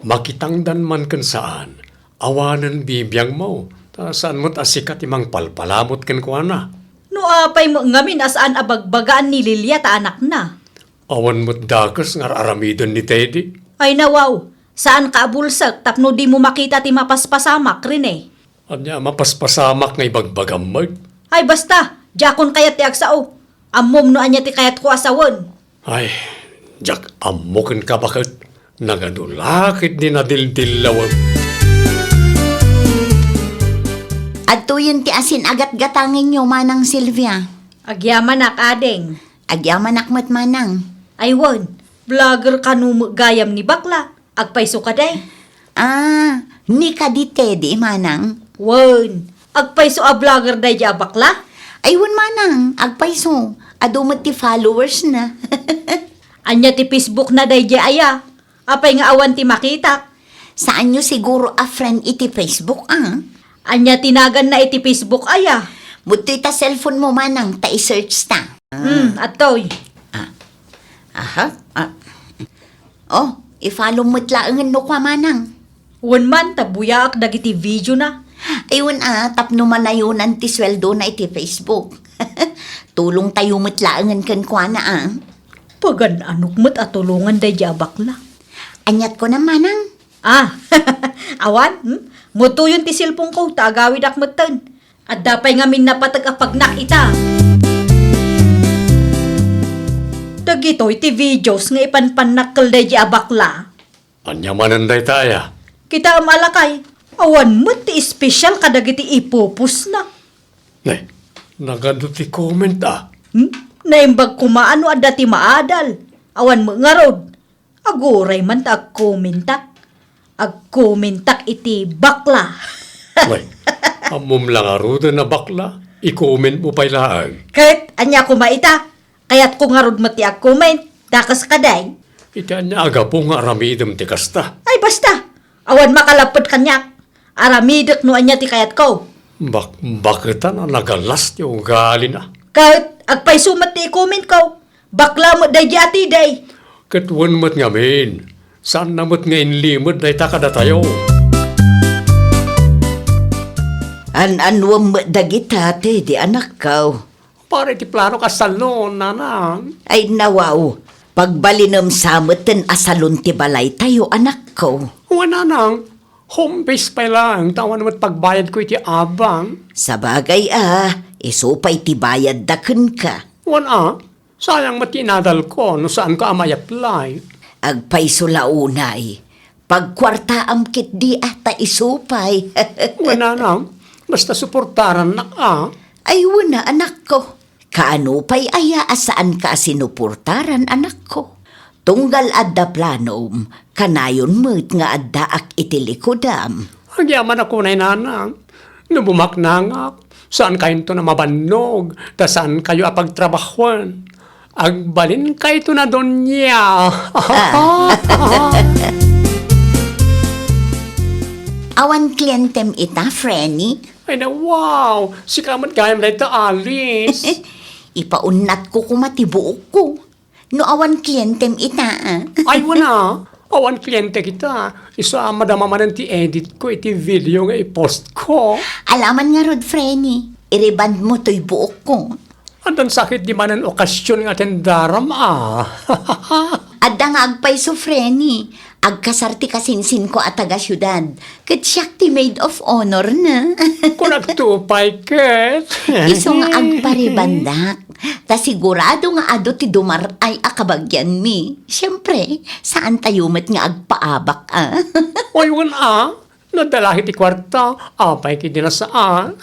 Makitangdan man ken saan, awanen bibiangmo, ta saan met a sika ti mangpalpalamut kenkuana. No apay met ngamin a saan a bagbagaan ni Lilia ta anakna? Awan met dakes nga ar-aramiden ni Teddy. Ay nawaw, saanka a bulsek tapno dimo makita ti mapaspasamak, Rene. Ania a mapaspasamak nga ibagbagam met? Ay basta, diakon kayat ti agsao. Ammom no ania ti kayatko a sawen. Ay, diak ammo kenka baket. Nagadu la ketdi nadildillawek. Adtoyen ti asin a gatgatangenyo, Manang Silvia. Agyamanak, ading. Agyamanak met, Manang. Ay wen, vlogger kano met gayam ni bakla. Agpayso kadi? Ah, ni kadi Teddy, manang? Wen, agpayso a vlogger daydi a bakla? Ay, wen, manang, agpayso. Adu met ti followers na. Ania ti Facebook na daydi aya? Apay nga awan ti makitak? Saanyo siguro a friend iti Facebook, ah? Ania ti naganna iti Facebook aya? Mudtoy ta cellphone mo, manang, ta i-search ta. Hmm, adtoy. Ah. Aha. Ah. Oh, i-follow met laengen no kua, manang. Wen man, ta buyaak dagiti video na. Ay, wen, ah, tapno manayonan ti sueldo na iti Facebook. Tulong tayo met laengen ken kuana, ah. Pagan-anok met a tulongan daydi a bakla. Aniat ko na, manang? Ah, awan, hmm? Mutuyon ti cellphone ko, ta agawidak metten. Adda pay ngamin napateg a pagnak ita. Dagitoy ti videos nga ipanpannak kel daydi a bakla. Ania manen dayta aya? Kitaem a lakay, awan met ti espesyal kadagiti ipupusna. Ne, nagadu ti comment, ah. Hmm? Naimbag koma no adda ti maadal. Awan met ngarud. Aguray man ta agkomentak. Agkomentak iti bakla. Wen, ammom la ngaruden a bakla, i-comment mo pay laeng. Ket ania koma ita? Kayatko ngarud met ti agcomment. Dakes kadi? Iti ania a gapu nga aramidem ti kasta? Ay, basta! Awan makalapped kaniak. Aramidek no ania ti kayatko. Bak-, baketan a nagalas ti ugalina. Ket agpayso met ti i-comment ko. Bakla met daydi a Teddy. Ket wen met ngamin, saanna met nga inlimed dayta kadatayo. An-anuem met dagita, Teddy, anakko. Para iti plano ka salon, nanang. Ay, nawaw. Pagbalinem sa metten a salon ti balaytayo, anakko. Wen, nanang. Home base pay laeng, ta awan met pagbayadko iti abang. Sabagay a, isu pay ti bayadda kenka. Wen a, sayang met ti inadalko no saanko a may-apply. Agpayso la unay. Pagkuartaam ketdi a ta isu pay. Wen, nanang, basta suportarannak a. Ay, wen a, anakko. Kaano pay aya a saanka a sinuportaran, anakko? Tunggal adda planom, kanayon met nga addaak iti likudam. Agyamanak unay, nanang. No bumaknangak, saankayonton a mabannog, ta saankayo a pagtrabahoen. Agbalinkayton a donia. Ah. Awan klientem ita, Frenny? Ay na, wow! Sika met gayam dayta, Alice. Ipaunnatko koma ti buokko. No awan klientem ita, ah. Ay, wen a. Awan kliente kita. Isu a madama manen ti edit ko iti video nga i-post ko. Alaman ngarud, Frenny. I-rebond mo toy buokko. Addan sakit di manen okasyon nga atendaram a. Adda nga agpayso, Frenny. Agkasar ti kasinsinko a taga-siudad, ket siak ti maid of honor na. Kunakto pay ket. Isu nga agparebandak, ta sigurado nga adu ti dumar-ay a kabagianmi. Siempre, saantayo met nga agpaabak a. Oy, wen a, nadda la ti kuarta, apay ket di na saan.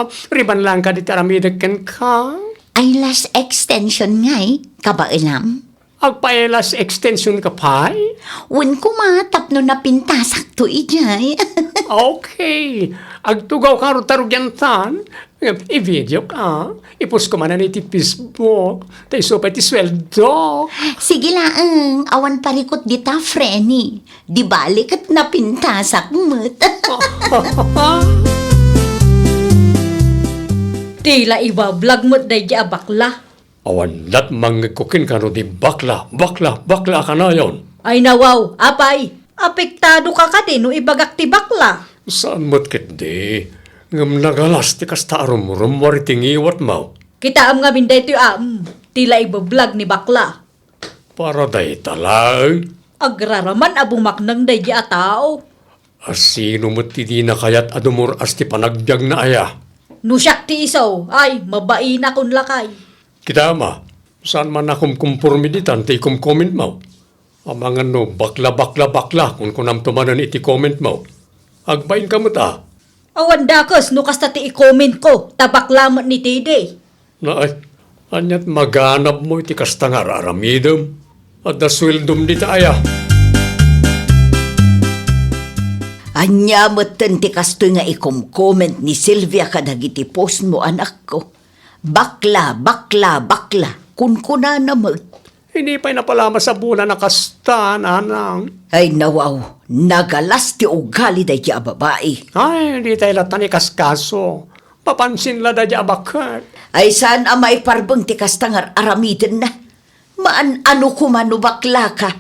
Ah, rebond laeng kadi ti aramidek kenka. Eyelash extension ngay, kabaelam. Agpa-eyelash extension ka pay? Wen koma, tapno napintasakto idiay. Okay. Agtugaw ka rod ta rugiantan. I-video ka. I-post ko manen iti Facebook. Ta isu pay ti sueldo. Sige laeng, awan parikut dita, Frenny. Di bale ket napintasak met. Ti la ibablog met daydi a bakla. Awan lat mangngegko kenka no di bakla, bakla, bakla a kanayon. Ay nawaw, apay, apektado ka kadi no ibagak ti bakla? Saan met ketdi, ngem nagalas ti kasta a rumrummuar iti ngiwatmo. Kitaem ngamin daytoy a, mm, ti la ibablog ni bakla. Para dayta laeng. Agraraman a bumaknang daydi a tao. A sino met ti dina kayat a dumur-as ti panagbiagna aya? No siak ti isu, ay, mabainakon lakay. Kitaem a, saan man a kumkumporme ditan ti ikomkommentmo. Amangan no bakla, bakla, bakla, kunkunamto manen iti commentmo. Agbainka met a. Awan dakes no kasta ti i-commentko, ta bakla met ni Teddy. Naay, aniat maganabmo iti kasta nga ar-aramidem? Adda sueldom dita aya? Ania metten ti kastoy nga ikomcomment ni Silvia kadagiti postmo, anakko? Bakla, bakla, bakla, kunkunana met. Idi pay napalama sa bulan a kasta, nanang. Ay, nawaw, nagalas ti ugali daydi a babai. Ay, ditay latta ni kaskaso. Papansin la daydi a baket. Ay, saan a maiparbeng ti kasta nga ar-aramidenna? Maan-ano koma no bakla ka,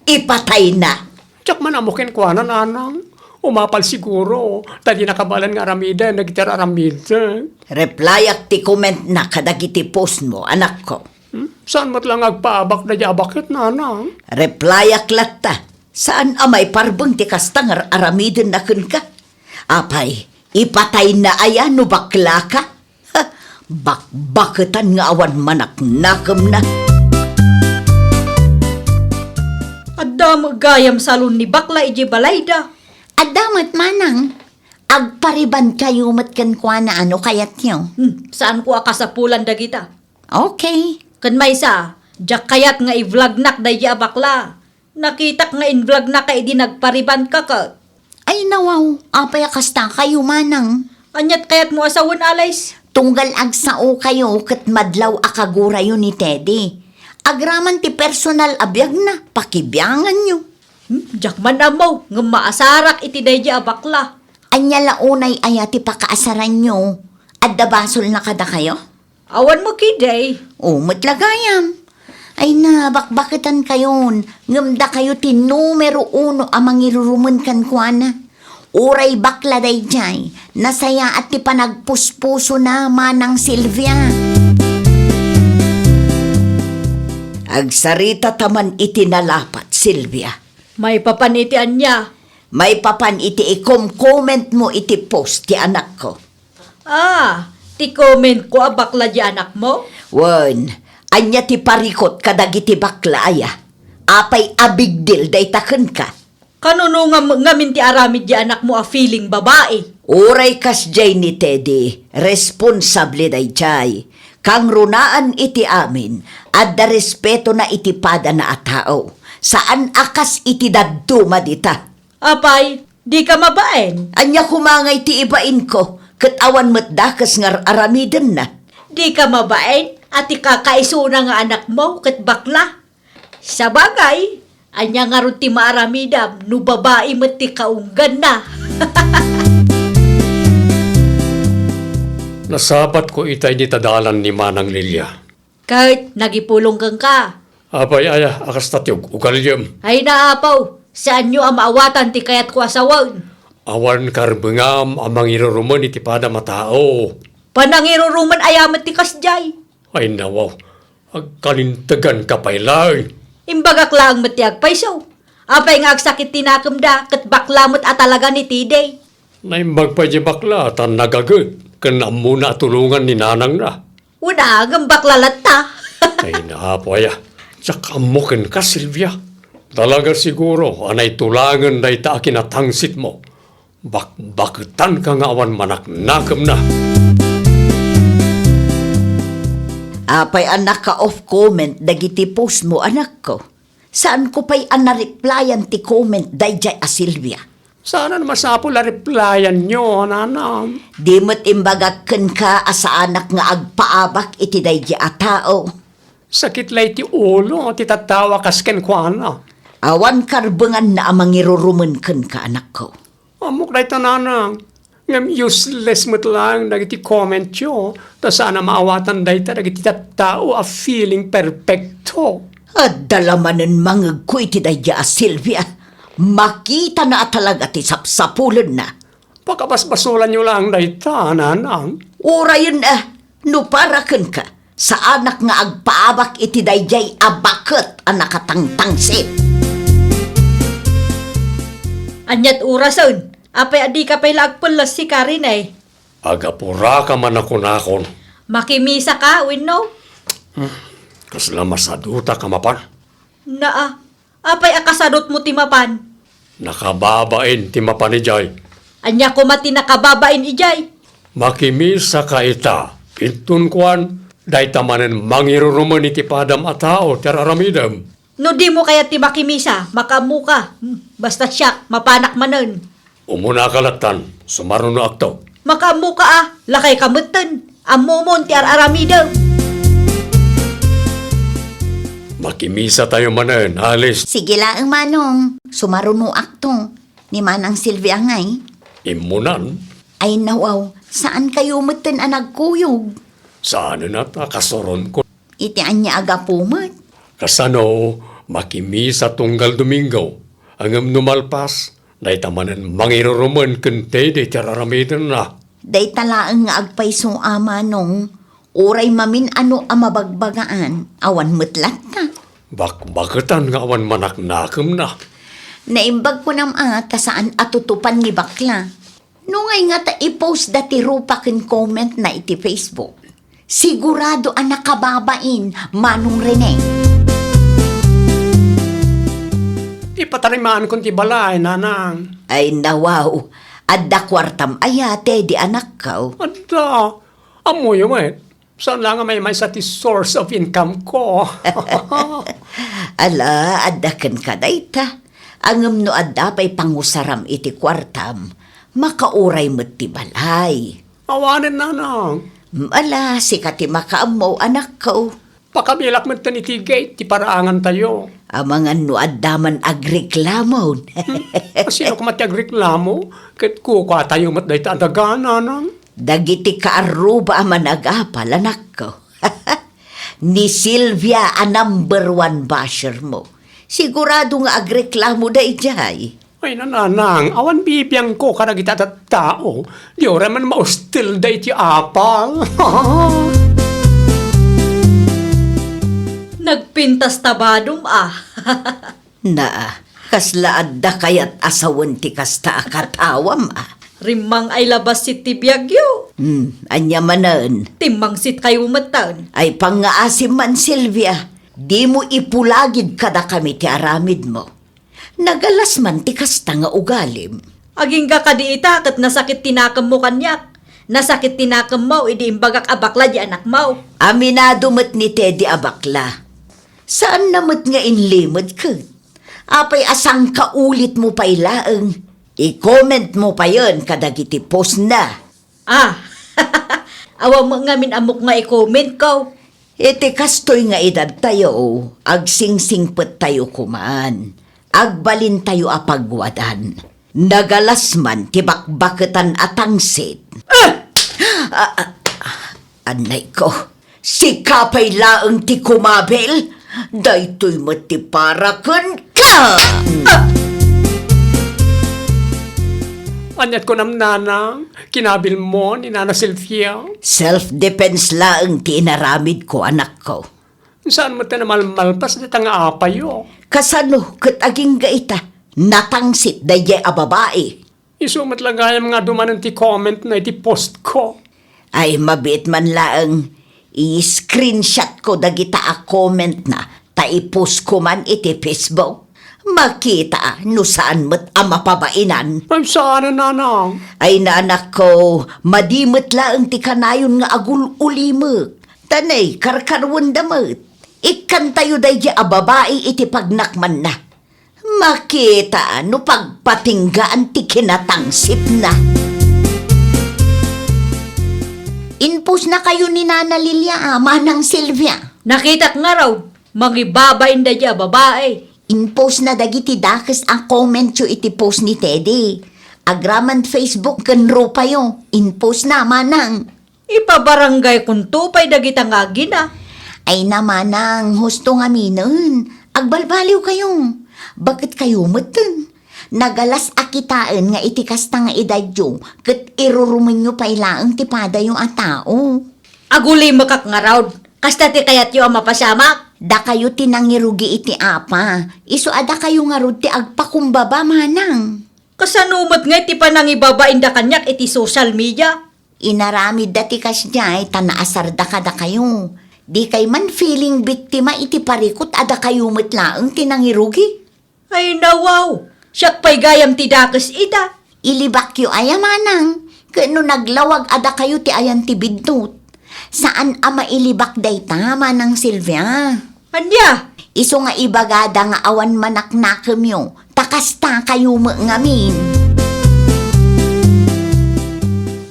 ipatayna. Diak man ammo kenkuana, nanang. Umapal siguro, ta di nakabaelan nga aramiden dagiti ar-aramidek. Replyak ti commentna kadagiti postmo, anakko. Hmm? Saan met la nga agpaabak daydi a baket, nanang? Replyak latta. Saan a maiparbeng ti kasta nga ar-aramidenna kenka? Apay, ipatayna aya no bakla ka? Ha, bakbaketan nga awan manaknakemna. Adda met gayam salon ni bakla idiay balayda. Adda met manang. Agparibankayo met kenkuana no kayatyo. Hmm, saanko a kasapulan dagita. Okay. Ken maysa, diak kayat nga i-vlognak daydi a bakla. Nakitak nga in-vlogna ka idi nagparibanka ket. Ay, nawaw, apay a kasta kayo, manang? Aniat kayatmo a sawen, Alice? Tunggal agsao kayo ket madlaw a kagurayo ni Teddy. Agraman ti personal a biagna, pakibianganyo. Hmm, diak man ammo, ngem maasarak iti daydi a bakla. Ania la unay aya ti pakaasaranyo? Adda basolna kadakayo? Awan mo kidi. O, met la gayam. Ay na, bakbaketan kayon, ngem dakayo ti numero uno a mangirurumen kenkuana. Uray bakla daydiay, nasayaat ti panagpuspusona, Manang Silvia. Agsarita ta man iti nalapat, Silvia. Maipapan iti ania? Maipapan iti ikomcommentmo iti post ti anakko. Ah, ti commentko a bakla di anakmo? Wen, ania ti parikut kadagiti bakla aya? Apay a big deal dayta kenka? Kanunongan ngamin ti aramid di anakmo a feeling babai? Uray kasdiay ni Teddy, responsable daydiay. Kangrunaan iti amin, adda respetona iti padana a tao. Saan a kas iti dadduma dita. Apay, dika mabain? Ania koma ngay ti ibainko, ket awan met dakes nga ar-aramidenna. Dika mabain a ti kakaisuna nga anakmo ket bakla? Sabagay, ania ngarud ti maaramidam no babai met ti kaungganna? Nasabatko itay dita dalan ni Manang Lilia. Ket nagipulong kenka. Apay aya a kasta ti ug-, ugaliem? Ay na, Apo, saanyo a maawatan ti kayatko a sawen. Awan karbengam a mangirurumen iti padam a tao. Panangirurumen aya met ti kasdiay? Ay nawaw, agkalinteganka pay laeng. Imbagak laeng met ti agpayso. Apay nga agsakit ti nakemda ket bakla met a talaga ni Teddy? Naimbag pay di bakla ta nagaget ken ammona a tulongan ni nanangna. Una, ngem bakla latta. Ay, naapo aya. Diak ammo kenka, Silvia. Talaga siguro a naitulangen dayta a kinatangsitmo. Bakbaketanka nga awan manaknakemna. Apay a naka-off comment dagiti postmo, anakko? Saanko pay a nareplyan ti comment daydiay a Silvia? Saan a masapul a replyanyo, nanang? Di met imbagak kenka a saanak nga agpaabak iti daydi a tao. Sakit la iti ulo ti tattao a kas kenkuana. Awan karbenganna a mangirurumen kenka, anakko. Ammok dayta, nanang. Ngem useless met laeng dagiti commentyo, ta saan a maawatan dayta dagiti tattao a feeling perfecto. Adda la manen mangegko iti daydi a Silvia. Makitana a talaga ti sapsapulenna. Pakabasbasolanyo laeng dayta, nanang. Urayen, eh, no para kenka, saanak nga agpaabak iti daydiay a baket a nakatangtangsit. Aniat urasen? Apay a dika pay la agpelles, sika Rene? Agapuraka man a kunakon. Makimisaka wenno? Hmm, kasla masadutak a mapan? Naa, apay a kasadutmo ti mapan? Nakababain ti mapan idiay. Ania koma ti nakababain idiay? Makimisaka ita, inton kuan, dayta manen mangirurumen iti padam a tao ti ar-aramidem. No dimo kayat ti makimisa, makaammoka. Hmm, basta siak, mapanak manen. Umunaka lattan, sumarunoakto. Makaammoka a, lakayka metten. Ammomon ti ar-aramidem. Makimisatayo manen, Alice. Sige laeng, Manong. Sumarunoakto. Ni Manang Silvia ngay? Immunan? Ay, nawaw, saankayo metten a nagkuyog? Saanen a ta kasuronko. Iti ania a gapu met? Kasano, makimisa tunggal Domingo, ngem no malpas, dayta manen mangirurumen ken Teddy ti ar-aramidenna. Dayta laeng nga agpayso a, Manong, uray mamin-ano a mabagbagaan, awan met latta. Bakbaketan nga awan manaknakemna. Naimbag kunam a ta saan a tutupan ni bakla. No ngay ngata i-post da ti rupa ken comment na iti Facebook, sigurado a nakababain, Manong Rene. Ipatarimankon ti balay, Nanang. Ay, nawaw. Adda kuartam aya, Teddy, anakko? Adda. Ammoyo met. Saan la nga maymaysa ti source of income ko. Ala, adda kenka dayta. Ngem no adda pay pangusaram iti kuartam, makauray met ti balay. Awanen, Nanang. Mm, ala, sika ti makaammo, anakko. Pakabilak metten iti gate ti paraangantayo. Amangan no adda man agreklamo. Hmm? Sino koma ti agreklamo? Ket kukuatayo met dayta a daga, Nanang. Dagiti kaarruba a managapal, anakko. Ni Silvia a number one basher mo. Sigurado nga agreklamo daydiay. Ay, Nanang, awan bibiangko kadagiti a tattao. Di uray man maustil daydi apal. Nagpintas ta badom, a. Naa, kasla adda kayat a sawen ti kasta a katawam, a? Rimmang ay la bassit ti biagyo. Hmm, ania manen? Timmangsit kayo metten. Ay, pangngaasim man, Silvia. Dimo ipulagid kadakami ti aramidmo. Nagalas man ti kasta nga ugalim. Agingga kadi ita ket nasakit ti nakemmo kaniak. Nasakit ti nakemmo idi imbagak a bakla di anakmo. Aminado met ni Teddy a bakla. Saanna met nga inlimed ket. Apay a sangkaulitmo pay laeng, i-commentmo payen kadagiti postna. Ah, awan met ngamin ammok nga i-commentko. Iti kastoy nga edadtayo, agsingsingpettayo koman. Agbalintayo a pagwadan. Nagalas man ti bakbaketan a tangsit. Ah! Ah, ah, annay ko. Sika pay laeng ti kumabil. Daytoy met ti para kenka. Ah! Aniat kunam, Nanang? Kinabilmo ni Nana Silvia? Self-defense laeng ti inaramidko, anakko. Saan met ti namalmalpas dita nga apayo? Kasano ket agingga ita? Natangsit daydiay a babai. Isu met la gayam nga adu manen ti commentna iti postko. Ay, mabiit man laeng, i-screenshotko dagita a commentna ta i-postko man iti Facebook. Makita no saan met a mapabainan. Ay, saan, Nanang? Ay, nanakko, madi met laeng ti kanayon nga agul-ulimek. Ta nay, karkarwenda met. Ikkantayo daydi a babai iti pagnakmanna. Makita no pagpatinggaan ti kinatangsitna. Inpostna kayo ni Nana Lilia, a, Manang Silvia. Nakitak ngarud, mangibabain daydi a babai. Inpostna dagiti dakes a commentyo iti post ni Teddy. Agraman Facebook ken rupayo, inpostna, Manang. Ipabarangaykonto pay dagita nga agina. Ay na, Manang, husto ngaminen. Agbalbaliwkayo. Baketkayo metten. Nagalas a kitaen nga iti kasta nga edadyo, ket irurumenyo pay laeng ti padayo a tao. Agulimekak ngarud. Kasta ti kayatyo a mapasamak? Dakayo ti nangirugi iti apa. Isu a dakayo ngarud ti agpakumbaba, Manang. Kasano met ngay ti panangibabainda kaniak iti social media? Inaramidda ti kasdiay ta naasarda kadakayo. Dikay man feeling biktima iti parikut a dakayo met laeng ti nangirugi? Ay, nawaw! Siak pay gayam ti dakes ita. Ilibakyo aya, Manang, ket no naglawag a dakayo ti ayan ti biddut. Saan a mailibak dayta, Manang Silvia. Ania? Isu nga ibagada nga awan manaknakemyo, ta kastakayo met ngamin.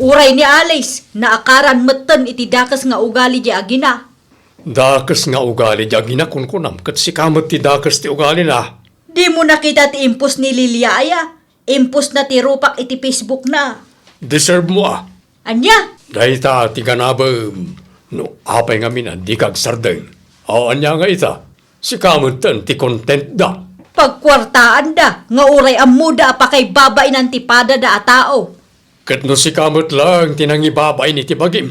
Uray ni Alice, naakaran metten iti dakes nga ugali di agina. Dakes nga ugali di agina, kunkunam, ket sika met ti dakes ti ugalina. Dimo nakita ti impos ni Lilia aya? Impos na ti rupak iti Facebook na. Deserve mo a. Ania? Dayta ti ganabem. No apay ngamin a dika agsardeng. O ania nga ita? Sika metten ti content da. Pagkuartaanda nga uray ammoda a pakaibabainan ti padada a tao. Ket no sika met laeng ti nangibabain iti bagim,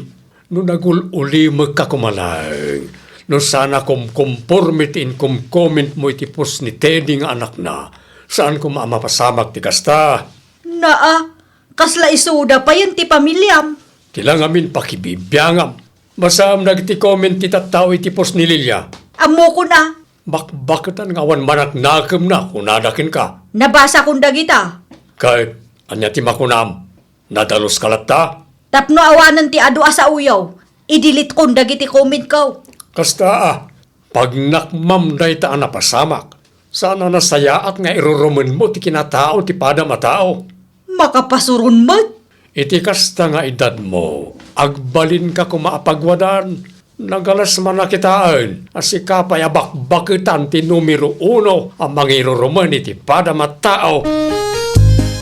no nagul-ulimekka koma laeng, no saan a kumkomporme ti inkomkomment mo iti post ni Teddy nga anakna, saan koma a mapasamak ti kasta. Naa, kasla isuda payen ti pamiliam. Ti la ngamin pakibibiangam. Basaem dagiti comment ti tattao iti post ni Lilia. Ammokon a. Bakbaketan nga awan manaknakemna, kunada kenka. Nabasakon dagita. Ket ania ti makunam? Nadaluska latta? Tapno awanen ti adu a saoyo, i-deletekon dagiti commentko. Kasta a, pagnakmam dayta a napasamak, saan a nasayaat nga irurumenmo ti kinatao ti padam a tao. Makapasuron met. Iti kasta nga edadmo, agbalinka koma a pagwadan. Nagalas man a kitaen a sika pay a bakbaketan ti numero uno a mangirurumen iti padam a tao.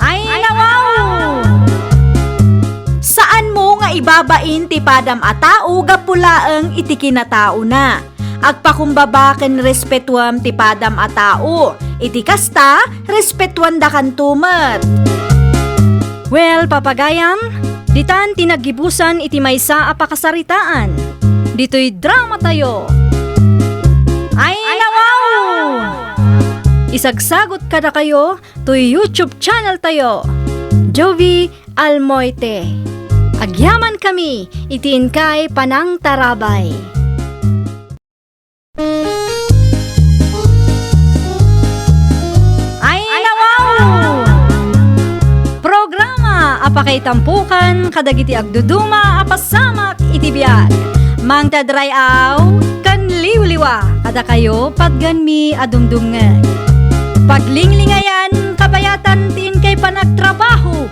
Ay, nawaw! Saanmo nga ibabain ti padam a tao gapu laeng iti kinataona. Agpakumbaba ken respetuem ti padam a tao. Iti kasta, respetuandakanto met. Well, papagayam, ditan ti naggibusan iti maysa a pakasaritaan. Ditoy dramatayo. Ay, nawaw! Isagsagot kadakayo toy YouTube channeltayo, Jovie Almoite. Agyamankami iti inkay panangtarabay. Ay, nawaw! Programa a pakaitampokan kadagiti agduduma a pasamak iti biag. Mangted ray-aw ken liwliwa kadakayo patgenmi a dumdumngeg. Paglinglingayan, kabayatan ti inkay panagtrabaho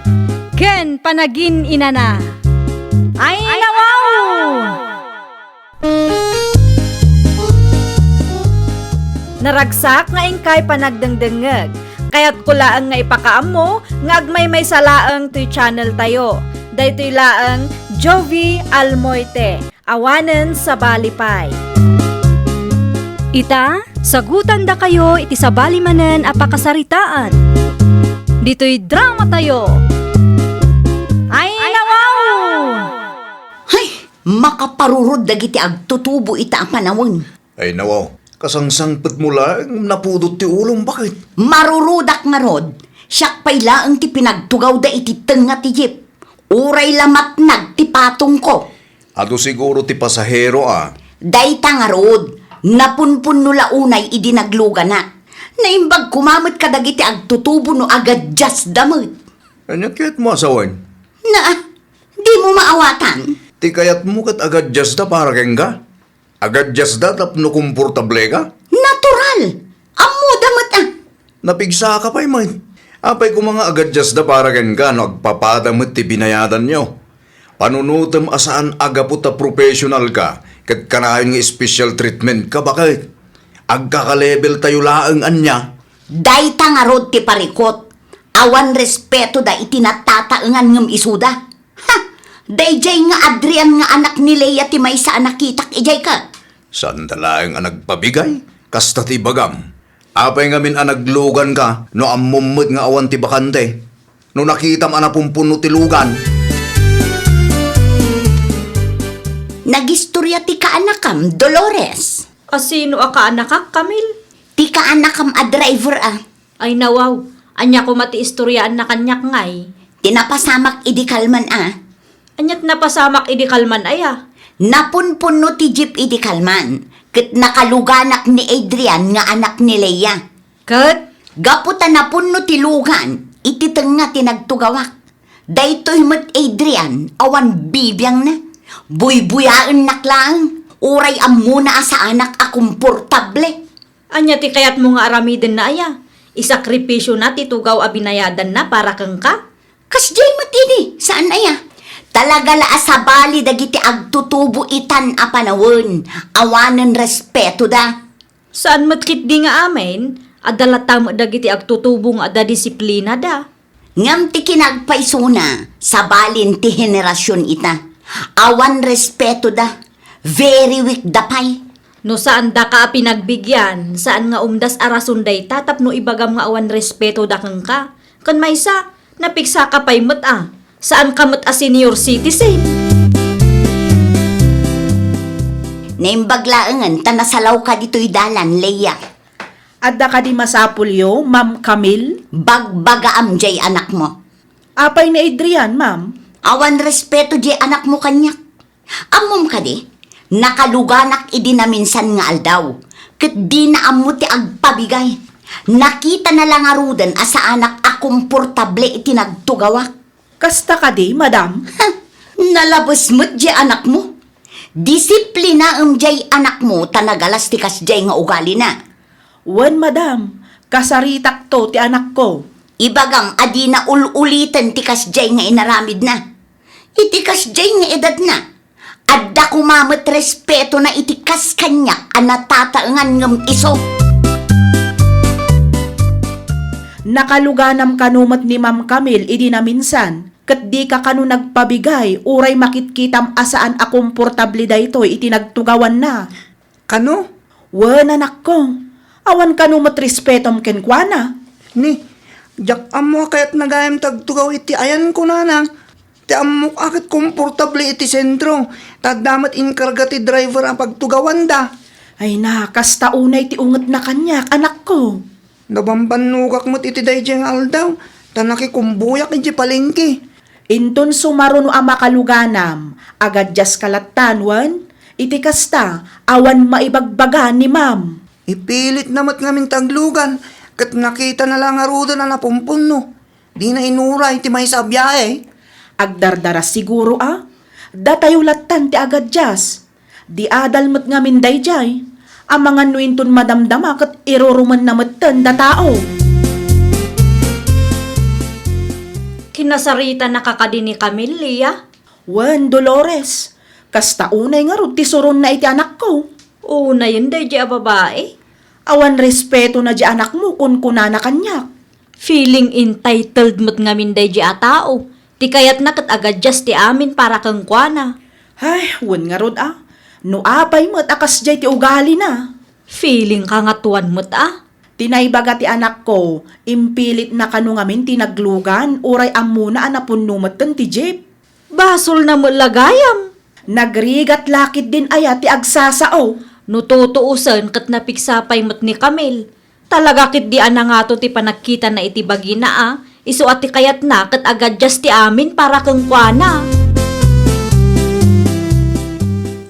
ken panagin-inana. Ay, nawaw! Naragsak nga inkay panagdengdengngeg. Kayatko laeng nga ipakaammo nga agmaymaysa laeng toy channeltayo. Daytoy laeng Jovie Almoite, awanen sabali pay. Ita, sagutandakayo iti sabali manen a pakasaritaan. Ditoy dramatayo. Ay, nawaw! Hay! Makaparurod dagiti agtutubo ita a panawen. Ay, nawaw, kasangsangpetmo laeng, napudot ti ulom, baket? Marurodak ngarud, siak pay laeng ti pinagtugawda iti tengnga ti jeep. Uray la matnag ti patongko. Adu siguro ti pasahero a. Dayta ngarud, napunpunno la unay idi nagluganak. Naimbag koma met kadagiti agtutubo no agaddiasda met. Ania kayatmo a sawen? Naa, dimo maawatan. Ti kayatmo ket agaddiasda para kenka? Agaddiasda tapno komportableka? Natural! Ammoda met a. Napigsaka pay met. Apay koma nga agaddiasda para kenka no agpapada met ti binayadanyo? Panunotem a saan a gapu ta professional ka ket kanayon nga special treatment ka, baket? Agkakaleveltayo laeng ania? Dayta ngarud ti parikut. Awan respetoda iti natataengan ngem isuda. Ha! Daydiay nga Adrian nga anak ni Lea ti maysa a nakitak idiay ket. Saanda laeng a nagpabigay, kasta ti ibagam. Apay ngamin a nagluganka no ammom met nga awan ti bakante? No nakitam a napunpunno ti lugan? Nagistoria ti kaanakam, Dolores. A sino a kaanakak, Camille? Ti kaanakam a driver a. Ay nawaw, ania koma ti istoriaanna kaniak ngay? Ti napasamak idi kalman a. Ania ti napasamak idi kalman aya? Napunpunno ti jeep idi kalman, ket nakaluganak ni Adrian nga anak ni Lea. Ket? Gapu ta napunno ti lugan, iti tengnga ti nagtugawak. Daytoy met Adrian, awan bibiangna. Buybuyaennak laeng, uray ammona a saanak a komportable. Ania ti kayatmo nga aramidenna aya? Isakripisiona ti tugaw a binayadanna para kenka? Kasdiay met idi, saan aya? Talaga la a sabali dagiti agtutubo itan a panawen, awanen respetoda. Saan met ketdi nga amin, adda latta met dagiti agtutubo nga adda disiplinada. Ngem ti kinagpaysona, sabalin ti henerasion ita. Awan respetoda. Very weak da pay. No saan daka a pinagbigian, saan nga umdas a rason dayta tapno ibagam nga awan respetoda kenka. Ken maysa, napiksaka pay met a. Saanka met a senior citizen. Naimbag laengen ta nasalawka ditoy dalan, Leia. Adda kadi masapulyo, Ma'am Camille? Bagbagaam jay anakmo. Apay ni Adrian, ma'am? Awan respeto jay anakmo kaniak. Ammom kadi, nakaluganak idi naminsan nga aldaw, ket dina ammo ti agpabigay. Nakitana la ngaruden a saanak a komportable iti nagtugawak. Kasta kadi, madam? Nalabes met jay anakmo. Disiplinaem jay anakmo ta nagalas ti kasjay nga ugalina. Wen, madam, kasaritakto ti anakko. Ibagam a dina ul-uliten ti kasjay nga inaramidna. Iti kasjay nga edadna, adda koma met respetona iti kas kaniak a natataengan ngem isu. Nakaluganam kano met ni Ma'am Camille idi naminsan, ket dika kano nagpabigay uray makitkitam a saan a komportable daytoy iti nagtugawanna. Kano? Wen, anakko. Awan kano met respetom kenkuana. Ni, diak ammo a kayatna gayam ti agtugaw iti ayan kunana. Ti ammok a ket komportable iti sentro, ta adda met inkarga ti driver a pagtugawanda. Ay na, kasta unay ti ungetna kaniak, anakko. Nabambannogak met iti daydiay nga aldaw, ta nakikumbuyak idiay palengke. Inton sumaruno a makaluganam, agadiaska lattan wen? Iti kasta, awan maibagbaga ni ma'am. Ipilitna met ngamin ti aglugan, ket nakitana la ngaruden a napumpunno. Dina inuray ti maysa a biahe. Agdardara siguro a, datayo lattan ti agadias. Di adal met ngamin daydiay. Amangan no inton madamdama ket irurumenna metten datao. Kinasaritanaka kadi ni Camille? Wen, Dolores. Kasta unay ngarud ti suronna iti anakko. Unayen daydiay a babai? Awan respetona diay anakmo kunkunana kaniak. Feeling entitled met ngamin daydiay a tao. Ti kayatna ket agadias ti amin para kenkuana. Ay, wen ngarud a. No apay met a kasdiay ti ugalina. Feeling kangatuan met a. Ti naibaga ti anakko, impilitna kano ngamin ti naglugan, uray ammona a napunno metten ti jeep. Basolna met la gayam. Nagrigat la ketdin aya ti agsasao. No tutuosen ket napigsa pay met ni Camille. Talaga ketdi a nangato ti panagkitana iti bagina a, isu a ti kayatna ket agadias ti amin para kenkuana.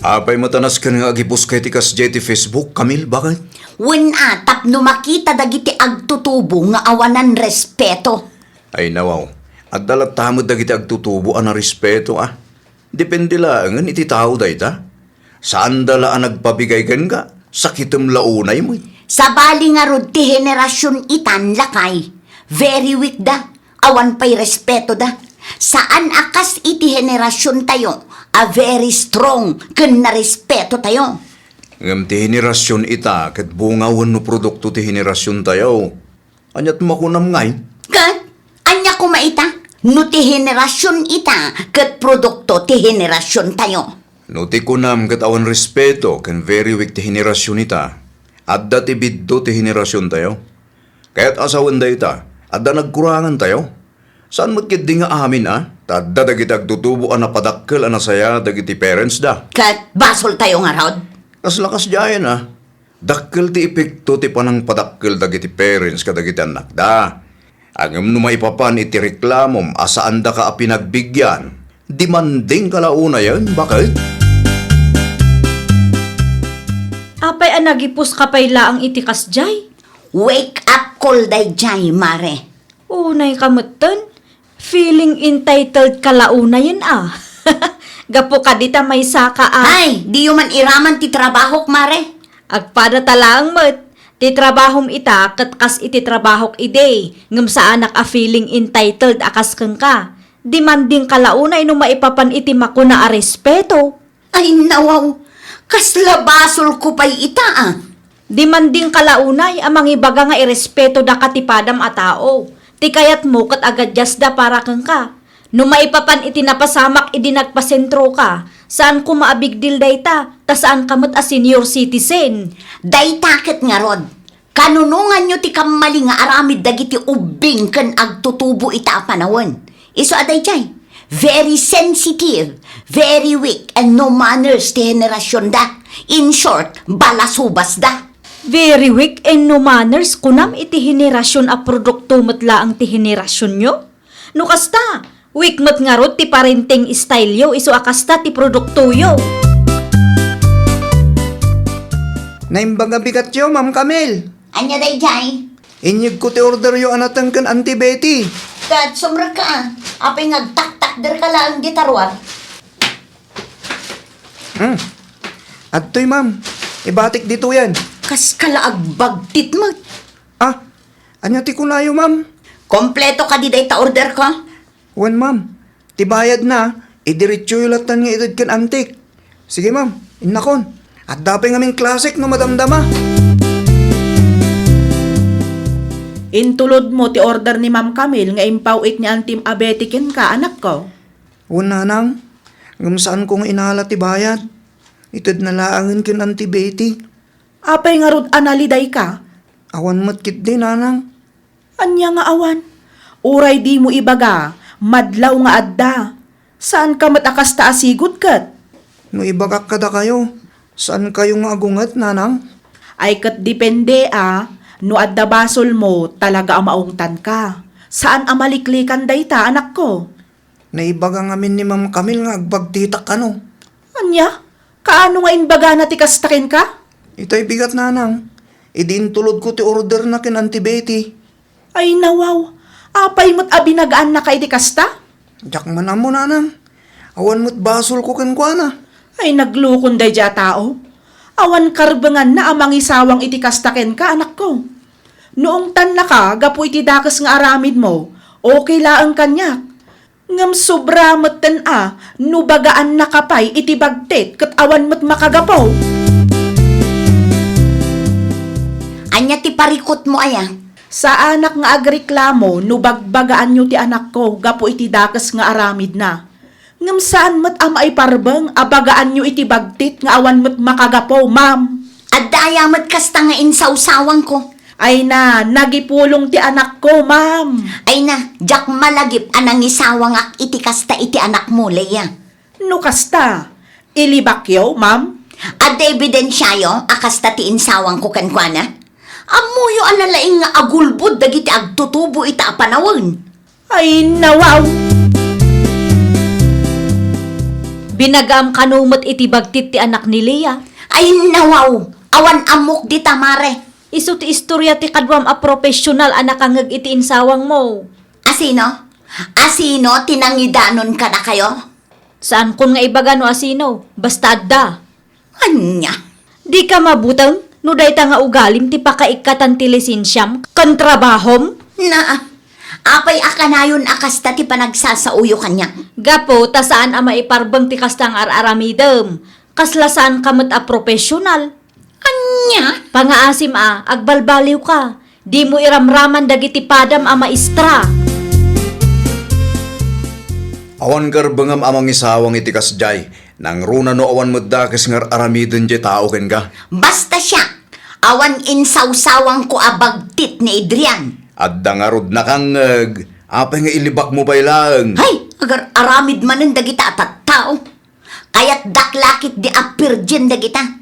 Apay met a nasken nga agipuska iti kasdiay ti Facebook, Camille, baket? Wen a, tapno makita dagiti agtutubo nga awanan respeto. Ay, nawaw. Adda latta met dagiti agtutubo a narespeto a. Depende laengen iti tao dayta. Saanda la a nagpabigay kenka, sakitem la unay met. Sabali ngarud ti henerasion itan, lakay. Very weak da. Awan pay respetoda. Saan a kas iti henerasiontayo a very strong ken narespetotayo. Ngem ti henerasion ita ket bunga wenno produkto ti henerasiontayo. Aniat makunam ngay? Ket ania koma ita? No ti henerasion ita ket produkto ti henerasiontayo. No ti kunam ket awan respeto ken very weak ti henerasion ita, adda ti biddo ti henerasiontayo. Kayat a sawen dayta, adda nagkurangantayo. Saan met ketdi nga amin a, ta adda dagiti agtutubo a napadakkel a nasaya dagiti parents da. Ket basoltayo ngarud? Kasla kasdiayen a. Dakkel ti epekto ti panangpadakkel dagiti parents kadagiti annakda. Ngem no maipapan iti reklamom a saandaka a pinagbigian, demandingka la unayen, baket? Apay a nagipuska pay laeng iti kasdiay? Wake up call daydiay, Mare. Unay ka metten, feeling entitled ka la unayen a. Gapu kadi ta maysaka a. Ay, diyo man iraman ti trabahok, Mare. Agpada ta laeng met. Ti trabahom ita ket kas iti trabahok idi, ngem saanak a feeling entitled a kas kenka. Demandingka la unay no maipapan iti makuna a respeto. Ay, nawaw! Kasla basolko pay ita, a. Demandingka la unay a mangibaga nga irespeto daka ti padam a tao. Ti kayatmo ket agadiasda para kenka. No maipapan iti napasamak idi nagpasentroka, saan koma a big deal dayta, ta saanka met a senior citizen. Dayta ket ngarud, kanunonganyo ti kammali nga aramid dagiti ubbing ken agtutubo ita a panawen. Isu a daydiay, very sensitive, very weak, and no manners ti henerasionda. In short, balasubasda. Very weak and no manners, kunam iti henerasion a produkto met laeng ti henerasionyo? No kasta, weak met ngarud ti parenting style-yo isu a kasta ti produktoyo. Naimbag a bigatyo, Ma'am Camille. Ania daydiay? Inyegko ti orderyo a nateng ken Auntie Betty. Ket sumrekka, a. Apay nga agtaktakderka laeng dita ruar? Hmm. Adtoy, ma'am. Ibatik ditoyen. Kaska la agbagtit met. Ah, ania ti kunayo, ma'am? Kompleto kadi dayta orderko? Wen, ma'am. Ti bayadna, idiretsoyo lattan nga ited ken Antik. Sige, ma'am. Innakon. Adda pay ngamin classic no madamdama. Intulodmo ti order ni Ma'am Camille nga impaw-it ni Antim a Betty kenka, anakko. Wen, nanang, ngem saanko nga inala ti bayad. Itedna laengen ken Auntie Betty. Apay ngarud a nalidayka? Awan met ketdi, nanang. Ania nga awan? Uray dimo ibaga, madlaw nga adda. Saanka met a kasta a sigud ket? No ibagak kadakayo, saankayo nga agunget, nanang? Ay ket depende a, no adda basolmo, talaga a maungtanka. Saan a maliklikan dayta, anakko. Naibaga ngamin ni Ma'am Camille nga agbagtitak kano. Ania? Kaano nga imbagana ti kasta kenka? Itay bigat, nanang. Idi intulodko ti orderna ken Auntie Betty. Ay, nawaw. Apay met a binagaannaka iti kasta? Diak man ammo, nanang. Awan met basolko kenkuana. Ay, naglukon daydiay a tao. Awan karbenganna a mangisawang iti kasta kenka, anakko. No ungtannaka gapu iti dakes nga aramidmo, okay laeng kaniak. Ngem sobra metten a no bagaannaka pay iti bagtit ket awan met makagapu. Ania ti parikutmo aya? Saanak nga agreklamo no bagbagaanyo ti anakko gapu iti dakes nga aramidna. Ngem saan met a maiparbeng a bagaanyo iti bagtit nga awan met makagapu, ma'am. Adda aya met kasta nga insawsawangko? Ay na, nagipulong ti anakko, ma'am. Ay na, diak malagip a nangisawangak iti kasta iti anakmo, Leia. No kasta, ilibakyo, ma'am? Adda ebidensiayo a kasta ti insawangko kenkuana? Ammoyo a nalaing nga agulbod dagiti agtutubo ita a panawen. Ay, nawaw! Binagaam kano met iti bagtit ti anak ni Leia? Ay, nawaw! Awan ammok dita, mare. Isu ti istorya ti kaduam a professional a nakangngeg iti insawangmo. Asino? Asino ti nangidanon kadakayo? Saankon nga ibaga no asino, basta adda. Ania? Dika mabuteng no dayta nga ugalim ti pakaikkatan ti lisensiam ken trabahom? Naa, apay a kanayon a kasta ti panagsasaoyo kaniak? Gapu ta saan a maiparbeng ti kasta nga ar-aramidem. Kasla saanka met a professional. Ania? Pangaasim a, agbalbaliwka. Dimo iramraman dagiti padam a maestra. Awan karbengam a mangisawang iti kasdiay, nangruna no awan met dakes nga ar-aramiden diay tao kenka. Basta siak, awan insawsawangko a bagtit ni Adrian. Adda ngarud nakangngeg, apay nga ilibakmo pay laeng? Hay, agar-aramid manen dagita a tattao. Kayatdak la ketdi a virgin dagita.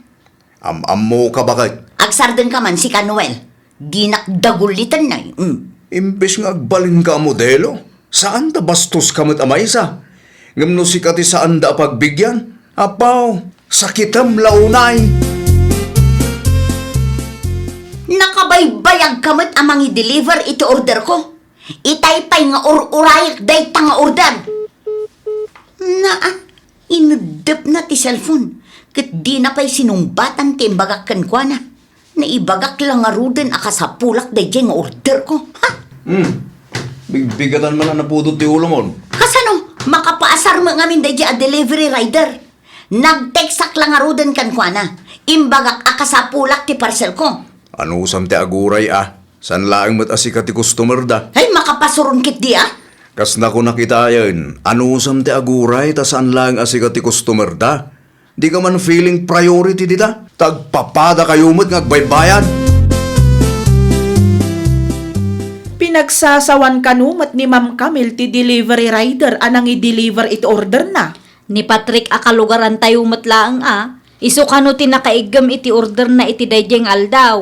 Am-ammoka baket. Agsardengka man sika, Noel. Dinak daguliten, nay. Mm. Imbes nga agbalinka a modelo, saan ta bastoska met a maysa. Ngem no sika ti saanda a pagbigian, apaw, sakitem la unay. Nakabaybayagka met a mangi-deliver iti orderko. Itay pay nga ur-urayek dayta nga order. Naa, ineddepna ti cellphone, ket dina pay sinungbatan ti imbagak kenkuana. Naibagak la ngaruden a kasapulak daydiay nga orderko. Ha? Hmm. Bigbigatan man a napudot ti ulomon. Sano, makapaasar met ngamin daydiay a delivery rider. Nag-textak la ngaruden kenkuana. Imbagak a kasapulak ti parcelko. Anusam ti aguray a? Saan laeng met a sika ti customer da. Ay, makapasuron ketdi a? Kas nakunak itayen, anusam ti aguray ta saan laeng a sika ti customer da? Dika man feeling priority dita? Ta agpapadakayo met nga agbaybayad. Pinagsasawan kano met ni Ma'am Camille ti delivery rider a nangi-deliver iti orderna. Ni Patrick a kalugarantayo met laeng a, isu kano ti nakaiggem iti orderna iti daydiay nga aldaw.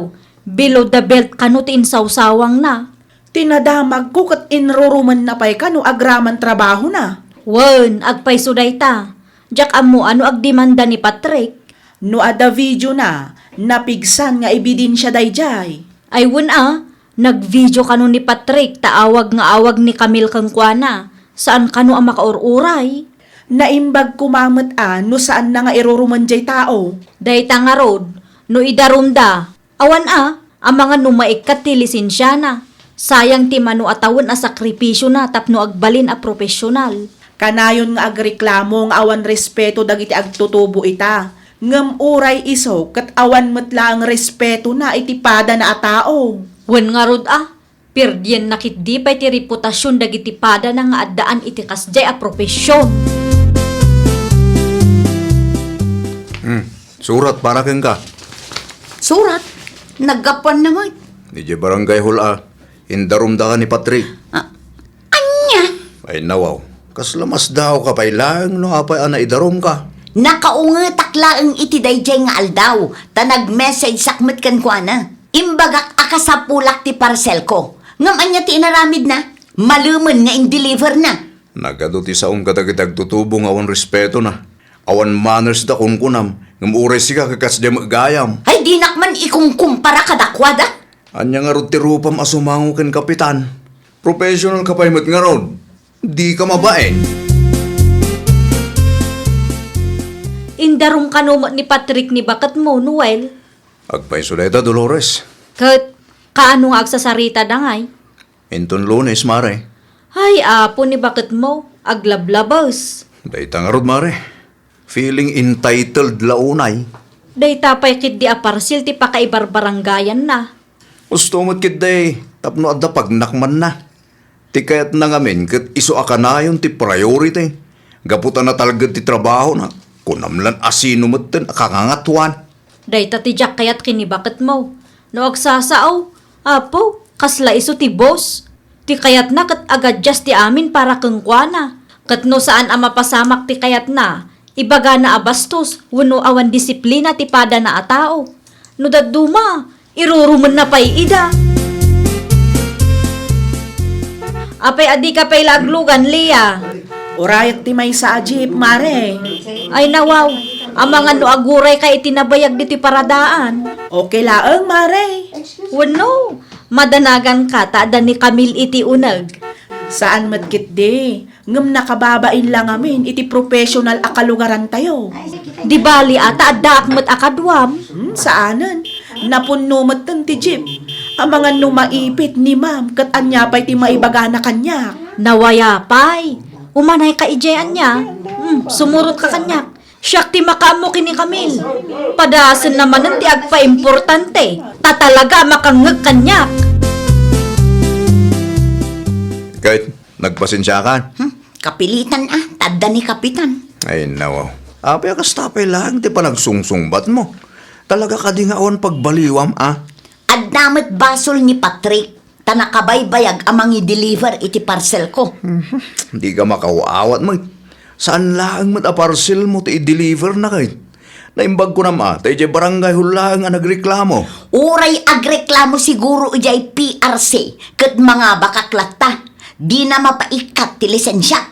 Below the belt kano ti insawsawangna. Ti nadamagko ket inrurumenna pay kano agraman trabahona. Wen, agpayso dayta. Diak ammo a no agdemanda ni Patrick. No adda videona, napigsan nga ebidensia daydiay. Ay wen a, nagvideo kano ni Patrick ta awag nga awag ni Camille kenkuana. Saan kano a makaur-uray. Naimbag koma met a no saanna nga irurumen diay tao. Dayta ngarud, no idarumda, awan a, amangan no maikkat ti lisensiana. Sayang ti mano a tawen a sakripisiona tapno agbalin a profesional. Kanayon nga agreklamo nga awan respeto dagiti agtutubo ita. Ngem uray isu ket awan met laeng respetona iti padana a tao. Wen ngarud a, perdienna ketdi pay ti reputasion dagiti padana nga addaan iti kasdiay a profesion. Hmm, surat para kenka. Surat? Naggapuanna met. Idiay barangay hall a, indarumdaka ni Patrick. Ah, ania? Ay, nawaw. Kasla masdaawka pay laeng no apay a naidarumka. Nakaungetak laeng iti daydiay nga aldaw, ta nag-messageak met kenkuana. Imbagak a kasapulak ti parcelko. Ngem ania ti inaramidna? Malemen nga in-deliverna. Nagadu ti saom kadagiti agtutubo nga awan respetona. Awan manners da kunkunam, ngem uray sika ket kasdiay met gayam. Ay, dinak man ikumkumpara kadakuada. Ania ngarud ti rupam a sumango ken kapitan? Professional ka pay met ngarud. Dika mabain. Indarum kano met ni Patrick ni baketmo, Noel? Agpayso dayta, Dolores. Ket kaano nga agsasarita dangay? Inton Lunes, Mare. Ay, apo ni baketmo, aglablabes. Dayta ngarud, Mare. Feeling entitled la unay. Dayta pay ketdi a parsil ti pakaibarbarangayanna. Usto met ketdi tapno adda pagnakmanna. Ti kayatna ngamin ket isu a kanayon ti priority. Gapu ta natalged ti trabahona, kunam lan a sino metten a kangangatuan. Dayta ti diak kayat ken ni baketmo. No agsasao, apo, kasla isu ti boss. Ti kayatna ket agadjust ti amin para kenkuana. Ket no saan a mapasamak ti kayatna, ibagana a bastos wenno awan disiplina ti padana a tao. No dadduma, irurumenna pay ida. Apay a dika pay la aglugan, Lia? Urayek ti maysa a jeep, Mare. Ay, nawaw. Amangan no agurayka iti nabayag ditoy paradaan. Okay laeng, Mare. Wenno, madanaganka ta adda ni Camille iti uneg. Saan met ketdi, ngem nakababain la ngamin iti professional a kalugarantayo. Di bali a ta addaak met a kaduam. Hmm, saanen. Napunno metten ti jeep. Amangan no maipit ni ma'am ket ania pay ti maibagana kaniak. Nawaya pay. Umanayka idiay ania. Hmm, sumurotka kaniak. Siak ti makaammo ken ni Camille. Padasenna manen ti agpaimportante, ta talaga a makangngeg kaniak. Ket nagpasensiakan? Hmm? Kapilitan a, ta adda ni Kapitan. Ay, nawaw. Apay a kasta pay laeng ti panagsungsungbatmo? Talaga kadi nga awan pagbaliwam a? Adda met basol ni Patrick. Ta nakabaybayag a mangi-deliver iti parcelko. Mhm. Dika makaw-awat met. Saan laeng met a parcelmo ti i-deliverna ket. Naimbag kunam a, ta idiay barangay hall laeng a nagreklamo. Uray agreklamo siguro idiay P R C, ket mangabakak latta. Dina mapaikkat ti lisensiak.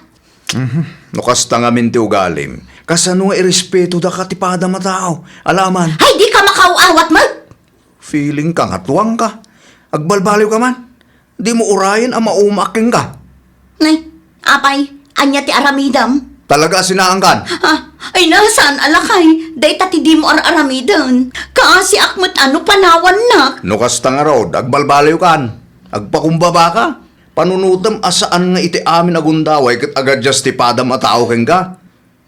Mhm. No kasta ngamin ti ugalim, kasano nga irespetodaka ti padam a tao? Alaman. Ay, dika makaw-awat met! Feeling kangatuangka. Agbalbaliwka man. Dimo urayen a maumaak kenka. Nay, apay, ania ti aramidem? Talaga a sinaankan. Ah, ay na, saan a lakay? Dayta ti dimo ar-aramiden. Kaasiak met a no panawannak. No kasta ngarud, agbalbaliwkan. Agpakumbabaka. Panunotem a saan nga iti amin a gundaway ket agadias ti padam a tao kenka.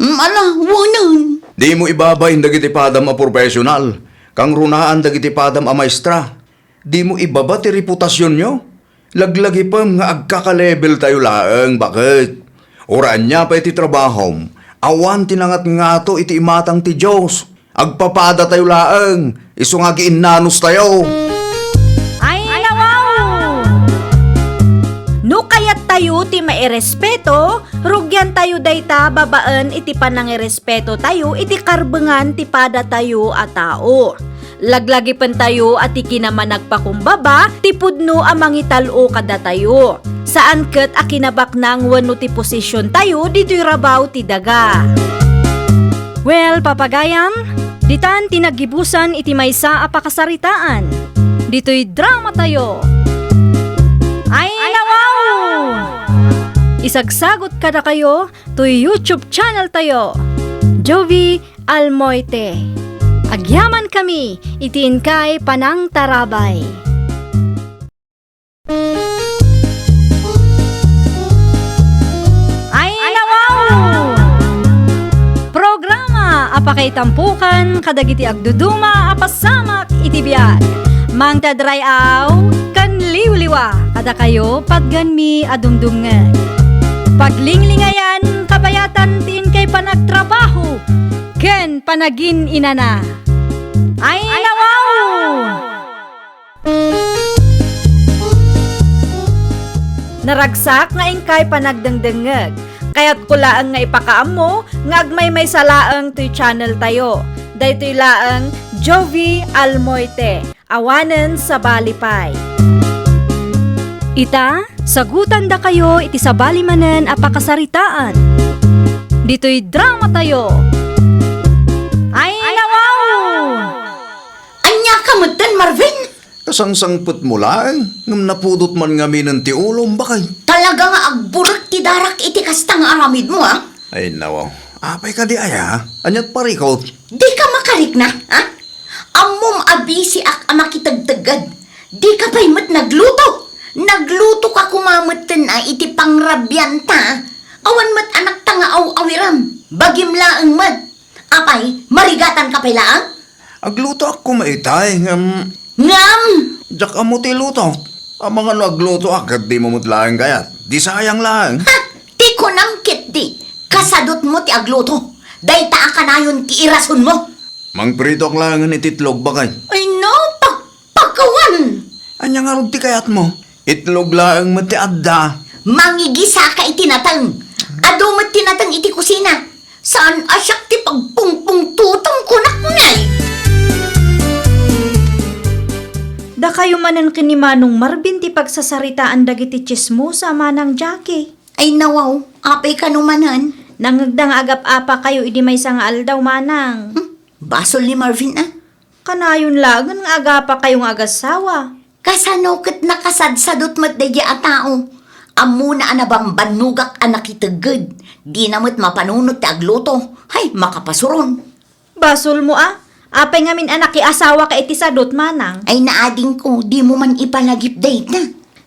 Mm, ala, wanen. Dimo ibabain dagiti padam a professional. Kangrunaan dagiti padam a maestra. Dimo ibaba ti reputasionyo. Laglagipem nga agkakaleveltayo laeng, baket. Uray ania pay ti trabahom, awan ti nangatngato iti imatang ti Dios. Agpapadatayo laeng, isu nga agiinnanostayo. Ay, nawaw! No kayattayo ti mairespeto, rugiantayo dayta babaen iti panangirespeto tayo iti karbengan ti padatayo a tao. Laglagipentayo a ti kinamanagpakumbaba ti pudno a mangital-o kadatayo. Saan ket a kinabaknang wenno ti posisiontayo ditoy rabaw ti daga. Well, papagayam, ditan ti naggibusan iti maysa a pakasaritaan. Ditoy dramatayo. Ay, nawaw! Isagsagot kadakayo toy YouTube channel tayo, Jovie Almoite. Agyamankami iti inkay panangtarabay. Ay, nawaw! Programa a pakaitampokan kadagiti agduduma a pasamak iti biag. Mangted ray-aw ken liwliwa kadakayo patgenmi a dumdumngeg. Paglinglingayan, kabayatan ti inkay panagtrabaho ken panagin-inana. Ay, nawaw! Naragsak nga inkay panagdengdengngeg. Kayatko laeng nga ipakaammo nga agmaymaysa laeng toy channel tayo. Daytoy laeng Jovie Almoite, awanen sabali pay. Ita, sagutandakayo iti sabali manen a pakasaritaan. Ditoy dramatayo. Ay, nawaw! Ania ka metten, Marvin? Kasangsangpetmo laeng, ngem napudot man ngaminen ti ulom, baket. Talaga nga agburek ti darak iti kasta nga aramidmo, a? Ay, nawaw. Apay kadi aya? Aniat parikot? Dika makarikna, a? Ammom a bisiak a makitegtegged. Dika pay met nagluto. Naglutoka koma metten a iti pangrabianta. Awan met anakta nga aw-awiram. Bagim laeng met. Apay, marigatanka pay laeng? Aglutoak koma itay, ngem Ngem! Diak ammo ti luto. Amangan no aglutoak ket dimo met laeng kayat. Di sayang laeng. Ha! Ti kunam ketdi, kasadutmo ti agluto. Dayta a kanayon ti irasonmo. Mangpritoak laengen iti itlog, baket. Ay, no, pagpakawan! Ania ngarud ti kayatmo? Itlog laeng met ti adda. Mangigisaka iti nateng. Adu met ti nateng iti kusina. Saan a siak ti pagpungpungtotem, kunak ngay. Dakayo manen ken ni Manong Marvin ti pagsasaritaan dagiti tsismosa, Manang Jackie. Ay, nawaw, apay kano manen? Nangngegda nga agap-apakayo idi maysa nga aldaw, Manang. Hmm, basol ni Marvin, a. Kanayon laengen nga agapakayo nga agassawa. Kasano ket nakasadsadot met daydiay a tao? Ammona a nabambannogak a nakitegged. Dina met mapanunot ti agluto. Hay, makapasuron. Basolmo a. Apay ngamin a nakiasawaka iti sadot, Manang? Ay, naadingko, dimo man ipalagip dayta.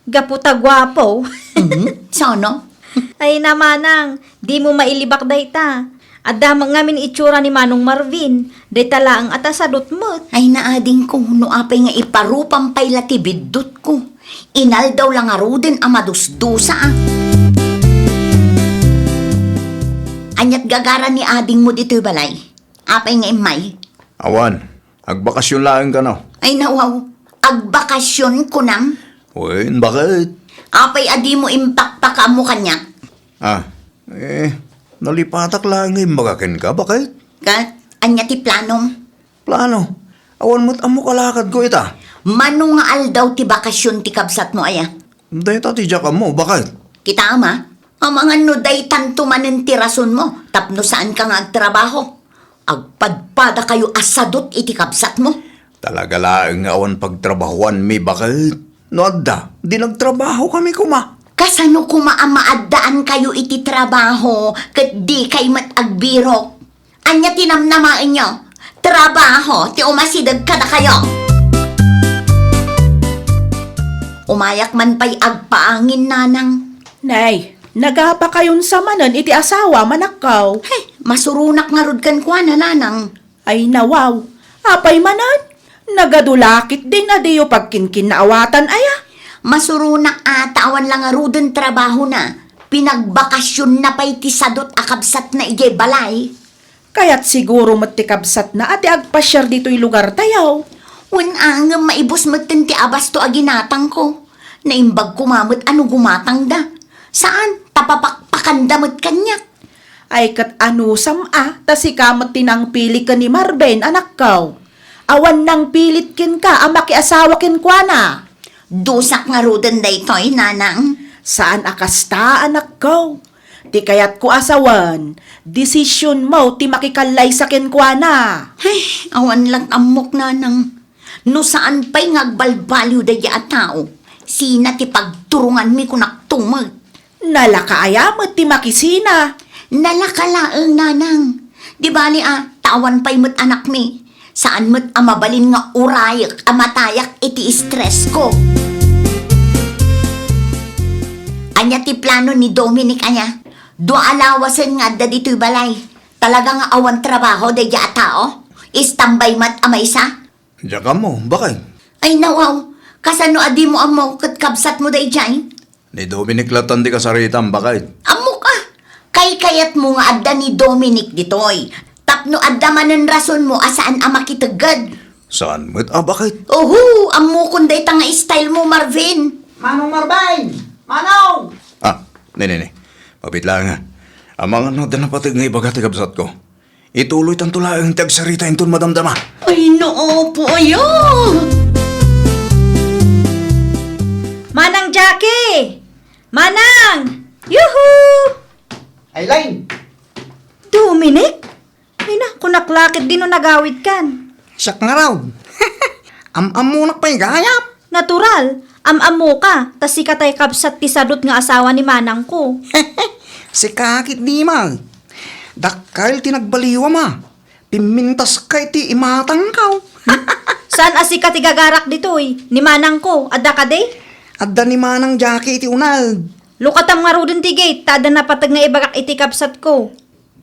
Gapu ta guapo. Mhm, sano? Ay, na, Manang, dimo mailibak dayta. Adda met ngamin itsura ni Manong Marvin. Dayta laeng a ta sadot met. Ay, naadingko, no apay nga iparupam pay la ti biddutko. Inaldaw la ngaruden a madusdusa, a. Aniat gagara ni adingmo ditoy balay? Apay nga immay? Awan. Agbakasyon laeng kano? Ay, nawaw. Agbakasyon, kunam? Wen, baket? Apay a dimo impakpakaammo kaniak? Ah, eh, nalipatak laeng nga imbaga kenka, baket? Ket, ania ti planom? Plano? Awan met ammo kalakadko ita. Mano nga aldaw ti bakasyon ti kabsatmo aya? Dayta ti diak ammo, baket? Kita ama, amangan no daytanto manen ti rasonmo tapno saanka nga agtrabaho. Agpadpadakayo a sadot iti kabsatmo. Talaga laeng nga awan pagtrabahoanmi, baket? No adda, di nagtrabahokami koma. Kasano koma a maaddaankayo iti trabaho ket dikay met agbirok? Ania ti namnamaenyo? Trabaho ti umasideg kadakayo. Umayak man pay agpaangin, nanang. Nay, nagapakayon sa manen iti asawa, manakkaw. Hey, masuronak ngarud kenkuana, nanang. Ay, nawaw. Apay manen? Nagadulakit din a diyo pagkinkinnaawatan, aya? Masuronak a ta awan la ngaruden trabahona. Pinagbakasionna pay ti sadot a kabsatna idiay balay. Kayat siguro met ti kabsatna a ti agpasiar ditoy lugartayo. Wen a, ngem maibus metten ti abasto a ginatangko. Naimbag koma met a no gumatangda. Saan, ta papakpakanda met kaniak. Ay, ket anusam a, ta sika met ti nangpili ken ni Marvin, anakko. Awan nangpilit kenka a makiasawa kenkuana. Dusak ngaruden daytoy, nanang. Saan a kasta, anakko. Ti kayatko a sawen, desisionmo ti makikallaysa kenkuana. Ay, awan lang ammok, nanang. No saan pay nga agbalbaliw daydi a tao, sina ti pagturonganmi, kunak tumet. Nalaka aya met ti makisina? Nalaka laeng, nanang. Di bali a, ta awan pay met anakmi. Saan met a mabalin nga urayek a matayak iti stress ko. Ania ti plano ni Dominic, ania? Dua a lawasen nga adda ditoy balay. Talaga nga awan trabaho daydi a tao? Istambay met a maysa? Diak ammo, baket. Ay, nawaw. Kasano a dimo ammo ket kabsatmo daydiay? Ni Dominic latan ti kasaritam, baket. Ammok a. Kaykayatmo nga adda ni Dominic ditoy. Tapno adda manen rasonmo a saan a makitegged. Saan met a, baket? Oho, ammokon dayta nga style mo, Marvin. Manong Marvin! Manong! Ah, ne, ne, ne. Mabit lang, ha. Amangan no adda napateg nga ibaga ti kabsatko. Ituloytanto laeng ti agsarita inton madamdama. Ay, no, opo, ayo! Manang Jackie! Manang! Yuhu! Ay, Lain! Dominic? Ay na, kunak la ketdi no nagawidkan. Siak ngarud. Am-ammonak pay gayam. Natural, am-ammoka, ta sika tay kabsat ti sadut nga asawa ni manangko. Sika ketdi, ma. Dakkel ti nagbaliwam a. Pimmintaska iti imatangko. Saan a sika ti gagarak ditoy? Ni manangko, adda kadi? Adda ni Manang Jackie iti uneg. Lukatam ngaruden ti gate, ta adda napateg nga ibagak iti kabsatko.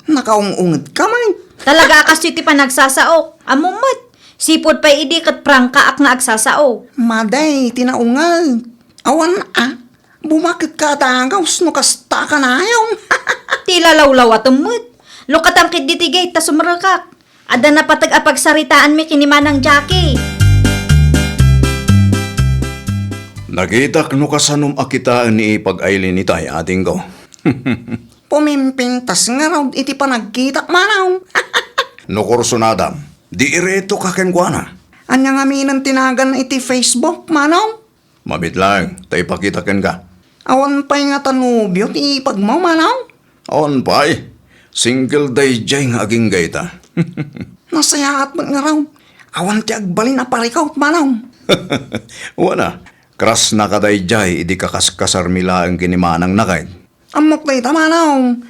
Nakaung-ungetka man. Talaga a kastoy ti panagsasaok. Ammom met. Sipud pay idi ket prangkaak nga agsasao. Madi ti naungeg. Awan a. Bumaketka a dagus no kasta a kanayon. Ti lalawlawatem met. Lukatam ketdi ti gate ta sumrekak. Adda napateg a pagsaritaanmi ken ni Manang Jackie. Nakitak no kasanom a kitaen ni Ipag Aileen itay, adingko. Pumimpintas ngarud iti panagkitak, manong. No kursunadam, di iretoka kenkuana. Ania ngamin ti nagan iti Facebook, manong? Mabit lang, ta ipakita kenka. Awan pay ngata nobio ti ipagmo, manong? Awan pay. Single daydiay nga agingga ita. Nasayaat met ngarud. Awan ti agbalin a parikut, manong. Wen a, crush-naka daydiay idi kakaskasarmi laeng ken ni manangna ket. Ammok dayta, manong.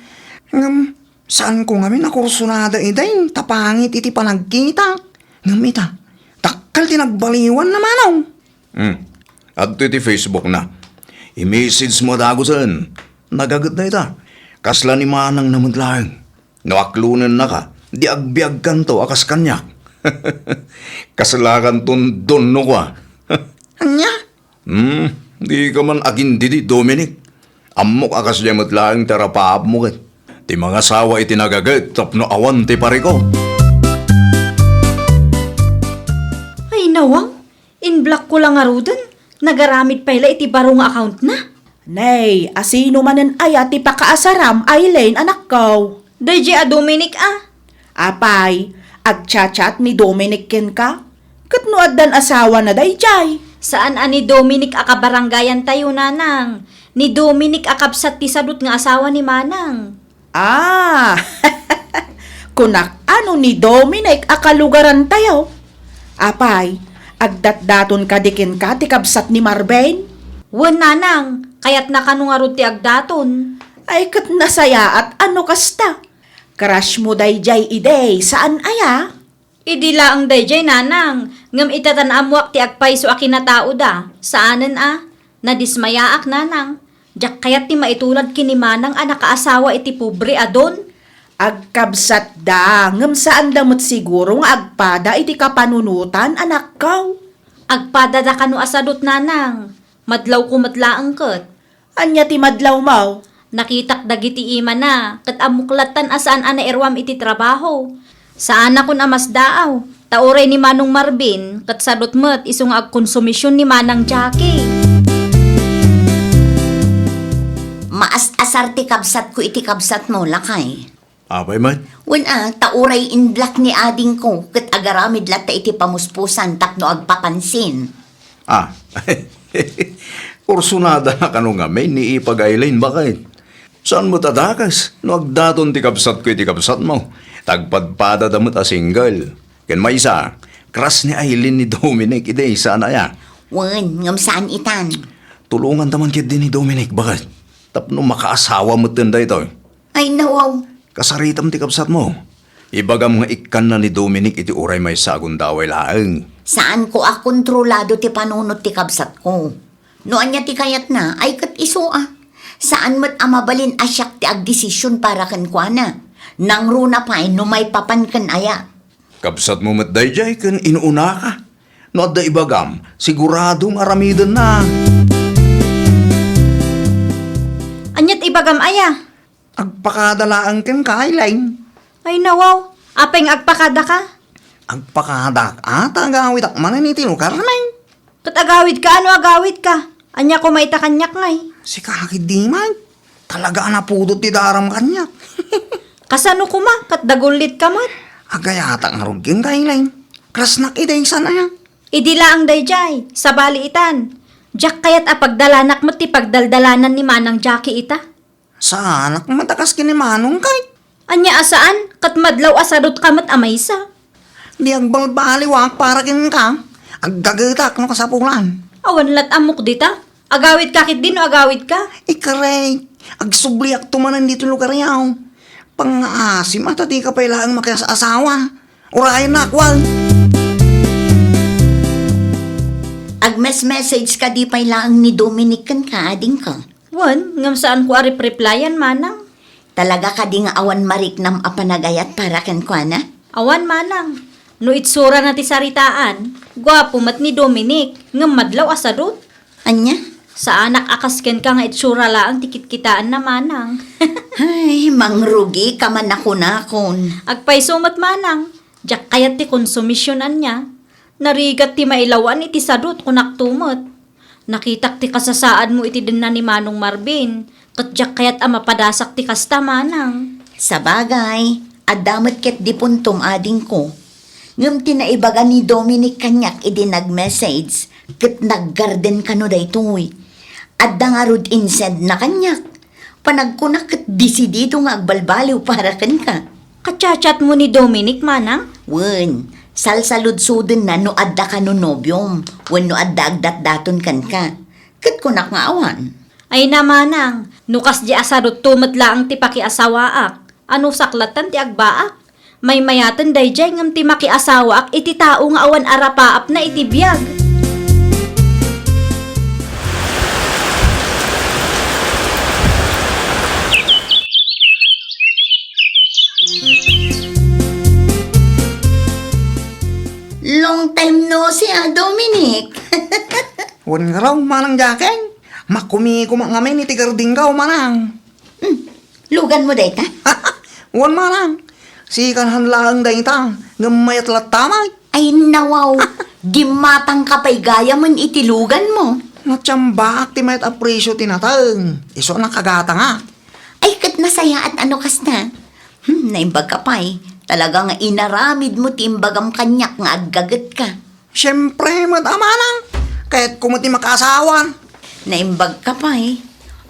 Ngem, saanko ngamin a kursunada idi ta pangit iti panagkita. Ngem ita, dakkel ti nagbaliwanna, manong. Hmm. Adtoy ti Facebook-na. I-message-mo a dagusen. Nagaget dayta. Kasla ni manangna met laeng. No aklonennaka, di agbiagkanto a kas kaniak. Kaslakanton dunno kua. Ania? Hmm, dika man agindidi, Dominic. Ammok a kasdiay met laeng ti arapaapmo ket ti mangasawa iti nagaget tapno awan ti parikut. Ay, nawang, in-block-ko la ngaruden. Nagaramid pay la iti baro nga account-na. Nay, asino manen aya ti pakaasaram, Aileen, anakko? Daydiay a Dominic a. Apay, agchat-chat ni Dominic kenka? Ket no addan asawana daydiay? Saan a ni Dominic a kabarangayantayo, nanang. Ni Dominic a kabsat ti sadut nga asawa ni manang. Ah! Kunak a no ni Dominic a kalugarantayo. Apay, agdatdaton kadi kenka ti kabsat ni Marvin? Wen, nanang, kayatna kano ngarud ti agdaton. Ay, ket nasayaat a no kasta. Crush-mo daydiay idi, saan aya? Idi laeng daydiay, nanang, ngem ita ta naammoak ti agpayso a kinataoda, saanen a? Nadismayaak, nanang. Diak kayat ti maitulad ken ni manang a nakaasawa iti pobre a don. Agkabsatda, ngem saanda met siguro nga agpada iti kapanunotan, anakkaw. Agpadada kano a sadut, nanang. Madlawko met laeng ket. Ania ti madlawmaw? Nakitak dagiti imana, ket ammok lattan a saan a nairuam iti trabaho. Saanakon a masdaaw, ta uray ni Manong Marvin, ket sadut met isu nga agkonsumision ni Manang Jackie. Maas-asar ti kabsatko iti kabsatmo, lakay. Apay met? Wen a, ta uray inlak ni adingko, ket agaramid latta iti pamuspusan tapno agpapansin. Ah, kursunada na kano ngamin ni Ipag Aileen, baket? Saan met a dakes no agdaton ti kabsatko iti kabsatmo, ta agpadpadada met a single. Ken maysa, crush ni Aileen ni Dominic, idi saan aya? Wen, ngem saan itan. Tulonganta man ketdi ni Dominic, baket? Tapno makaasawa metten daytoy. Ay, nawaw. Kasaritam ti kabsatmo. Ibagam nga ikkanna ni Dominic iti uray maysa a gundaway laeng. Saanko a kontrolado ti panunot ti kabsatko. No ania ti kayatna, ay ket isu a. Saan met a mabalin a siak ti agdesision para kenkuana. Nangruna pay no maipapan ken aya. Kabsatmo met daydiay ken inunaka. No adda ibagam, sigurado nga aramidenna. Aniat ibagam aya? Agpakada laeng kenka, Aileen. Ay, nawaw. Apay nga agpakadaka? Agpakadak, a, ta agawidak manen iti lugarmi. Ket agawidka, ano agawidka? Ania koma ita kaniak ngay? Sika ketdi met. Talaga a napudot ti daram kaniak. Kasano koma, ket dagullitka met? Agayatak ngarud kenka, Aileen. Crushnak idi saan aya? Idi laeng daydiay, sabali itan. Diak kayat a pagdalanak met ti pagdaldalanan ni Manang Jackie ita. Saanak met a kas ken ni Manong kay. Ania a saan, ket madlaw a sadutka met a maysa. Di agbalbaliwak para kenka. Aggagetak no kasapulan. Awan lat ammok dita. Agawidka ketdi no agawidka. Ikarek, agsubliakto manen ditoy lugaryo. Pangngaasim a ta dika pay laeng makias-asawa. Urayennak, wen. Agmes-message kadi pay laeng ni Dominic kenka, adingko? Wen, ngem saanko a rep-replyan, manang. Talaga kadi nga awan mariknam a panagayat para kenkuana? Awan, manang. No itsurana ti saritaan, guapo met ni Dominic, ngem madlaw a sadut. Ania? Saanak a kas kenka nga itsura laeng ti kitkitaenna, manang. Ay, mangrugika man a kunakon. Agpayso met, manang. Diak kayat ti konsumision ania. Narigat ti mailawan iti sadut, kunakto met. Nakitak ti kasasaadmo iti denna ni Manong Marvin, ket diak kayat a mapadasak ti kasta, manang. Sabagay, adda met ketdi puntom, adingko. Ngem ti naibaga ni Dominic kaniak idi nag-message ket naggarden kano daytoy. Adda ngarud insendna kaniak. Panagkunak ket desidido nga agbalbaliw para kenka. Ka-chat-chatmo ni Dominic, manang? Wen, salsaludsodenna no adda kano nobiom wenno adda agdatdaton kenka. Ket kunak nga awan. Ay na, manang, no kasdi a sadutto met laeng ti pakiasawaak, ano saklattan ti agbaak? Maymayaten daydiay ngem ti makiasawaak iti tao nga awan arapaapna iti biag. Long time no see, ah, Dominic. Wen ngarud, Manang Jackeng. Makumikuma ngamin iti gardingko, manang. Hmm, luganmo dayta? Wen, manang. Sikan han laeng dayta, ngem mayat latta met. Ay, nawaw. Gimmatangka pay gayamen iti luganmo. Natiambaak ti mayat a presio ti nateng. Isu a nakagatangak. Ay, ket nasayaat a no kasta. Hmm, naimbagka pay. Talaga nga inaramidmo ti imbagam kaniak nga aggagetka. Siempre met a, manang. Kayatko met ti makaasawa. Naimbagka pay.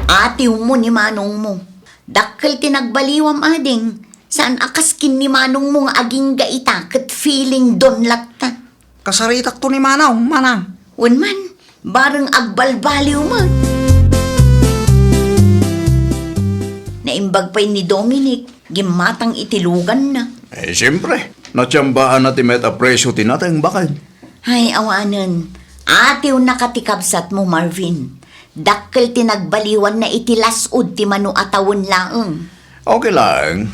Atiwmo ni manongmo. Dakkel ti nagbaliwam, ading. Saan a kas ken ni manongmo nga agingga ita ket feeling don latta. Kasaritakto ni manong, manang. Wen man, bareng agbalbaliw met. Naimbag pay ni Dominic, gimmatang iti luganna. Eh, siyempre, natiambaanna ti mayat a presio ti nateng, baket. Ay, awanen. Atiwnaka ti kabsatmo, Marvin. Dakkel ti nagbaliwanna iti las-ud ti mano a tawen laeng. Okay laeng.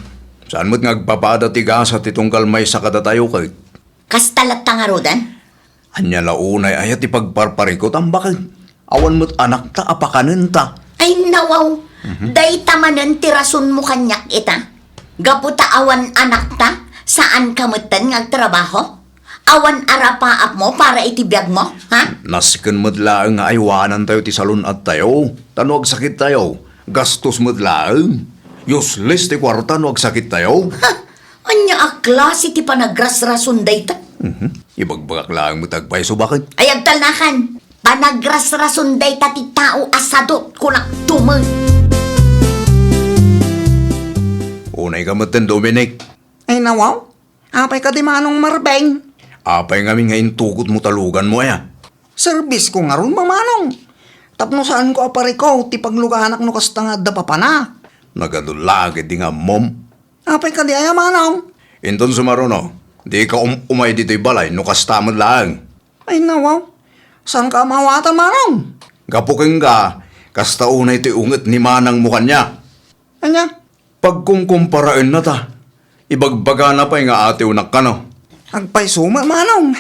Saan met nga agpapada ti gasat ti tunggal maysa kadatayo ket. Kasta latta ngaruden? Ania la unay aya ti pagparparikut, baket? Awan met anakta a pakanenta. Ay, nawaw. Mhm. Dayta manen ti rasonmo kaniak ita. Gapu ta awan anakta, saanka metten nga agtrabaho? Awan arapaapmo para iti biagmo, ha? Nasken met laeng nga aywanantayo ti salun-attayo. Ta no agsakittayo, gastos met laeng. Useless ti kuarta no agsakittayo. Ha? Ania a klase ti panagrasrason dayta? Mhm. Ibagbagak laeng met agpayso, baket? Ay, agtalnakan. Panagrasrason dayta ti tao a sadot, kunak tumen. Unay ka metten, Dominic. Ay, nawaw. Apay kadi, Manong Marvin? Apay ngamin nga intugotmo ta luganmo aya? Serbisko ngarud, Manong. Tapno saanko a parikut ti pagluganak no kasta nga adda papana. Nagadu la ket di nga ammom. Apay kadi aya, Manong? Inton sumaruno, dika um-umay ditoy balay no kasta met laeng. Ay, nawaw. Saanka a maawatan, Manong? Gapu kenka, kasta unay ti unget ni manangmo kaniak. Ania? Pagkumkumparaenna ta. Ibagbagana pay nga atiwnak kano. Agpayso met, Manong.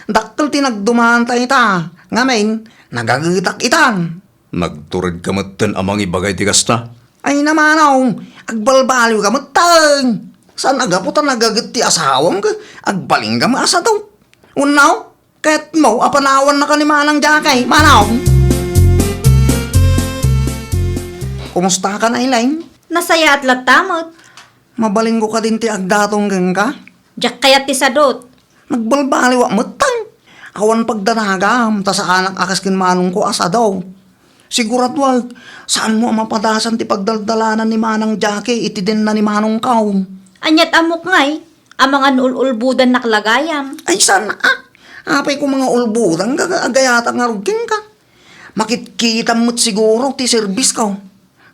Dakkel ti nagdumanta ita. Ngamin, nagagetak itan. Nagturedka metten a mangibaga iti kasta? Ay, na, Manong, agbalbaliwka metten. Saan a gapu ta nagaget ti asawam ket agbalinka met a sadot? Wenno, kayatmo a panawannaka ni Manang Jackie, Manong? Kumustaka, Elaine? Nasayaat latta met. Mabalinko kadin ti agdaton kenka? Diak kayat ti sadot. Nagbalbaliwak metten. Awan pagdanagam, ta saanak a kas ken manongko a sadaw. Siguraduak, saanmo a mapadasan ti pagdaldalanan ni Manang Jackie iti denna ni manongko. Aniat ammok ngay, amangan ul-ulbodannak la gayam. Ay, saan a? Apay ko mangaulbodan, aga-, agayatak ngarud kenka. Makitkitam met siguro ti serbisko.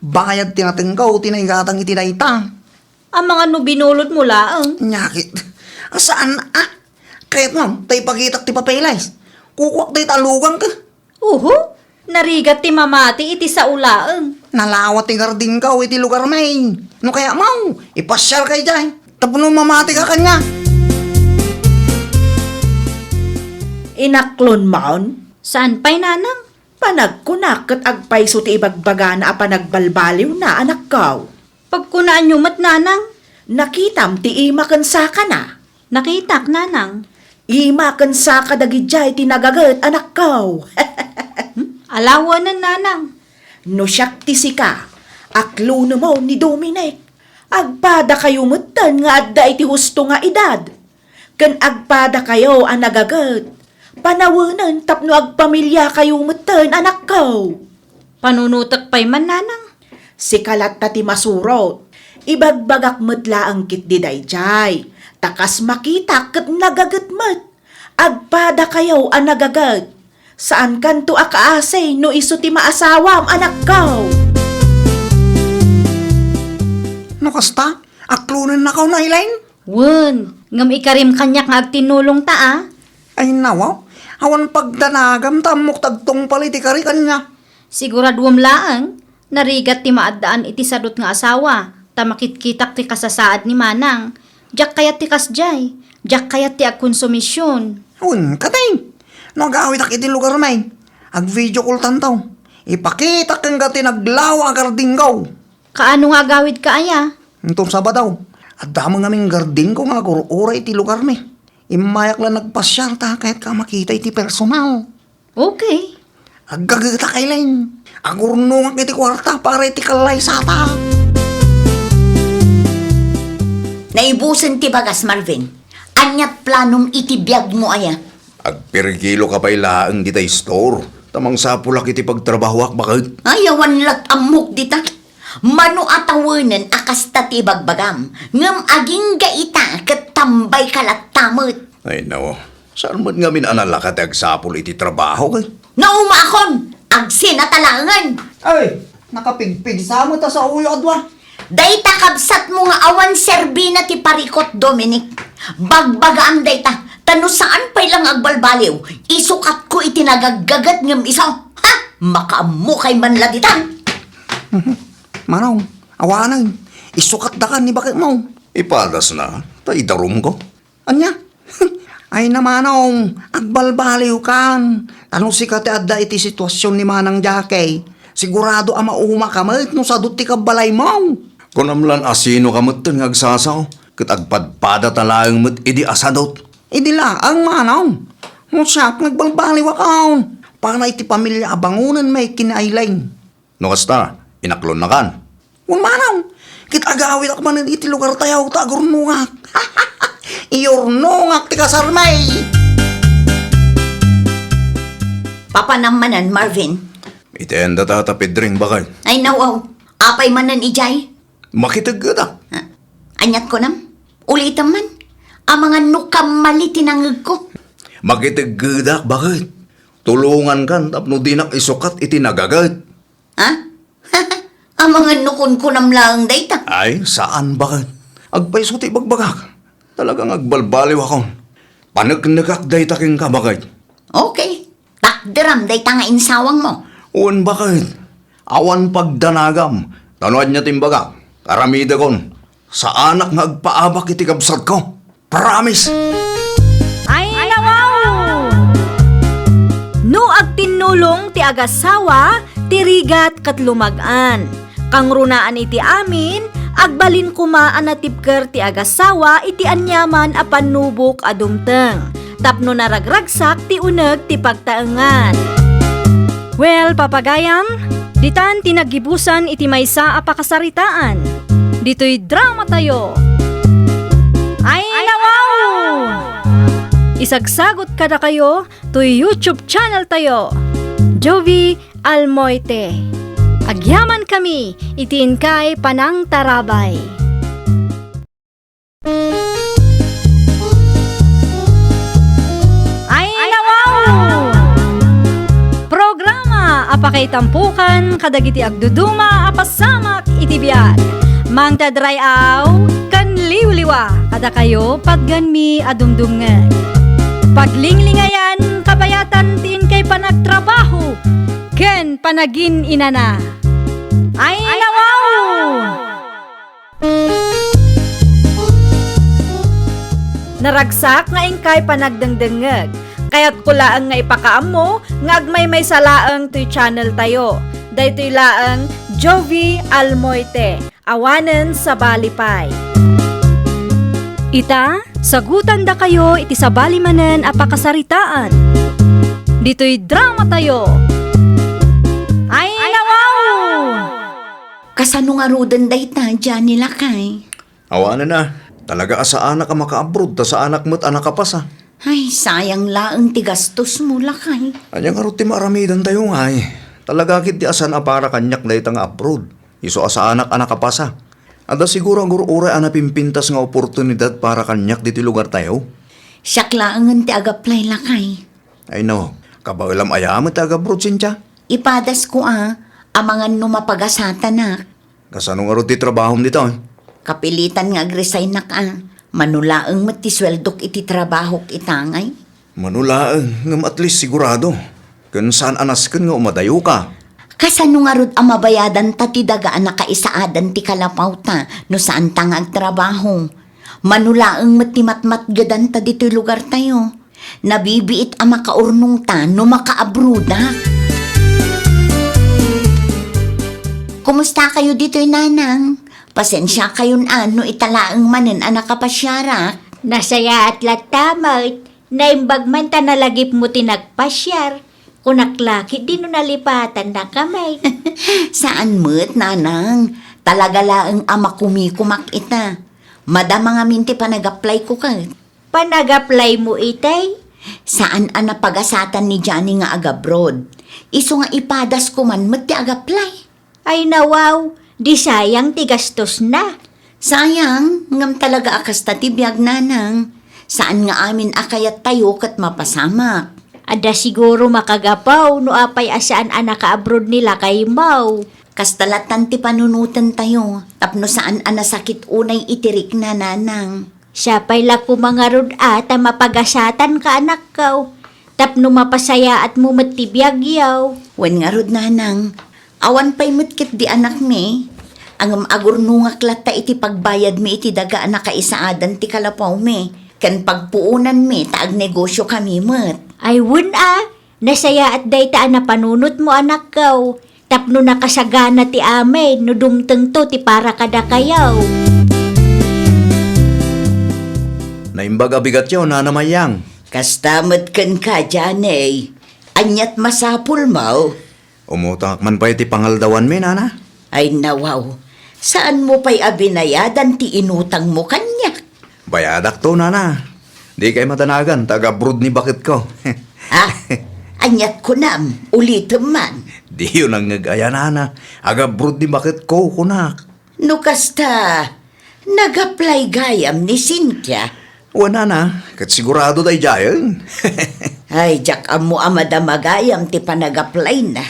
Bayad ti natengko ti naigatang iti dayta. Amangan no binulodmo laeng. Nyakit. Saan a? Kayatmo, ta ipakitak ti papeles. Kukuak dayta a luganka. Uhu, narigat ti mamati iti sao laeng. Nalawa ti gardinko iti lugarmi. No kayatmo, ipasiarka idiay. Tapno mamatika kaniak. Inaklon man? Saan pay, Nanang? Panagkunak ket agpayso ti ibagbagana a panagbalbaliwna, anakko. Pagkunaanyo met, Nanang? Nakitam ti ima ken sakana? Nakitak, Nanang. Ima ken saka dagidiay ti nagaget, anakko. Hmm? Alawenen, Nanang. No siak ti sika, aklonem ni Dominic. Agpadakayo metten nga adda iti husto nga edad. Ken agpadakayo a nagaget. Panawenen tapno agpamiliakayo metten, anakko. Panunotek pay man, Nanang. Sika latta ti masurot. Ibagbagak met laeng ketdi daydiay. Ta kas makitak ket nagaget met. Agpadakayo a nagaget. Saankanto a kaasi no isu ti maasawam, anakko. No kasta, aklonennakaw, Elaine? Wen, ngem ikarim kaniak nga agtinnulongta a. Ay, nawaw, awan pagdanagam ta ammok ta agtungpal iti kari kaniak. Siguraduem laeng, narigat ti maaddaan iti sadot nga asawa, ta makitkitak ti kasasaad ni Manang. Diak kayat ti kasdiay, diak kayat ti agkonsumision. Wen, kadi, no agawidak iti lugarmi, agvideo calltanto. Ipakitak kenka ti naglawa a gardinko. Kaano nga agawidka aya? Inton Sabado, adda met ngamin gardinko nga agur-uray iti lugarmi. Immayak la nagpasiar ta kayatka a makita iti personal. Okay. Aggagetak, Elaine. Agurnongak iti kuarta para iti kallaysata. Naibusen ti bagas, Marvin. Aniat planom iti biagmo aya? Agpirkiloka pay laeng dita store, ta mangsapulak iti pagtrabahoak, baket. Ay, awan lat ammok dita. Mano a tawenen a kasta ti ibagbagam, ngem agingga ita ket tambayka latta met. Ay, nao. Saan met ngamin a nalaka ti agsapul iti trabaho, ket? Naumakon! Agsinata laengen! Ay, nakapigpigsa met a saoyo a dua. Dayta kabsatmo nga awan serbina ti parikut, Dominic. Bagbagaam dayta, ta no saan pay la nga agbalbaliw, isukatko iti nagaggaget ngem isu. Ha? Makaammokay man la ditan! Manong, awanen, isukatdakan ni baketmo. Ipadasna, ta idarumko. Ania? Ay na, Manong, agbalbaliwkan. Ta no sika ti adda iti sitwasion ni Manang Jackie, sigurado a maumaka met no sadut ti kabbalaymo. Kunam lan a sinoka metten nga agsasao, ket agpadpadata laeng met idi asadut. Idi laeng, Manong. No siak, nagbalbaliwakon. Para iti pamilia a bangonen met ken ni Aileen. No kasta, inaklonnakan. Wen, Manong, ket agawidak manen iti lugartayo ta agurnongak. Iyurnongak ti kasarmi. Papanam manen, Marvin. Iti enda tata Pedring, baket. Ay, nawaw. Apay manen idiay? Makiteggedak. Ah, aniat kunam? Ulitem man. Amangan no kammali ti nangegko. Makiteggedak, baket. Tulongankan tapno dinak isukat iti nagaget. Ha? Amangan no kunkunam laeng dayta. Ay, saan, baket. Agpayso ti ibagbagak. Talagang agbalbaliwakon. Paneknekak dayta kenka, baket. Okay. Takderam dayta nga insawangmo. Wen, baket. Awan pagdanagam. Ta no ania ti imbagak, aramidekon. Saanak nga agpaabak iti kabsatko. Promise! Ay, nawaw! No agtinnulong ti agasawa, ti rigat ket lumag-an. Kangrunaan iti amin, agbalin koma a natibker ti agasawa iti aniaman a pannubok a dumteng, tapno naragragsak ti uneg ti pagtaengan. Well, papagayam, ditan ti naggibusan iti maysa a pakasaritaan. Ditoy dramatayo. Ay, nawaw! Isagsagot kadakayo toy YouTube channeltayo, Jovie Almoite. Agyamankami iti inkay panangtarabay. Ay, nawaw! Programa a pakaitampokan kadagiti agduduma a pasamak iti biag. Mangted ray-aw ken liwliwa kadakayo patgenmi a dumdumngeg. Paglinglingayan, kabayatan ti inkay panagtrabaho ken panagin-inana. Ay, nawaw! Naragsak nga inkay panagdengdengngeg. Kayatko laeng nga ipakaammo nga agmaymaysa laeng toy channeltayo. Daytoy laeng Jovie Almoite, awanen sabali pay. Ita, sagutandakayo iti sabali manen a pakasaritaan. Ditoy dramatayo. Ay, nawaw! Kasano ngaruden dayta, Johnny lakay? Awanen a, talaga a saanak a makaabroad ta saanak met a nakapasa. Ay, sayang laeng ti gastosmo, lakay. Ania ngarud ti maaramidantayo ngay? Talaga ketdi a saan a para kaniak dayta nga abroad. Isu a saanak a nakapasa. Adda siguro agur-uray a napimpintas nga oportunidad para kaniak ditoy lugartayo. Siak laengen ti agaplay, lakay. Ay no, kabaelam aya met ti agabroad, Cynthia? Ipadasko a, amangan no mapagasatanak. Kasano ngarud ti trabahom ditoy? Kapilitan nga agresignak a. Mano laeng met ti sueldok iti trabahok ita ngay? Mano laeng, ngem at least sigurado. Ken saan a nasken nga umadayoka. Kasano ngarud a mabayadanta ti daga a nakaisaadan ti kalapawta no saanta nga agtrabaho? Mano laeng met ti matmatgedanta ditoy lugartayo. Nabibiit a makaurnongta no makaabroadak. Kumustakayo ditoy, nanang? Pasensiakayon a no ita laeng manen a nakapasiarak. Nasayaat latta met. Naimbag man ta nalagipmo ti nagpasiar. Kunak la ketdi no nalipatannakami. Saan met, nanang. Talaga laeng a makumikumak ita. Madama ngamin ti panagaplayko ket. Panagaplaymo itay? Saan a napagasatan ni Johnny nga agabroad. Isu nga ipadasko man met ti agaplay. Ay nawaw, di sayang ti gastosna. Sayang, ngem talaga a kasta ti biag, nanang. Saan nga amin a kayattayo ket mapasamak. Adda siguro makagapu no apay a saan a nakaabroad ni lakaymo. Kasta lattan ti panunotentayo, tapno saan a nasakit unay iti rikna, nanang. Sapay la koma ngarud a ta mapagasatanka, anakko, tapno mapasayaatmo met ti biagyo. Wen ngarud, nanang, awan pay met ketdi anakmi. Ngem agurnongak latta iti pagbayadmi iti daga a nakaisaadan ti kalapawmi, ken pagpuonanmi ta agnegosiokami met. Ay, wen a, nasayaat dayta a napanunotmo, anakko. Tapno nakasagana ti amin no dumtengto ti para kadakayo. Naimbag a bigatyo, Nana Mayang. Kasta met kenka, Janey. Aniat masapulmo? Umutangak man pay ti pangaldawanmi, Nana. Ay, nawaw. Saanmo pay a binayadan ti inutangmo kaniak? Bayadakto, Nana. Dikay madanagan ta agabroad ni baketko. Ah, aniat kunam? Ulitem man. Diyo nangngeg aya, Nana. Agabroad ni baketko, kunak. No kasta, nag-apply gayam ni Cynthia? Wen, Nana, ket sigurado daydiayen. Ay, diak ammo a madama gayam ti panag-applyna.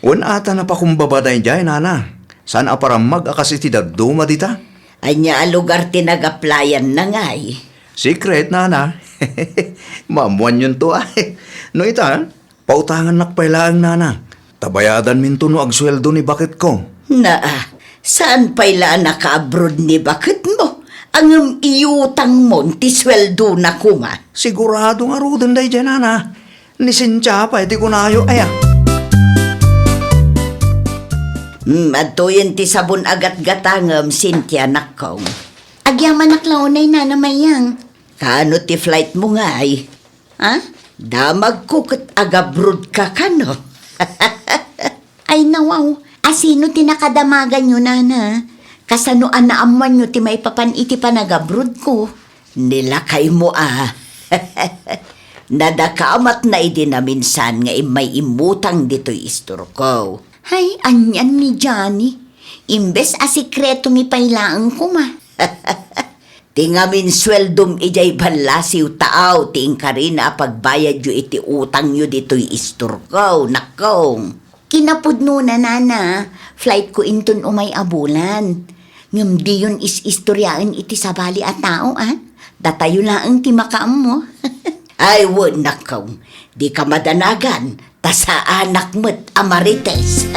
Wen, ata napakumbaba daydiay, Nana. Saan a parammag a kas iti dadduma dita? Ania a lugar ti nag-applyan na ngay? Secret, Nana. Maammuanyonto, ay. No ita, pautangannak pay laeng, Nana. Ta bayadanminto no agsueldo ni baketko. Naa, saan pay la a nakaabroad ni baketmo? Ngem iutangmon ti sueldona koma. Sigurado ngaruden daydiay, Nana. Ni Cynthia pay ti kunayo, aya. Hmm, adtoyen ti sabon a gatgatangem, Cynthia, nakkong. Agyamanak la unay, Nana Mayang. Kaano ti flight mo ngay? Ha? Damagko ket agabroad ka kano? Ay, nawaw, asino ti nakadamaganyo, Nana? Kasano a naammoanyo ti maipapan iti panagabroad ko? Ni lakaymo a. Nadakamatna idi naminsan nga immay immutang ditoy istorko. Hay, anian ni Johnny. Imbes a sikreto mi pay laeng koma. Ti ngamin sueldom idiay ballasiw taaw ti inkarina a pagbayadyo iti utangyo ditoy istorko, nakkong. Kinapudnona, Nana, flight ko inton umay a bulan. Ngem diyon is-istoriaen iti sabali a tao, a? Datayo laeng ti makaammo. Ay, wen, nakkong, dika madanagan, ta saanak met a marites.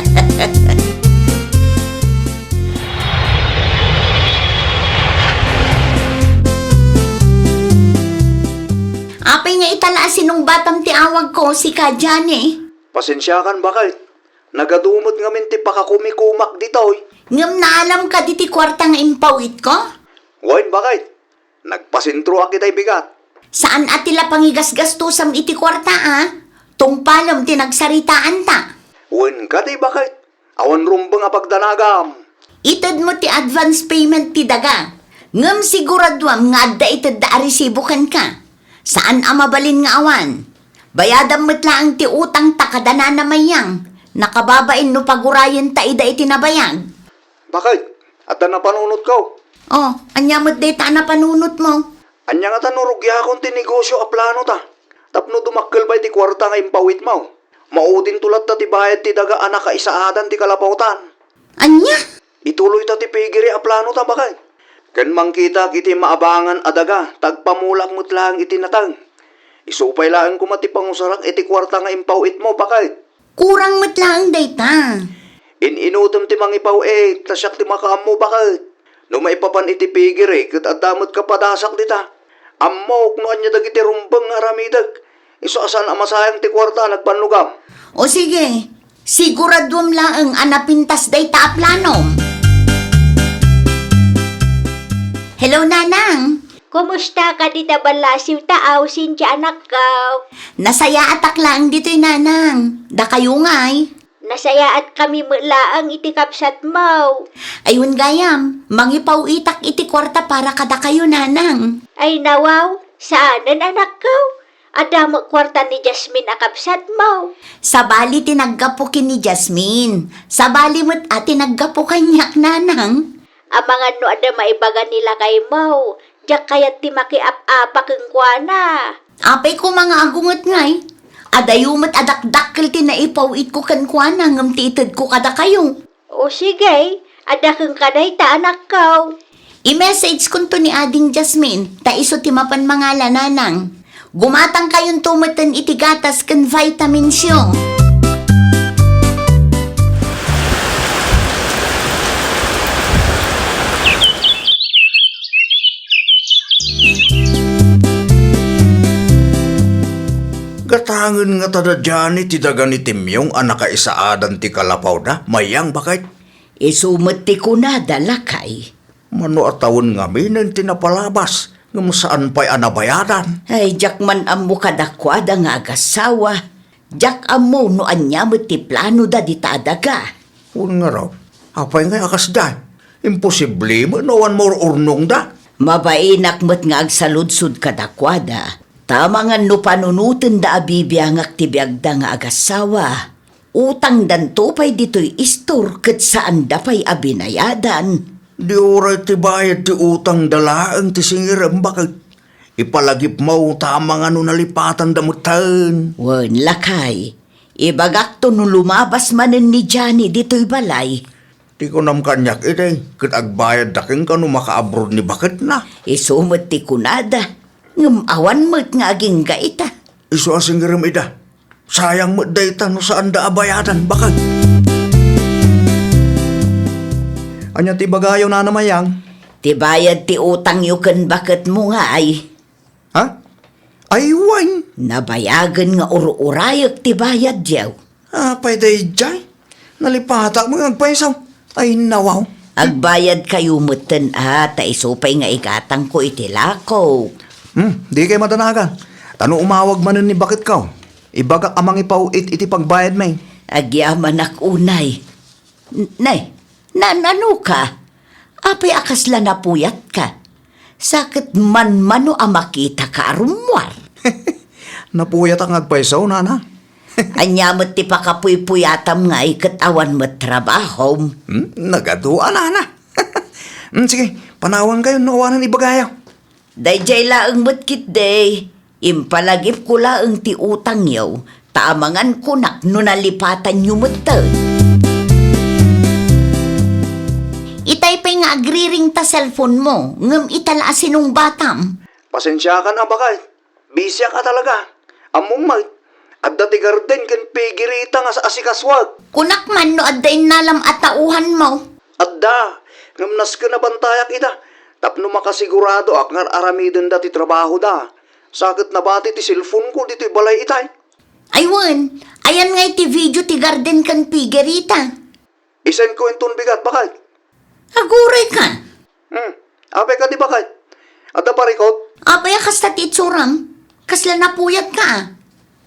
Apay nga ita la a sinungbatam ti awagko, sika, Johnny? Pasensiakan, baket. Nagadu met ngamin ti pakakumikumak ditoy. Ngem naalam kadi ti kuarta nga impawitko? Wen, baket. Nagpasentroak itay bigat. Saan a ti la pangigasgastusam iti kuarta, a? Tungpalem ti nagsaritaanta. Wen kadi, baket. Awan rumbeng a pagdanagam. Itedmo ti advance payment ti daga. Ngem siguraduam nga adda itedda a resibo kenka. Saan a mabalin nga awan. Bayadam met laeng ti utangta kada Nana Mayang. Nakababain no pagurayenta ida iti nabayag. Baket, adda napanunotko. Oh, ania met dayta a napanunotmo? Ania ngata no rugiakon ti negosio a planota? Tapno dumakkel pay ti kuarta nga impawitmo, maudinto latta ti bayad ti daga a nakaisaadan ti kalapawtan. Ania? Ituloyta ti pigiri a planota, baket. Ken mangkitak iti maabangan a daga, ta agpamulak met laeng iti nateng. Isu pay laeng koma ti pangusarak iti kuarta nga impaw-itmo, baket. Kurang met laeng dayta. In-inutem ti mangipaw-it, ta siak ti makaammo, baket. No maipapan iti pigiri, ket adda met kapadasak dita. Ammok no ania dagiti rumbeng nga aramidek. Isu a saan a masayang ti kuarta a nagbannogam. O sige, siguraduem laeng a napintas dayta a planom. Hello, Nanang. Kumusta ka dita ballasiw taaw, Cynthia, anakko? Nasayaatak laeng ditoy, Nanang. Dakayo ngay? Nasayaat kami met laeng iti kabsatmo. Ay, wen gayam, mangipaw-itak iti kuarta para kadakayo, Nanang. Ay, nawaw, saanen, anakko. Adda met kuarta ni Jasmine a kabsatmo. Sabali ti naggapu ken ni Jasmine. Sabali met a ti naggapu kaniak, Nanang. Amangan no adda maibaga ni lakaymo, diak kayat ti makiap-apa kenkuana. Apay koma nga agunget ngay? Adayo met a dakdakkel ti naipaw-itko kenkuana ngem ti itedko kadakayo. O sige, adda kenka dayta, anakko. I-message konto ni Ading Jasmine, ta isu ti mapan mangala, Nanang. Gumatangkayonto meten iti gatas ken vitamins yo. Ngem ngata da Johnny ti daga ni Timyong a nakaisaadan ti kalapawda, Mayang, baket? Isu met ti kunada, lakay. Mano a tawen ngaminen ti napalabas, ngem saan pay a nabayadan. Ay, diak man ammo kadakuada nga agassawa. Diak ammo no ania met ti planoda dita a daga. Wen ngarud, apay ngay a kasdiay? Imposible met no awan maur-urnongda. Mabainak met nga agsaludsod kadakuada. Ta amangan no panunotenda a bibiangak ti biagda nga agassawa, utangdanto pay ditoy istor ket saanda pay a binayadan. Di uray ti bayad ti utangda laeng ti singirem, baket? Ipalagipmo ta amangan no nalipatanda metten. Wen, lakay, ibagakto no lumabas manen ni Johnny ditoy balay. Ti kunam kaniak idi, ket agbayadda kenka no makaabroad ni baketna. Isu met ti kunada, ngem awan met nga agingga ita. Isu a singirem ida. Sayang met dayta no saanda a bayadan, baket. Ania ti ibagayo, Nana Mayang? Ti bayad ti utangyo ken baketmo ngay. Ha? Ay, wen. Nabayagen nga ur-urayek ti bayadyo. Apay daydiay? Nalipatak met nga agpayso. Ay, nawaw. Agbayadkayo metten a, ta isu pay nga igatangko iti lakok. Hmm, dikay madanagan. Ta no umawag manen ni baketko, ibagak a mangipaw-it iti pagbayadmi. Agyamanak unay. N-, nay, naan-ano ka? Apay a kasla napuyatka? Sa ket manmano a makitaka a rummuar. Napuyatak nga agpayso, nana. Ania met ti pakapuypuyatam ngay ket awan met trabahom? Hmm, nagadu a, nana. Hmm, sige, panawankayo no awanen ibagayo. Daydiay laeng met ketdi, impalagipko laeng ti utangyo, ta amangan kunak no nalipatanyo metten. Itay pay nga agriring ta cellphone mo, ngem ita la a sinungbatam. Pasensiakan a baket, busyak a talaga. Ammom met, adda ti garden ken piggery ta nga asikasuak. Kunak man no adda innalam a tauhanmo. Adda, ngem nasken a bantayak ida, tapno makasiguradoak nga ar-aramidenda ti trabahoda. Sa ket nabati ti cellphone-ko ditoy balay itay. Ay wen, ayan ngay ti video ti garden ken piggery ta? I-send-ko inton bigat, baket. Aguray ka. Hmm, apay kadi, baket? Adda parikot? Apay a kasta ti itsuram? Kasla napuyatka a.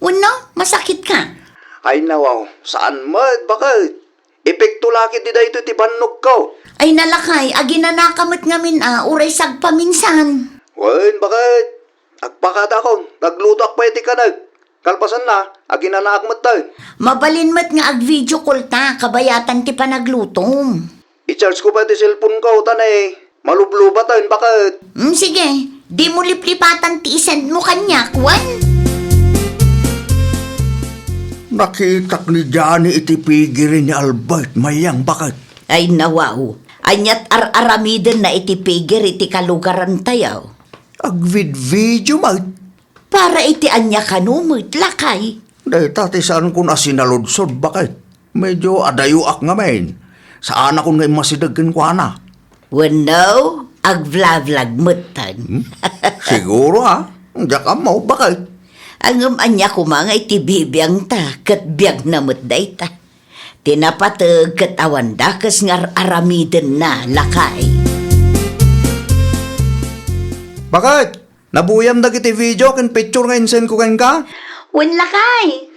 Wenno, masakitka? Ay nawaw, saan met, baket? Epekto la ketdi daytoy ti bannogko. Ay nalakay, aginanaka met ngamin a, uray sagpaminsan. Wen, baket? Agpakadaakon, naglutoak pay ti kaneg. Kalpasanna, aginanaak metten. Mabalin met nga ag-video call ta, kabayatan ti panaglutom. I-charge-ko pay ti cellphone-ko, ta ne, malublubaten, baket. Mm, sige, dimo liplipatan ti i-send mo kaniak, wen? Nakitak ni Johnny iti piggery ni Albert, Mayang, baket. Ay, nawaw. Aniat ar-aramidenna iti piggery ti kalugarantayo? Agvid-video met. Para iti ania kano met, lakay? Dayta ti saankon a sinaludsod, baket. Medyo adayoak ngamin. Saanakon nga immasideg kenkuana. Wenno, agvlavlag metten. Hmm? Siguro, a. Diak ammo, baket. Ngem ania koma nga iti bibiangta, ket biagna met dayta. Ti napateg ket awan dakes nga ar-aramidenna, lakay. Baket? Nabuyam dagiti video ken picture nga insend ko kenka? Wen, lakay.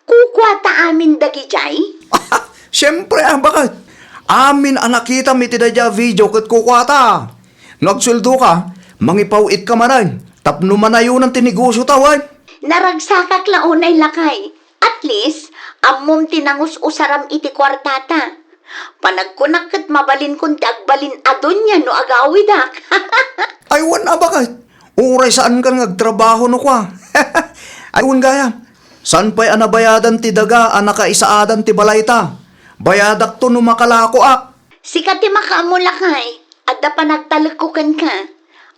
Kukuata amin dagidiay? Siempre a, baket. Amin a nakitam iti daydiay a video ket kukuata. No agsueldoka, mangipaw-itka manen tapno manayonan ti negosiota, wen? Naragsakak la unay, lakay. At least, ammom ti nangus-usaram iti kuartata. Panagkunak ket mabalinkon ti agbalin a dunia no agawidak. Ay, wen a, baket. Uray saankan nga agtrabaho no kua. Ay, wen gayam. Saan pay a nabayadan ti daga a nakaisaadan ti balayta? Bayadakto no makalakoak. Sika ti makaammo, lakay. Adda panagtalekko kenka.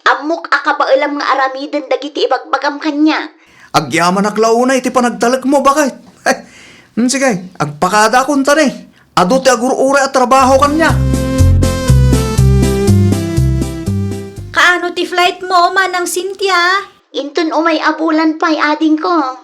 Ammok a kabaelam nga aramiden dagiti ibagbagam kaniak. Agyamanak la unay iti panagtalekmo, baket. Hmm, sige, agpakadaakon ta ne. Adu ti agur-uray a trabaho kaniak. Kaano ti flight mo, Manang Cynthia? Inton umay a bulan pay, adingko.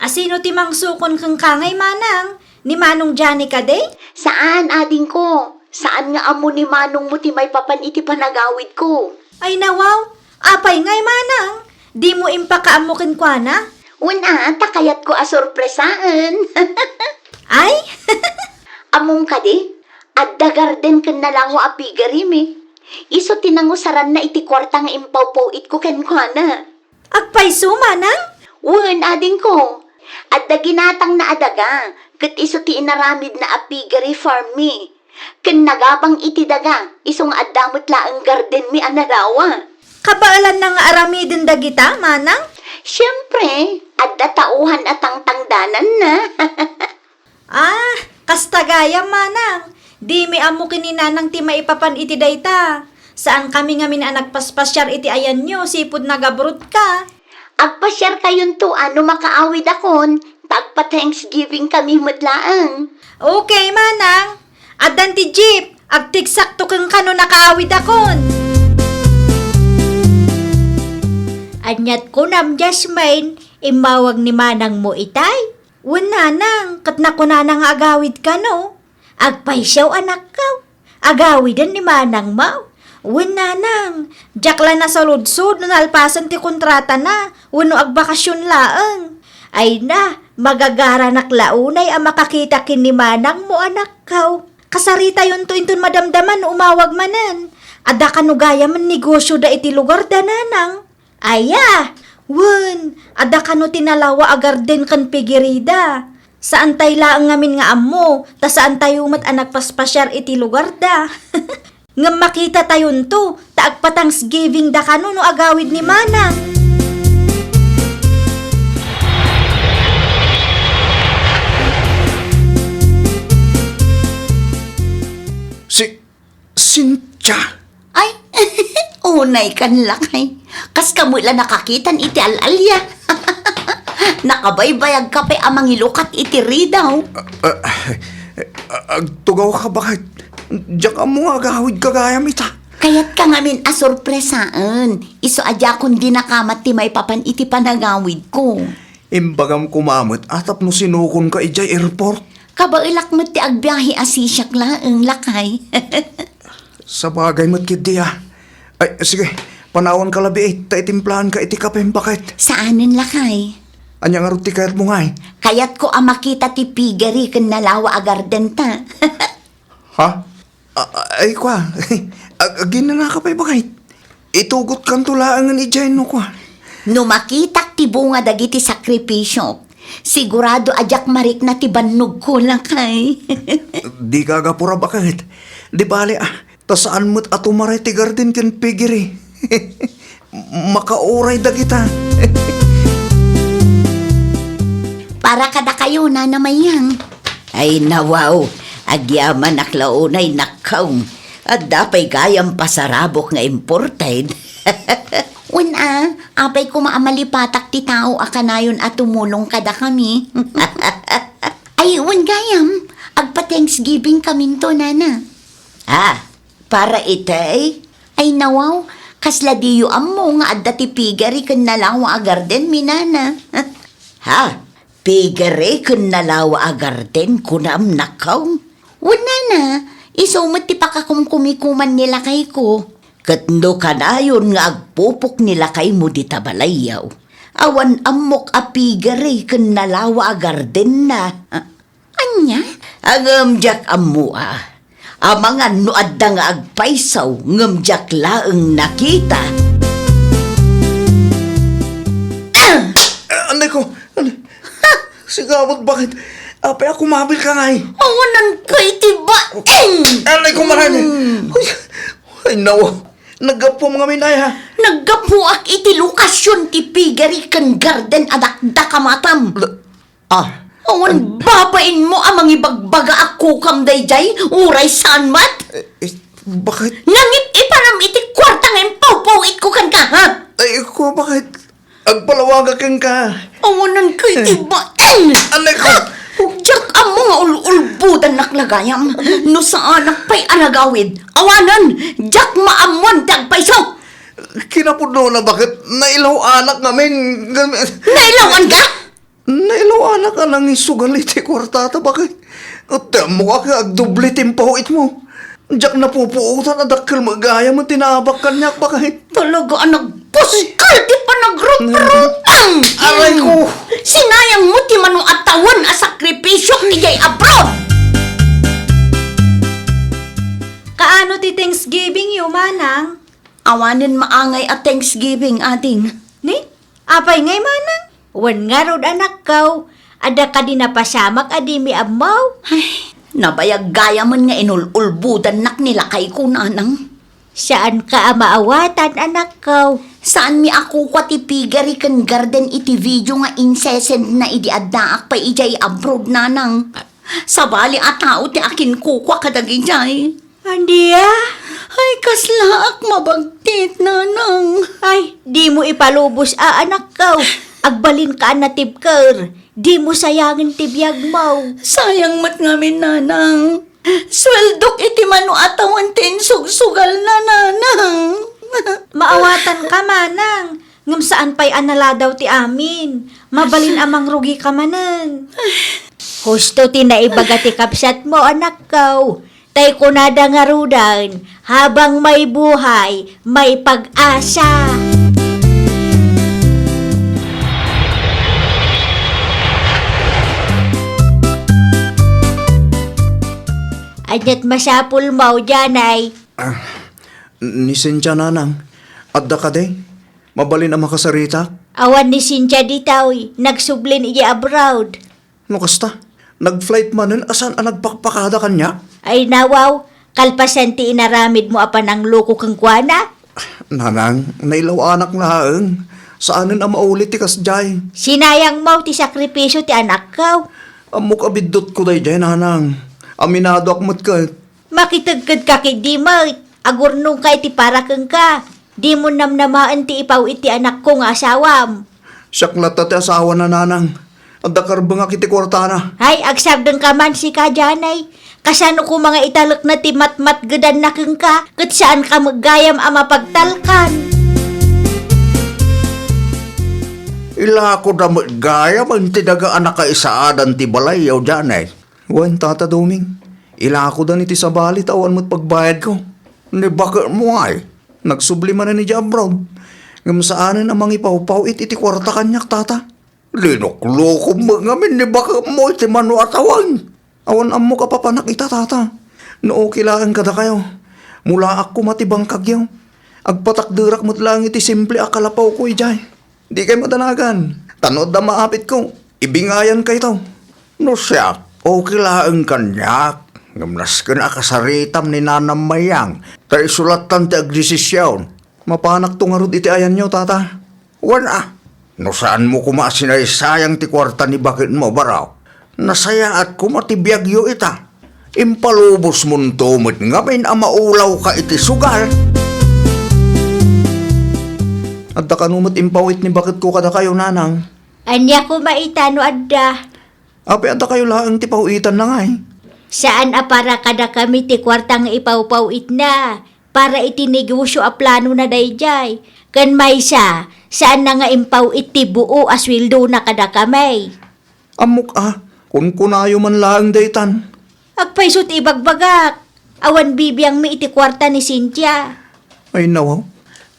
Asino ti mangsukon kenka ngay, manang? Ni Manong Johnny kadi? Saan, adingko. Saan nga ammo ni manongmo ti maipapan iti panagawidko. Ay, nawaw. Apay ngay, manang? Dimo impakaammo kenkuana? Wen a, ta kayatko a sorpresaen. Ay? Ammom kadi, adda garden ken nalawa a piggery mi. Isu ti nangusaranna iti kuarta nga impawpaw-itko kenkuana. Agpayso, manang? Wen, adingko. Adda ginatangna a daga, ket isu ti inaramidna a piggery farm mi. Ken nagabang iti daga, isu nga adda met laeng garden mi a nalawa. Kabaelanna nga aramiden dagita, manang? Siempre, adda tauhan a tangtangdananna. Ah, kasta gayam, manang. Dimi ammo ken ni nanang ti maipapan iti dayta. Saankami ngamin a nagpaspasiar iti ayanyo, sipud nagabroadka. Agpasiarkayonto a no makaawidakon, ta agpa-Thanksgiving kami met laeng. Okay, manang. Addan ti jeep. Agtiksakto kenka no nakaawidakon. Aniat kunam, Jasmine, immawag ni manangmo itay? Wen nanang, ket nakunana nga agawid kano. Agpayso, anakko. Agawiden ni manangmo. Wen nanang, diak la nasaludsod no nalpasen ti kontratana wenno agbakasyon laeng. Ay na, magagaranak la unay a makakita ken ni manangmo, anakko. Kasaritayonto inton madamdama no umawag manen. Adda kano gayamen negosyoda iti lugarda, nanang? Aya, wen, adda kano ti nalawa a garden ken piggeryda. Saantay laeng ngamin nga ammo, ta saantayo met a nagpaspasiar iti lugarda. Ngem makitatayonto, ta agpa-Thanksgiving da kano no agawid ni manang. Si Cynthia? Ay, unay kan, lakay. Kas kamo la nakakitan iti al-alia. Nakabaybayagka pay a mangilukat iti ridaw. Ah, ah, ah, agtugawka, baket? Diak ammo nga agawidka gayam ita. Kayatka ngamin a sorpresaen. Isu a diakon dinakamat ti maipapan iti panagawidko. Imbagam koma met a tapno sinukonka idiay airport. Kabaelak met ti agbiahe a sisiak laeng, lakay. Sabagay met ketdi a. Ay, sige, panawanka labi, eh, ta itimplaanka iti kape, baket? Saanen, lakay. Ania ngarud ti kayatmo ngay? Kayatko a makita ti piggery ken nalawa a gardenta. Ha? A-, a-, ay, kua. Ag-, aginanaka pay, baket? Itugotkanto laengen idiay no kua. No makitak ti bunga dagiti sakripisiok, sigurado a diak marikna ti bannogko, lakay. Dika agapura, baket. Di bale, ah, ta saan met a tumaray ti garden ken piggery. Makauray dagita. Para kadakayo, Nana Mayang. Ay, nawaw, agyamanak la unay, nakkaw. Adda pay gayam pasarabok nga imported. Wen a, apay koma a malipatak ti tao a kanayon a tumulong kadakami. Ay, wen gayam, agpa-Thanksgiving kaminto, Nana. Ah, para itay? Ay, nawaw, kasla diyo ammo nga adda ti piggery ken nalawa a garden mi, Nana? Ha? Piggery ken nalawa a garden, kunam, nakkaw? Wen, Nana, isu met ti pakakumkumikuman ni lakayko. Ket no kanayon nga agpupok ni lakaymo dita balayyo, awan ammok a piggery ken nalawa a gardenna. Ania? Ngem diak ammo a. Amangan no adda nga agpayso, ngem diak laeng nakita. Ah! Ah, anay ko, anay. Ha! Sigamak, baket? Apay a kumabilka ngay? Awanan ka iti baeng! Anay ko, maray. Hmm. Uy, ay, nawa. Naggapuam ngamin, ay, ha? Naggapuak iti lokasyon ti piggery ken garden a dakdakamatam. La-, Ah. Awan babainmo a mangibagbaga a kukam daydiay, uray saan met? Eh, eh, baket? Nangip-ipanam iti kuarta nga impawpaw-itko kenka, ha? Ay, ko, baket? Agpalawagak kenka. Awanan ka iti baeng! Anay ko! Ha? Diak ammo nga ul-ulbodannak la gayam. No saanak pay a nagawid, awanen, diak maammoan ti agpayso! Kinapudnona, baket? Nailaw-anak ngamin. Nailawanka? Nailawanak a nangisugal iti kuartata, baket. Ket ti ammok a agdoble ti impaw-itmo. Diak napupuotan a dakkel met gayam ti naabak kaniak, baket. Talaga a nagpuskal ti panagruprutan! Aray ko! Sinayang mo ti mano a tawen a sakripisio idiay abroad! Kaano ti Thanksgiving yo, manang? Awanen maangay a Thanksgiving, ading. Ni? Apay ngay, manang? Wen ngarud, anakko, adda kadi napasamak a dimi ammo? Ay, nabayag gayamen nga inul-ulbodannak ni lakayko, nanang. Saanka a maawatan, anakko. Saanmi a kukua ti piggery ken garden iti video nga insesendna idi addaak pay idiay abroad, nanang. Sabali a tao ti akinkukua kadagijay. Ania? Ay, kaslaak mabagtit, nanang. Ay, dimo ipalubos a, anakko. Agbalinka a natibker. Dimo sayangen ti biagmo. Sayang met ngamin, nanang. Sueldok iti mano a tawen ti insugsugalna, nanang. Maawatanka, manang. Ngem saan pay a naladaw ti amin. Mabalin a mangrugika manen. Husto ti naibaga ti kabsatmo, anakko. Tay kunada ngaruden, habang may buhay, may pag-asa. Ania't masapulmo, Janay? Ah, ni Cynthia, nanang. Adda kadi? Mabalin a makasaritak? Awan ni Cynthia ditoy. Nagsublin idiay abroad. No kasta, nag-flight manen a saan a nagpakpakada kaniak? Ay, nawaw, kalpasan ti inaramidmo a panangloko kenkuana? Nanang, nailawanak laeng. Saanen a maulit ti kasdiay. Sinayangmo ti sakripisio ti anakko. Ammok a biddutko daydiay, nanang. Aminadoak met ket. Makitegkedka ketdi met. Agurnongka iti para kenka. Dimo namnamaen ti ipaw-it ti anakko nga asawam. Siak latta ti asawana, nanang. Adda karbengak iti kuartana. Ay, agsardengka man sika, Janay. Kasano koma nga italekna ti matmatgedanna kenka, ket saanka met gayam a mapagtalkan? Ilakoda met gayam iti daga a nakaisaadan ti balayyo, Janay. Wen, Tata Doming, ilakodan iti sabali ta awan met pagbayadko. Ni baketmo ay, nagsubli manen idiay abroad, ngem saanen a mangipawpaw-it iti kuarta kaniak, Tata. Linuklokom met ngamin ni baketmo iti mano a tawen. Awan ammok a papanak ita, Tata. No okay laeng kadakayo, mulaak koma ti bangkagyo. Agpatakderak met laeng iti simple a kalapawko idiay. Dikay madanagan, ta no adda maapitko, ibingayankayto. No siak, okay laeng kaniak, ngem nasken a kasaritam ni Nanang Mayang, ta isu lattan ti agdesision. Mapanakto ngarud iti ayanyo, Tata. Wen a, no saanmo koma a sinaysayang ti kuarta ni baketmo, baro, nasayaat koma ti biagyo ita. Impalubosmonto met ngamin a maulawka iti sugal. Adda kano met impaw-it ni baketko kadakayo, nanang? Ania koma ita no adda? Apay a dakayo laeng ti paw-itanna ngay? Saan a para kadakami ti kuarta nga ipawpaw-itna para iti negosio a planona daydiay. Ken maysa, saanna nga impaw-it ti buo a sueldona kadakami. Ammok a, kunkunayo man laeng daytan. Agpayso ti ibagbagak. Awan bibiangmi iti kuarta ni Cynthia. Ay, nawaw.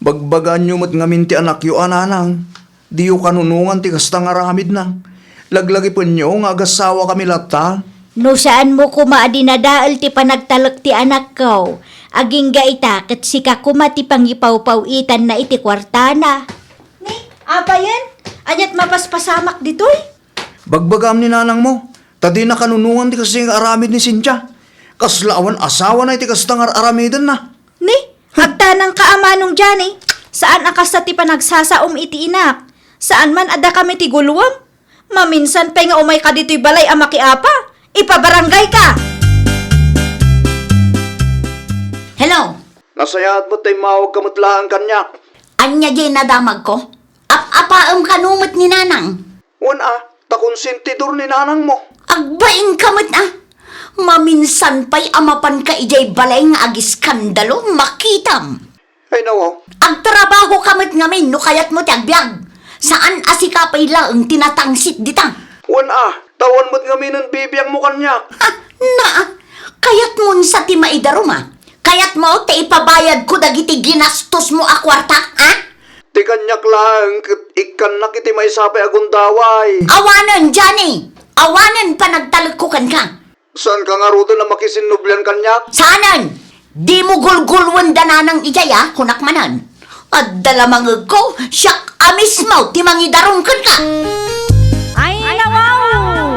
Bagbagaanyo met ngamin ti anakyo a, nanang. Diyo kanunongan ti kasta nga aramidna. Laglagipenyo nga agasawakami latta. No saanmo koma a dinadael ti panagtalek ti anakko, agingga ita ket sika koma ti pangipawpaw-itanna iti kuartana. Ni, apayen? Ania't mapaspasamak ditoy? Bagbagam ni nanangmo, ta dina kanunongan ti kasta nga aramid ni Cynthia. Kasla awan asawana iti kasta nga ar-aramidenna. Ni, agtanangka a manong Johnny, saan a kasta ti panagsasaom iti inak. Saan man a dakami ti guluem. Maminsan pay nga umayka ditoy balay a makiapa. Ipabarangayka! Hello? Nasayaat met ta immawagka met laeng kaniak. Ania diay nadamagko? Ap-apaem kano met ni nanang? Wen a, ta konsentidor ni nanangmo. Agbainka met a. Maminsan pay a mapanka idiay balay nga agiskandalo, makitam. Ay, nawaw. Agtrabahoka met ngamin no kayatmo ti agbiag. Saan a sika pay laeng ti natangsit dita? Wen a, ta awan met ngaminen bibiangmo kaniak. Ha, na, kayatmon sa ti maidarum a? Kayatmo ta ipabayadko dagiti ginastosmo a kuarta, ha? Ti kaniak laeng ket ikkannak iti maysa pay a gundaway. Awanen, Johnny! Awanen panagtalekko kenka. Saanka ngaruden a makisinnublian kaniak? Saanen! Dimo gulgulwen da nanang idiay a, kunak manen. Adda la mangegko, siak a mismo ti mangidarum kenka. Ay, nawaw!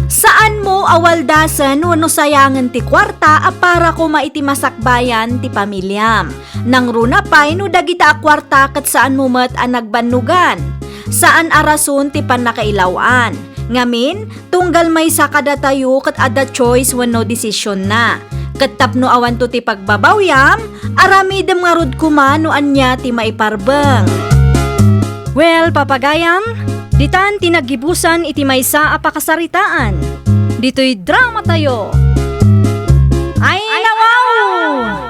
Saanmo a waldasen wenno sayangen ti kuarta a para koma iti masakbayan ti pamiliam. Nangruna pay no dagita a kuarta ket saanmo met a nagbannogan. Saan a rason ti pannakailaw-an. Ngamin, tunggal maysa kadatayo ket adda choice wenno desisionna. Ket tapno awanto ti pagbabawiam, aramidem ngarud koma no ania ti maiparbeng. Well, papagayam, ditan ti naggibusan iti maysa a pakasaritaan. Ditoy dramatayo. Ay, nawaw!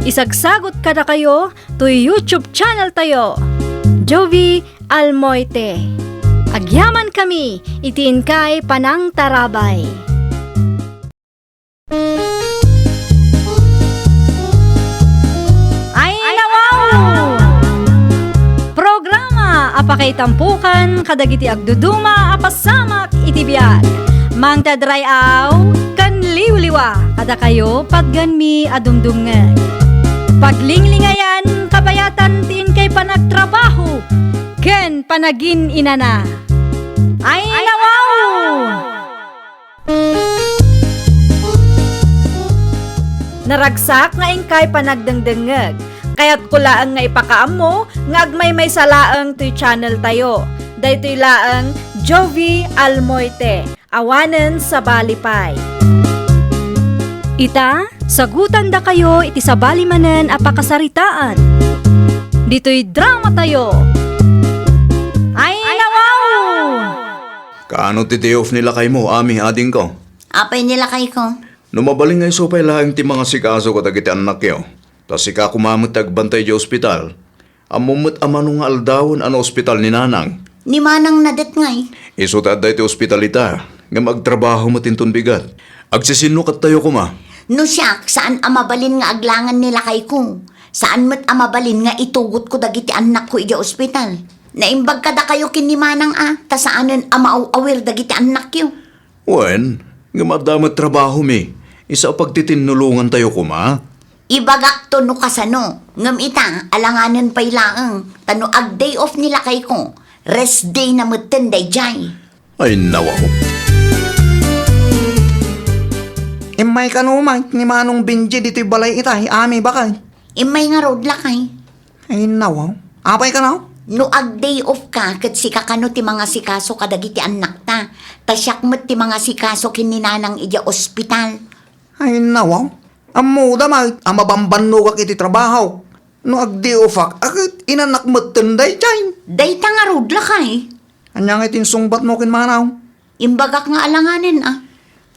Isagsagot kadakayo toy YouTube channel tayo, Jovie Almoite. Agyamankami iti inkay panangtarabay. Ay, nawaw! Programa a pakaitampokan kadagiti agduduma a pasamak iti biag. Mangted ray-aw ken liwliwa kadakayo patgenmi a dumdumngeg. Paglinglingayan, kabayatan ti inkay panagtrabaho ken panagin-inana. Ay, nawaw! Naragsak nga inkay panagdengdengngeg. Kayatko laeng nga ipakaammo nga agmaymaysa laeng toy channel tayo. Daytoy laeng Jovie Almoite. Awanen sabali pay. Ita, sagutandakayo iti sabali manen a pakasaritaan. Ditoy dramatayo. Ay, nawaw! Kaano ti day off ni lakaymo, Ami, adingko? Apay ni lakayko? No mabalin nga isu pay laeng ti mangasikaso kadagiti annakyo, ta sika koma met ti agbantay idiay ospital, ammom met a mano nga aldawen a naospital ni Nanang. Ni Manang nadet ngay. Isu ti adda iti ospital ita, ngem agtrabaho met inton bigat. Agsisinnukattayo koma. No siak, saan a mabalin nga aglangen ni lakayko. Saan met a mabalin nga itugotko dagiti annakko idiay ospital. Naimbag kadakayo ken ni Manang a, ta saanen a maaw-awir dagiti annakyo. Wen, ngem adda met trabahomi, isu a pagtitinulongantayo koma. Ibagakto no kasano, ngem ita, alanganen pay laeng, ta no ag-day off ni lakayko, rest day na metten daydiay. Ay, nawaw. Immay kano met ni Manong Benji ditoy balay ita, hi Ami bakay. Immay ngarud, lakay. Ay, nawaw. Apay kano? No ag-day off ka, ket sika kano ti mangasikaso kadagiti annakta. Ta siak met ti mangasikaso ken ni Nanang idiay ospital. Ay, nawaw. Ammoda met a mabambannogak iti trabaho. No ag-day off-ak, a ket inanak metten daydiay. Dayta ngarud, lakay. Ania ngay ti insungbatmo ken Manong? Imbagak nga alanganen a.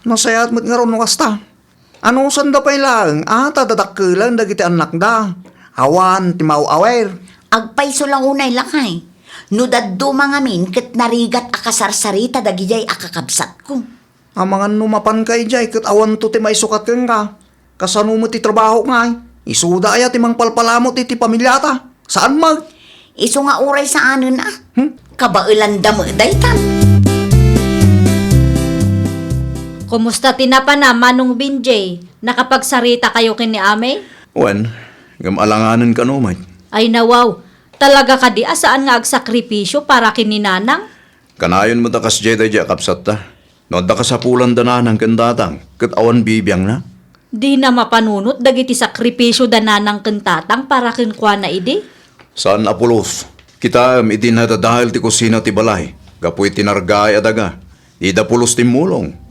Nasayaat met ngarud no kasta. Anusanda pay laeng a ta dadakkelen dagiti annakda. Awan ti maaw-awir. Agpayso la unay, lakay. No dadduma ngamin ket narigat a kasarsarita dagidiay a kakabsatko. Amangan no mapanka idiay ket awanto ti maisukat kenka. Kasano met ti trabaho ngay? Isuda aya ti mangpalpalamut iti pamiliata? Saan met? Isu nga uray saanen a. Hmm? Kabaelanda met daytan. Kumusta ti napanam, Manong Benji? Nakapagsarita kayo ken ni Amay? Wen, ngem alanganen kano met. Ay nawaw, talaga kadi a saan nga agsakripisyo para ken ni Nanang? Kanayon met a kasdiay daydiay a kabsatta. No adda kasapulan da Nanang ken Tatang, ket awan bibiangna. Dina mapanunot dagiti sakripisyo da Nanang ken Tatang para kenkuana idi? Saan a pulos. Kitaem idi nadadael ti kusina ti balay, gapu iti nargaay a daga. Dida pulos timmulong.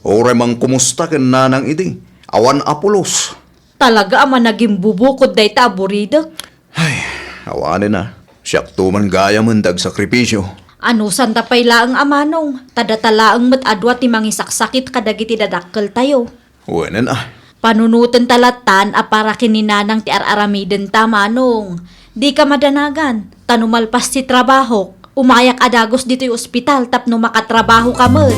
Uray mangkumusta ken Nanang idi, awan a pulos. Talaga a managimbubukod dayta a buridek. Ay, awanen a. Siakto man gayamen ti agsakripisyo. Anusanda pay laeng a Manong, ta data laeng met a dua ti mangisaksakit kadagiti dadakkeltayo. Wenen a. Panunotenta lattan a para ken ni Nanang ti ar-aramidenta, Manong. Dika madanagan, ta no malpas ti trabahok, umayak a dagus ditoy ospital tapno makatrabahoka met.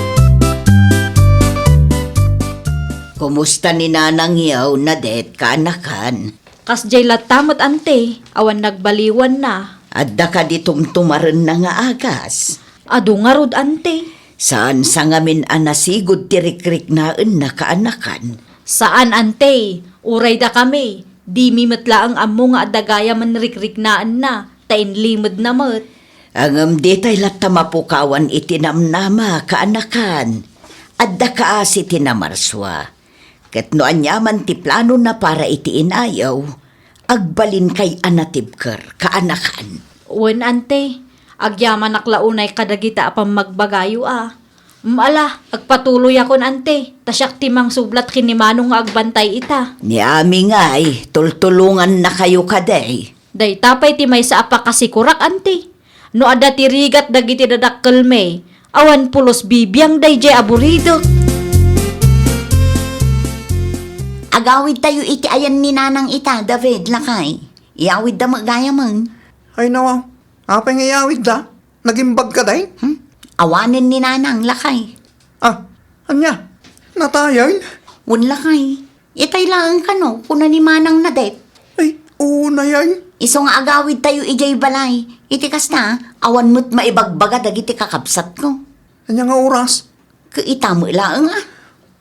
Kumusta ni Nanangyaw, Nadet, kaanakan? Kasdiay latta met, ante, awan nagbaliwanna. Adda kadi tumtumarenna nga agas? Adu ngarud, ante. Saan sa ngamin a nasigud ti rikriknaenna, kaanakan? Saan, ante. Uray dakami, dimi met laeng ammo nga adda gayamen rikriknaenna, ta inlimedna met. Ngem ditay latta mapukawan iti namnama, kaanakan. Adda kaasi ti namarsua. Ket no aniaman ti planona para iti inayaw, agbalinkay a natibker, kaanakan. Wen, ante, agyamanak la unay kadagita a pammagbagayo a. Mm, ala, agpatuloyakon, ante, ta siak ti mangsublat ken ni Manong nga agbantay ita. Ni Ami ngay, tultulongannakayo kadi. Dayta pay ti maysa a pakasikorak, ante. No adda ti rigat dagiti dadakkelmi, awan pulos bibiang daydiay a buridek. Agawidtayo iti ayan ni Nanang ita, David, lakay. Iyawidda met gayamen. Ay, nawa. Apay nga iyawidda? Nagimbag ka, day? Hmm? Awanen ni Nanang, lakay. Ah, ania? Natayen? Wen, lakay. Itay laeng kano, kuna ni Manang Nadet. Ay, unayen. Isu nga agawidtayo idiay balay. Iti kasta, awan met maibagbaga dagiti kakabsatko. Ania nga oras? Ket ita met laeng a.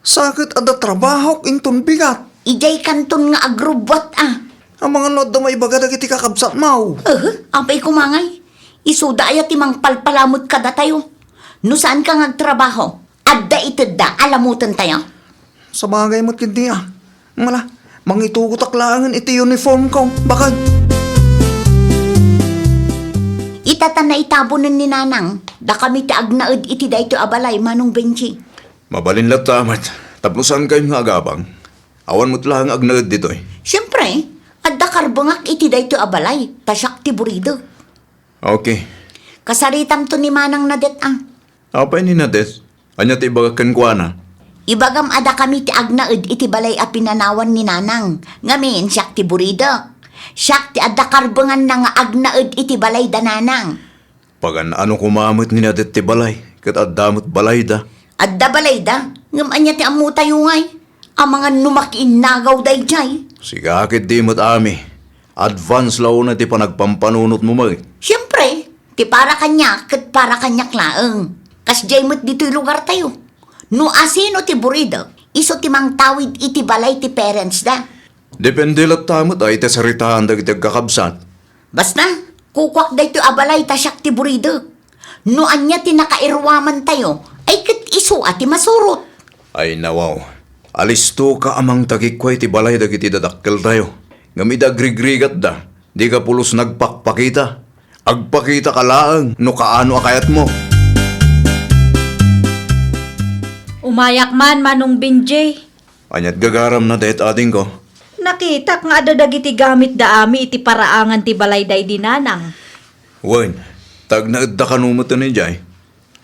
Sa ket adda trabahok inton bigat. Idiay kanton nga agrubbuat a. Amangan no adda maibaga dagiti kakabsatmo. Eh, apay koma ngay. Isuda aya ti mangpalpalamet kadatayo. No saanka nga agtrabaho, adda itedda a lamutentayo. Sabagay met ketdi a. Ngala, mangitugotak laengen iti uniformko, bakag. Ita ta naitabonen ni Nanang, dakami ti agnaed iti daytoy a balay, Manong Benji. Mabalin latta met, tapno saankayon nga agabang. Awan met laeng agnaed ditoy. Siempre, adda karbengak iti daytoy a balay, ta siak ti buridek. Okay. Kasaritamto ni Manang Nadet a. Apay ni Nadet? Ania ti ibagak kenkuana? Ibagam a dakami ti agnaed iti balay a pinanawan ni Nanang. Ngamin, siak ti buridek. Siak ti adda karbenganna nga agnaed iti balay da Nanang. Pagan-ano koma met ni Nadet ti balay, ket adda met balayda. Adda balayda? Ngem ania ti ammotayo ngay? Amangan no makiinnagaw daydiay. Sika ketdi met, Ami. Advance la unay ti panagpampanunotmo met. Siempre, ti para kaniak ket para kaniak laeng. Kasdiay met ditoy lugartayo. No asino ti buridek, isu ti mangtawid iti balay ti parents da. Depende latta met a iti saritaan dagiti agkakabsat. Basta, kukuak daytoy a balay ta siak ti buridek. No ania ti nakairuamantayo, ay ket isu a ti masurot. Ay nawaw, alistoka a mangtagikua iti balay dagiti dadakkeltayo. Ngem idi agrigrigatda, dika pulos nagpakpakita. Agpakitaka laeng no kaano a kayatmo. Umayak man, Manong Benji. Ania't gagaramna dayta adingko? Nakitak nga adda dagiti gamit da Ami iti paraangan ti balay da idi Nanang. Wen, ta agnaedda kano met idiay?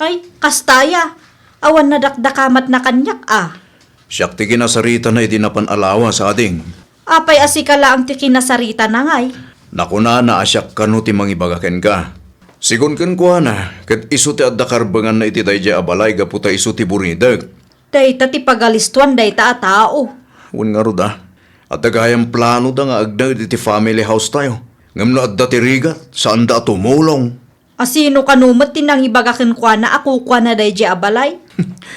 Ay, kasta aya. Awan nadakdakamatna kaniak a. Siak ti kinasaritana idi napan a lawas, ading. Apay a sika laeng ti kinasaritana ngay? Nakunana a siak kano ti mangibaga kenka. Sigun kenkuana, ket isu ti adda karbenganna iti daydiay a balay gapu ta isu ti buridek. Dayta ti pagalistuan dayta a tao. Wen ngarud a, adda gayam planoda nga agnaed iti family house tayo. Ngem no adda ti rigat, saanda a tumulong. Asino kano met ti nangibaga kenkuana a kukuana daydiay a balay?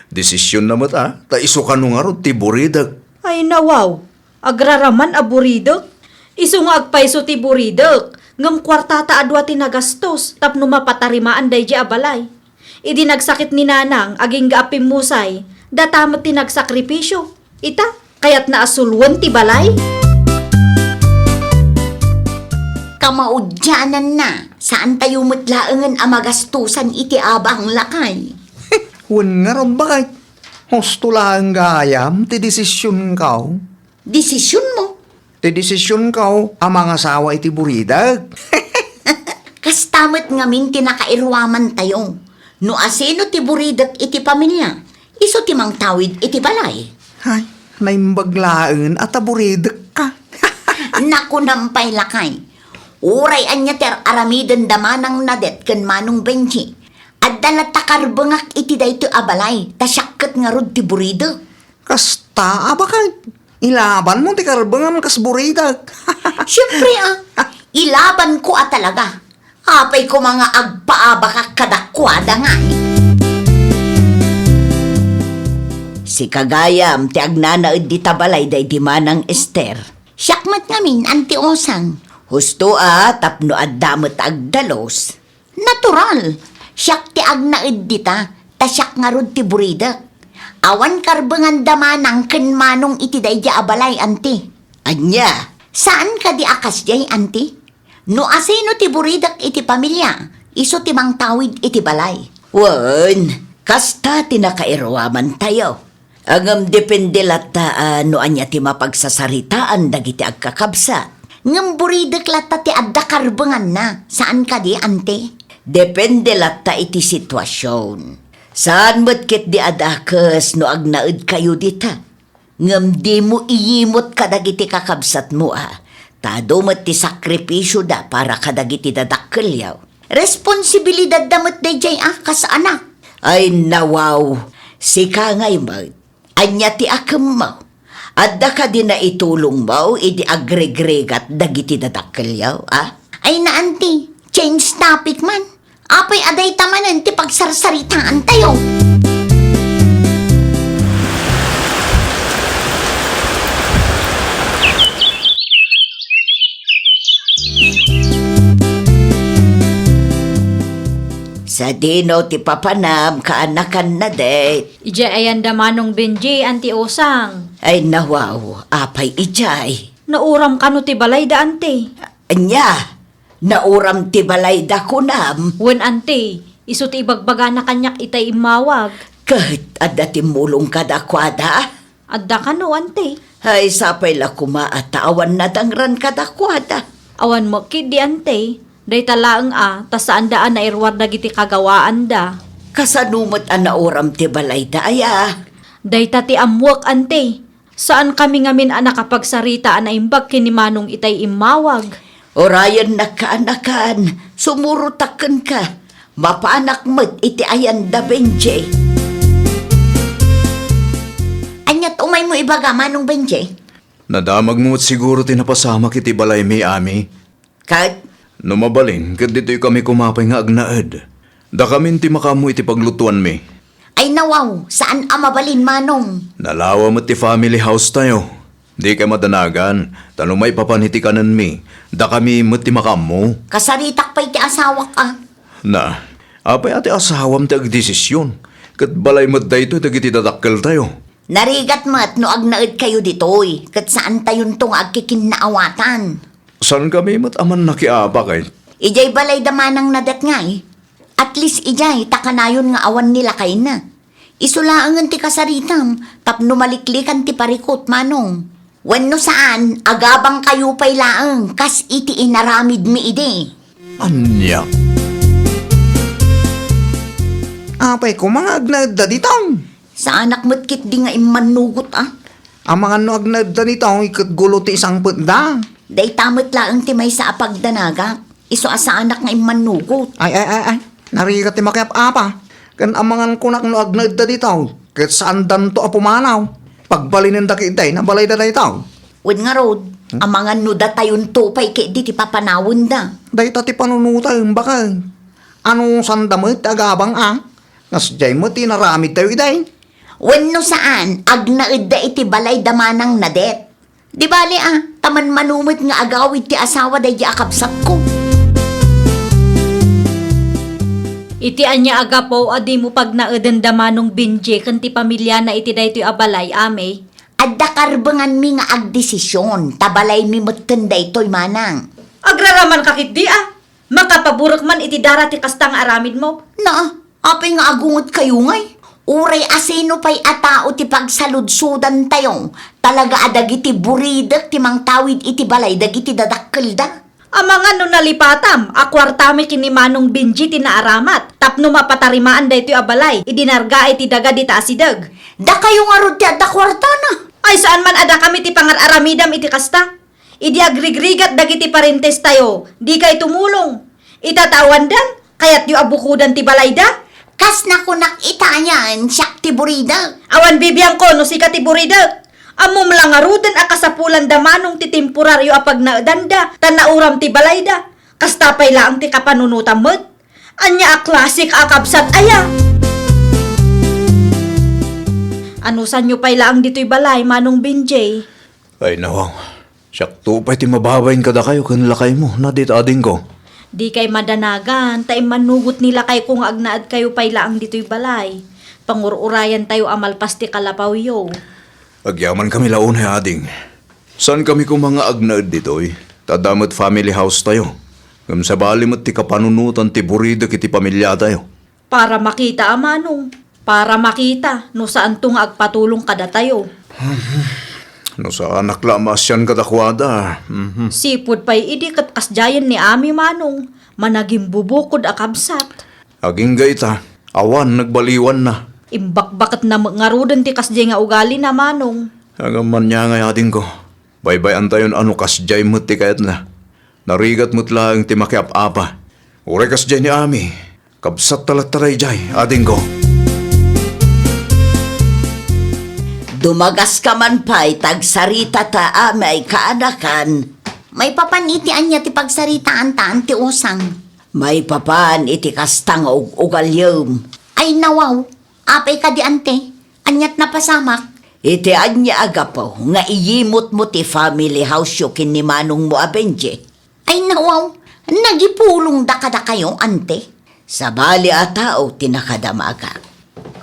Desisionna met a, ta isu kano ngarud ti buridek. Ay nawaw, agraraman a buridek? Isu nga agpayso ti buridek, ngem kuartata a dua ti nagastos tapno mapatarimaan daydiay a balay. Idi nagsakit ni Nanang, agingga a pimmusay, data met ti nagsakripisio. Ita, kayatna a suloen ti balay? Kamaudiananna, saantayo met laengen a magastosan iti abang, lakay. Wen ngarud, bakay. Husto laeng gayam ti desisionko. Desisionmo? Ti desisionko a mangasawa iti buridek. Kasta met ngamin ti nakairuamantayo. No asino ti buridek iti pamilia, isu ti mangtawid iti balay. Ay, naimbag laeng a ta buridekka. Nakunam pay, lakay. Uray ania ti ar-aramidenda Manang Nadet ken Manong Benji, adda latta karbengak iti daytoy a balay, ta siak ket ngarud ti buridek. Kasta a baket, ilabanmo ti karbengam kas buridek. Siempre, a, ilabanko a talaga. Apay koma nga agpaabakak kadakuada ngay? Sika gayam ti agnanaed dita balay daydi Manang Ester. Siak met ngamin, Anti Osang. Husto a, tapno adda met agdalus. Natural. Siak ti agnaed dita, ta siak ngarud ti buridek. Awan karbenganda Manang ken Manong iti daydi a balay, Anti. Ania? Saan kadi a kasdiay, Anti? No asino ti buridek iti pamilia, isu ti mangtawid iti balay. Wen, kasta ti nakairuamantayo. Ngem depende latta a no ania ti mapagsasaritaan dagiti agkakabsat. Ngem buridek latta ti adda karbenganna, saan kadi, Anti? Depende latta iti situasion. Saan met ketdi a dakes no agnaedkayo dita. Ngem dimo iyimut kadagiti kakabsatmo a, ta adu met ti sakripisioda para kadagiti dadakkelyo. Responsibilidadda met daydiay a kas anak. Ay, nawaw, sika ngay met. Ania ti akemmo? Adda kadi naitulongmo idi agregregat dagiti dadakkelyo, a? Ay, na, Anti, change topic man. Apay a dayta manen ti pagsarsaritaantayo? Sadino ti papanam, kaanakan, Nadet? Idiay ayanda Manong Benji, Anti Osang. Ay, nawaw, apay idiay? Nauram kano ti balayda, Anti? Ania? Nauram ti balayda, kunam? Wen, Anti, isu ti ibagbagana kaniak itay immawag. Ket adda timmulong kadakuada? Adda kano, Anti? Ay, sapay la koma a ta awan nadangran kadakuada. Awan met ketdi, Anti. Dayta laeng a, ta saanda a nairuar dagiti kagawaanda. Kasano met a nauram ti balayda aya? Dayta ti ammuek, Anti. Saankami ngamin a nakapagsarita a naimbag ken ni Manong itay immawag. Urayennak, kaanakan, sumurotak kenka. Mapanak met iti ayanda, Benji. Ania't umaymo ibaga, Manong Benji? Nadamagmo met siguro ti napasamak iti balaymi, Ami. Ket? No mabalin, ket ditoykami koma pay nga agnaed. Dakamin ti makaammo iti paglutoanmi. Ay, nawaw, saan a mabalin, Manong. Nalawa met ti family house tayo. Dikay madanagan, ta no maipapan iti kanenmi, dakami met ti makaammo. Kasaritak pay ti asawak a. Na, apay a ti asawam ti agdesisyon? Ket balay met daytoy dagiti dadakkeltayo. Narigat met no agnaedkayo ditoy, ket saantayonto nga agkikinnaawatan. Saankami met a mannakiabak, ay? Idiay balay da Manang Nadet ngay. At least idiay, ta kanayon nga awan ni lakayna. Isu laengen ti kasaritam, tapno maliklikan ti parikut, Manong. Wenno saan, agabangkayo pay laeng, kas iti inaramidmi idi. Ania? Apay koma nga agnaedda dita? Saanak met ketdi nga immannugot a. Amangan no agnaedda dita, ket gulo ti isangpetda. Dayta met laeng ti maysa a pagdanagak. Isu a saanak nga immannugot. Ay, ay, ay, ay. Narigat ti makiap-apa. Ken amangan kunak no agnaedda dita, ket saandanto a pumanaw. Pagbalinenda ketdi, nabalayda dayta. Wen ngarud, hmm? Amangan no datayonto pay ketdi ti papanawenda. Dayta ti panunotayo, bakay. Ano sanda met ti agabang a? Kasdiay met ti inaramidtayo idi. Wenno saan, agnaedda iti balay da Manang Nadet. Di bale a, ta manmano met nga agawid ti asawa daydi a kabsatko. Iti ania a gapu a dimo pagnaeden da Manong Benji ken ti pamiliana iti daytoy a balay, Ami? Adda karbenganmi nga agdesisyon, ta balaymi metten daytoy, Manang. Agraramanka ketdi a? Makapaburek man iti dara ti kasta nga aramidmo? Na, apay nga agungetkayo ngay? Uray asino pay a tao ti pagsaludsodantayo, talaga a dagiti buridek ti mangtawid iti balay dagiti dadakkelda. Amangan no nalipatam a kuartami ken ni Manong Benji ti naaramat tapno mapatarimaan daytoy a balay idi nargaay ti daga dita asideg. Dakayo ngarud ti adda kuartana. Ay, saan man a dakami ti pangar-aramidam iti kasta? Idi agrigrigat dagiti parentes tayo, dikay tumulong. Ita ta awandan, kayatyo a bukodan ti balayda? Kas nakunak ita anian, siak ti buridek. Awan bibiangko no sika ti buridek. Ammom la ngaruden a kasapulan da Manong ti temporario a pagnaedanda, ta nauram ti balayda. Kasta pay laeng ti kapanunotam met. Ania a klasik a kabsat aya? Anusanyo pay laeng ditoy balay, Manong Benjay? Ay, nawang. Siakto pay ti mababain kadakayo ken lakaymo, Nadet, adingko. Dikay madanagan, ta immanugot ni lakayko nga agnaedkayo pay laeng ditoy balay. Pangururayan tayo a malpas ti kalapawyo. Agyamankami la unay, ading. Saankami koma nga agnaed ditoy, ta adda met family house tayo. Ngem sabali met ti kapanunotan ti buridek iti pamiliatayo. Para makita a Manong. Para makita no saanto nga agpatulong kadatayo. No saanak la a maasian kadakuada. Mhm. Sipud pay idi ket kasdiayen ni Ami, Manong. Managimbubukod a kabsat. Agingga ita, awan nagbaliwanna. Imbakbaketna met ngaruden ti kasdiay nga ugalina, Manong. Ngem ania ngay, adingko. Baybay-antayon a no kasdiay met ti kayatna. Narigat met laeng ti makiap-apa. Uray kasdiay ni Ami, kabsatta latta daydiay, adingko. Dumagaska man pay ta agsarita ta, Ami, ay kaanakan. Maipapan iti ania ti pagsaritaanta, Anti Usang? Maipapan iti kasta nga ug-ugalyem. Ay, nawaw. Apay kadi, Ante? Aniat napasamak? Iti ania a gapu nga iyimutmo ti family house-yo ken ni manongmo a Benji? Ay, nawaw, nagipulongda kadakayo, Ante? Sabali a tao ti nakadamagak.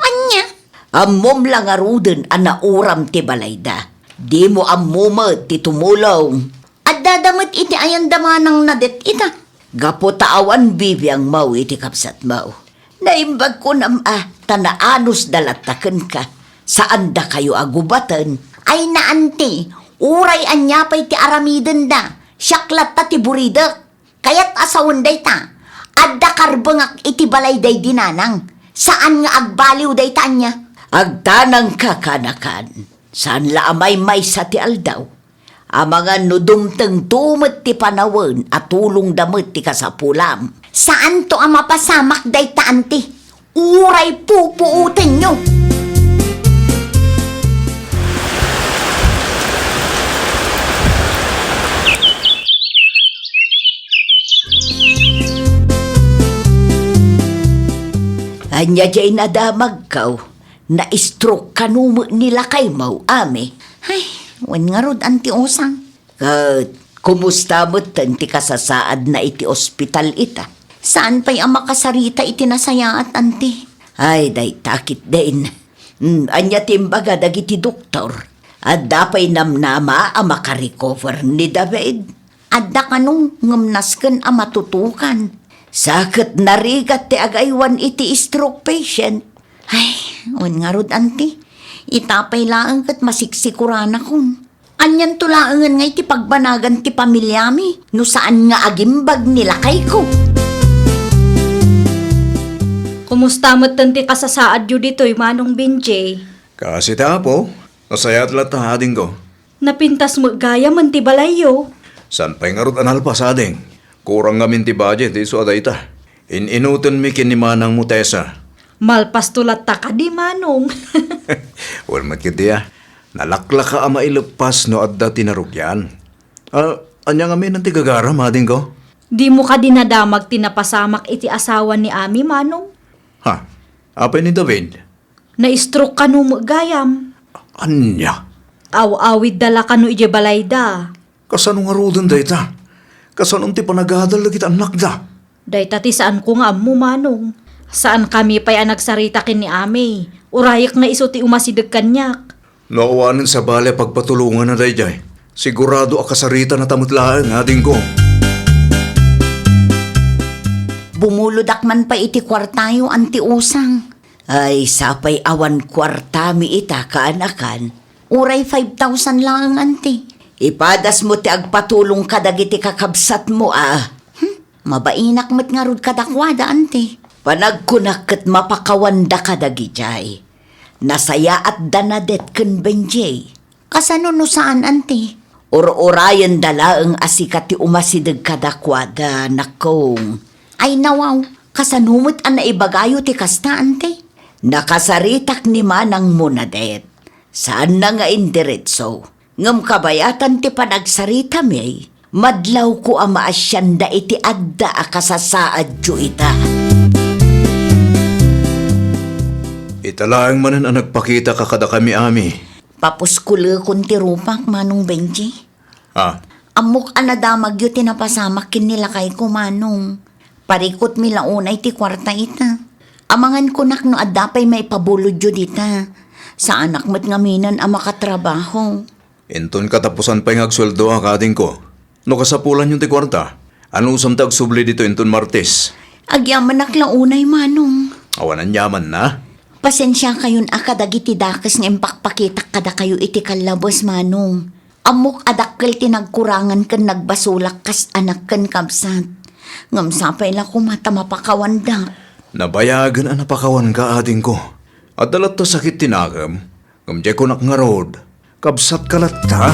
Ania? Ammom la ngaruden a nauram ti balayda. Dimo ammo met ti tumulong. Addada met iti ayanda manang nadet ita. Gapu ta awan bibiangmo iti kabsatmo. Naimbag kunam a ta naanusda latta kenka. Saandakayo a gubaten. Ay, Ante, uray ania pay ti aramidenda, siak latta ti buridek. Kayat a sawen dayta, adda karbengak iti balay daydi nanang. Saan nga agbaliw dayta ania? Agtanangka, kaanakan. Saan la a maymaysa ti aldaw. Amangan no dumtengto met ti panawen a tulongda met ti kasapulam. Saanto a mapasamak dayta, Ante. Uray pupuotenyo. Ania diay nadamagko? Na-stroke kano met ni lakaymo, Ami? Ay, wen ngarud, Anti Usang. Ket kumusta metten ti kasasaadna iti ospital ita? Saan pay a makasarita iti nasayaat, Anti? Ay, dayta ketdin. Hmm, ania ti imbaga dagiti doktor? Adda pay namnama a makarecover ni David? Adda kano, ngem nasken a matutukan. Sa ket narigat ti agaywan iti stroke patient. Ay, wen ngarud, Anti. Ita pay laeng ket masiksikuranakon. Anianto laengen nga iti pagbanagan ti pamiliami no saan nga agimbag ni lakayko? Kumusta metten ti kasasaadyo ditoy, Manong Benji? Kaasi ti Apo, nasayaat latta, adingko. Napintas met gayamen ti balayyo. Saan pay ngarud a nalpas, ading? Kurang ngamin ti budget, isu a dayta. In-inutenmi ken ni manangmo, Tessa. Malpasto latta kadi, Manong. Wen met ketdi a, nalaklaka a maileppas no adda ti narugian. Ah, ania ngamin ti gagaram, adingko? Dimo kadi nadamag ti napasamak iti asawa ni Ami, Manong? Ha? Apay ni David? Na-stroke kano met gayam. Ania? Aw-awidda la kano idiay balayda. Kasano ngaruden dayta? Kasano ti panagadal dagiti annakda? Dayta ti saanko nga ammo, Manong. Saankami pay a nagsarita ken ni Ami. Urayek nga isu ti umasideg kaniak. No awanen sabali a pagpatulonganna daydiay, sigurado a kasaritanata met laeng, adingko. Bumulodak man pay iti kuartayo, Anti Usang. Ay, sapay awan kuartami ita, kaanakan. Uray five thousand laeng, Anti. Ipadasmo ti agpatulong kadagiti kakabsatmo, a. Hmm, mabainak met ngarud kadakuada, Anti. Panagkunak ket mapakawanda kadagidiay. Nasayaatda Nadet ken Benji. Kasano no saan, Anti? Ur-urayenda laeng a sika ti umasideg kadakuada, nakong. Ay nawaw, kasano met a naibagayo ti kasta, ante? Nakasaritak ni manangmo, Nadet. Saanna nga indiretso. Ngem kabayatan ti panagsaritami, madlawko a maasianda iti adda a kasasaadyo ita. Ita laeng manen a nagpakitaka kadakami, Ami. Papuskulekon ti rupak, Manong Benji. Ah. Ammok a nadamagyo ti napasamak ken ni lakayko, Manong. Parikutmi la unay ti kuarta ita. Amangan kunak no adda pay maipabulodyo dita. Saanak met ngaminen a makatrabaho. Inton katapusan pay nga agsueldoak, adingko. No kasapulanyo ti kuarta, anusam ti agsubli ditoy inton Martes? Agyamanak la unay, Manong. Awan aniamanna. Pasensiakayon a kadagiti dakes nga impakpakitak kadakayo iti kallabes, Manong. Ammok a dakkel ti nagkurangan ken nagbasolak kas anak ken kabsat. Ngem sapay la koma ta mapakawandak. Nabayagen a napakawanka, adingko. Adda latta sakit ti nakem, ngem diay kunak ngarud, kabsatka latta.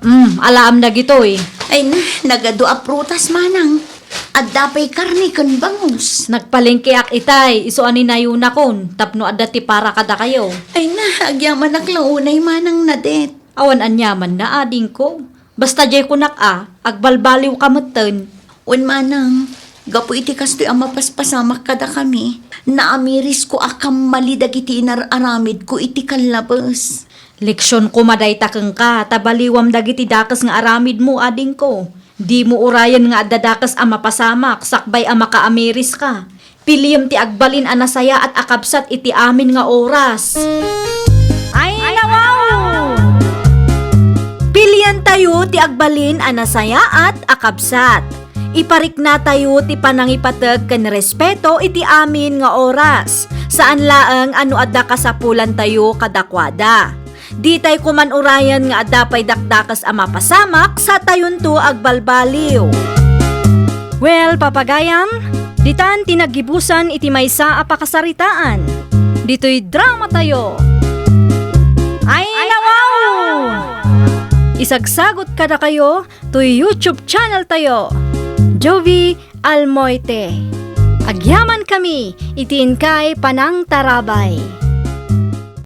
Mm, alaam dagitoy. Ay na, nagadu a prutas, Manang. Adda pay karne ken bangus. Nagpalengkeak itay, isu a ni nayunakon, tapno adda ti para kadakayo. Ay na, agyamanak la unay, Manang Nadet. Awan aniamanna, adingko. Basta diay kunak a, agbalbaliwka metten. Wen, Manang, gapu iti kastoy a mapaspasamak kadakami, naamirisko a kammali dagiti inar-aramidko iti kallabes. Leksion koma dayta kenka, ta baliwam dagiti dakes nga aramidmo, adingko. Dimo urayen nga adda dakes a mapasamak sakbay a makaamiriska. Piliem ti agbalin a nasayaat a kabsat iti amin nga oras. Ay, nawaw! Pilientayo ti agbalin a nasayaat a kabsat. Ipariknatayo ti panangipateg ken respeto iti amin nga oras. Saan laeng a no adda kasapulantayo kadakuada. Ditay koman urayen nga adda pay dakdakes a mapasamak satayonto agbalbaliw. Well, papagayam, ditan ti naggibusan iti maysa a pakasaritaan. Ditoy dramatayo. Ay, nawaw! Isagsagot kadakayo toy YouTube channel tayo, Jovi Almoite. Agyamankami iti inkay panangtarabay.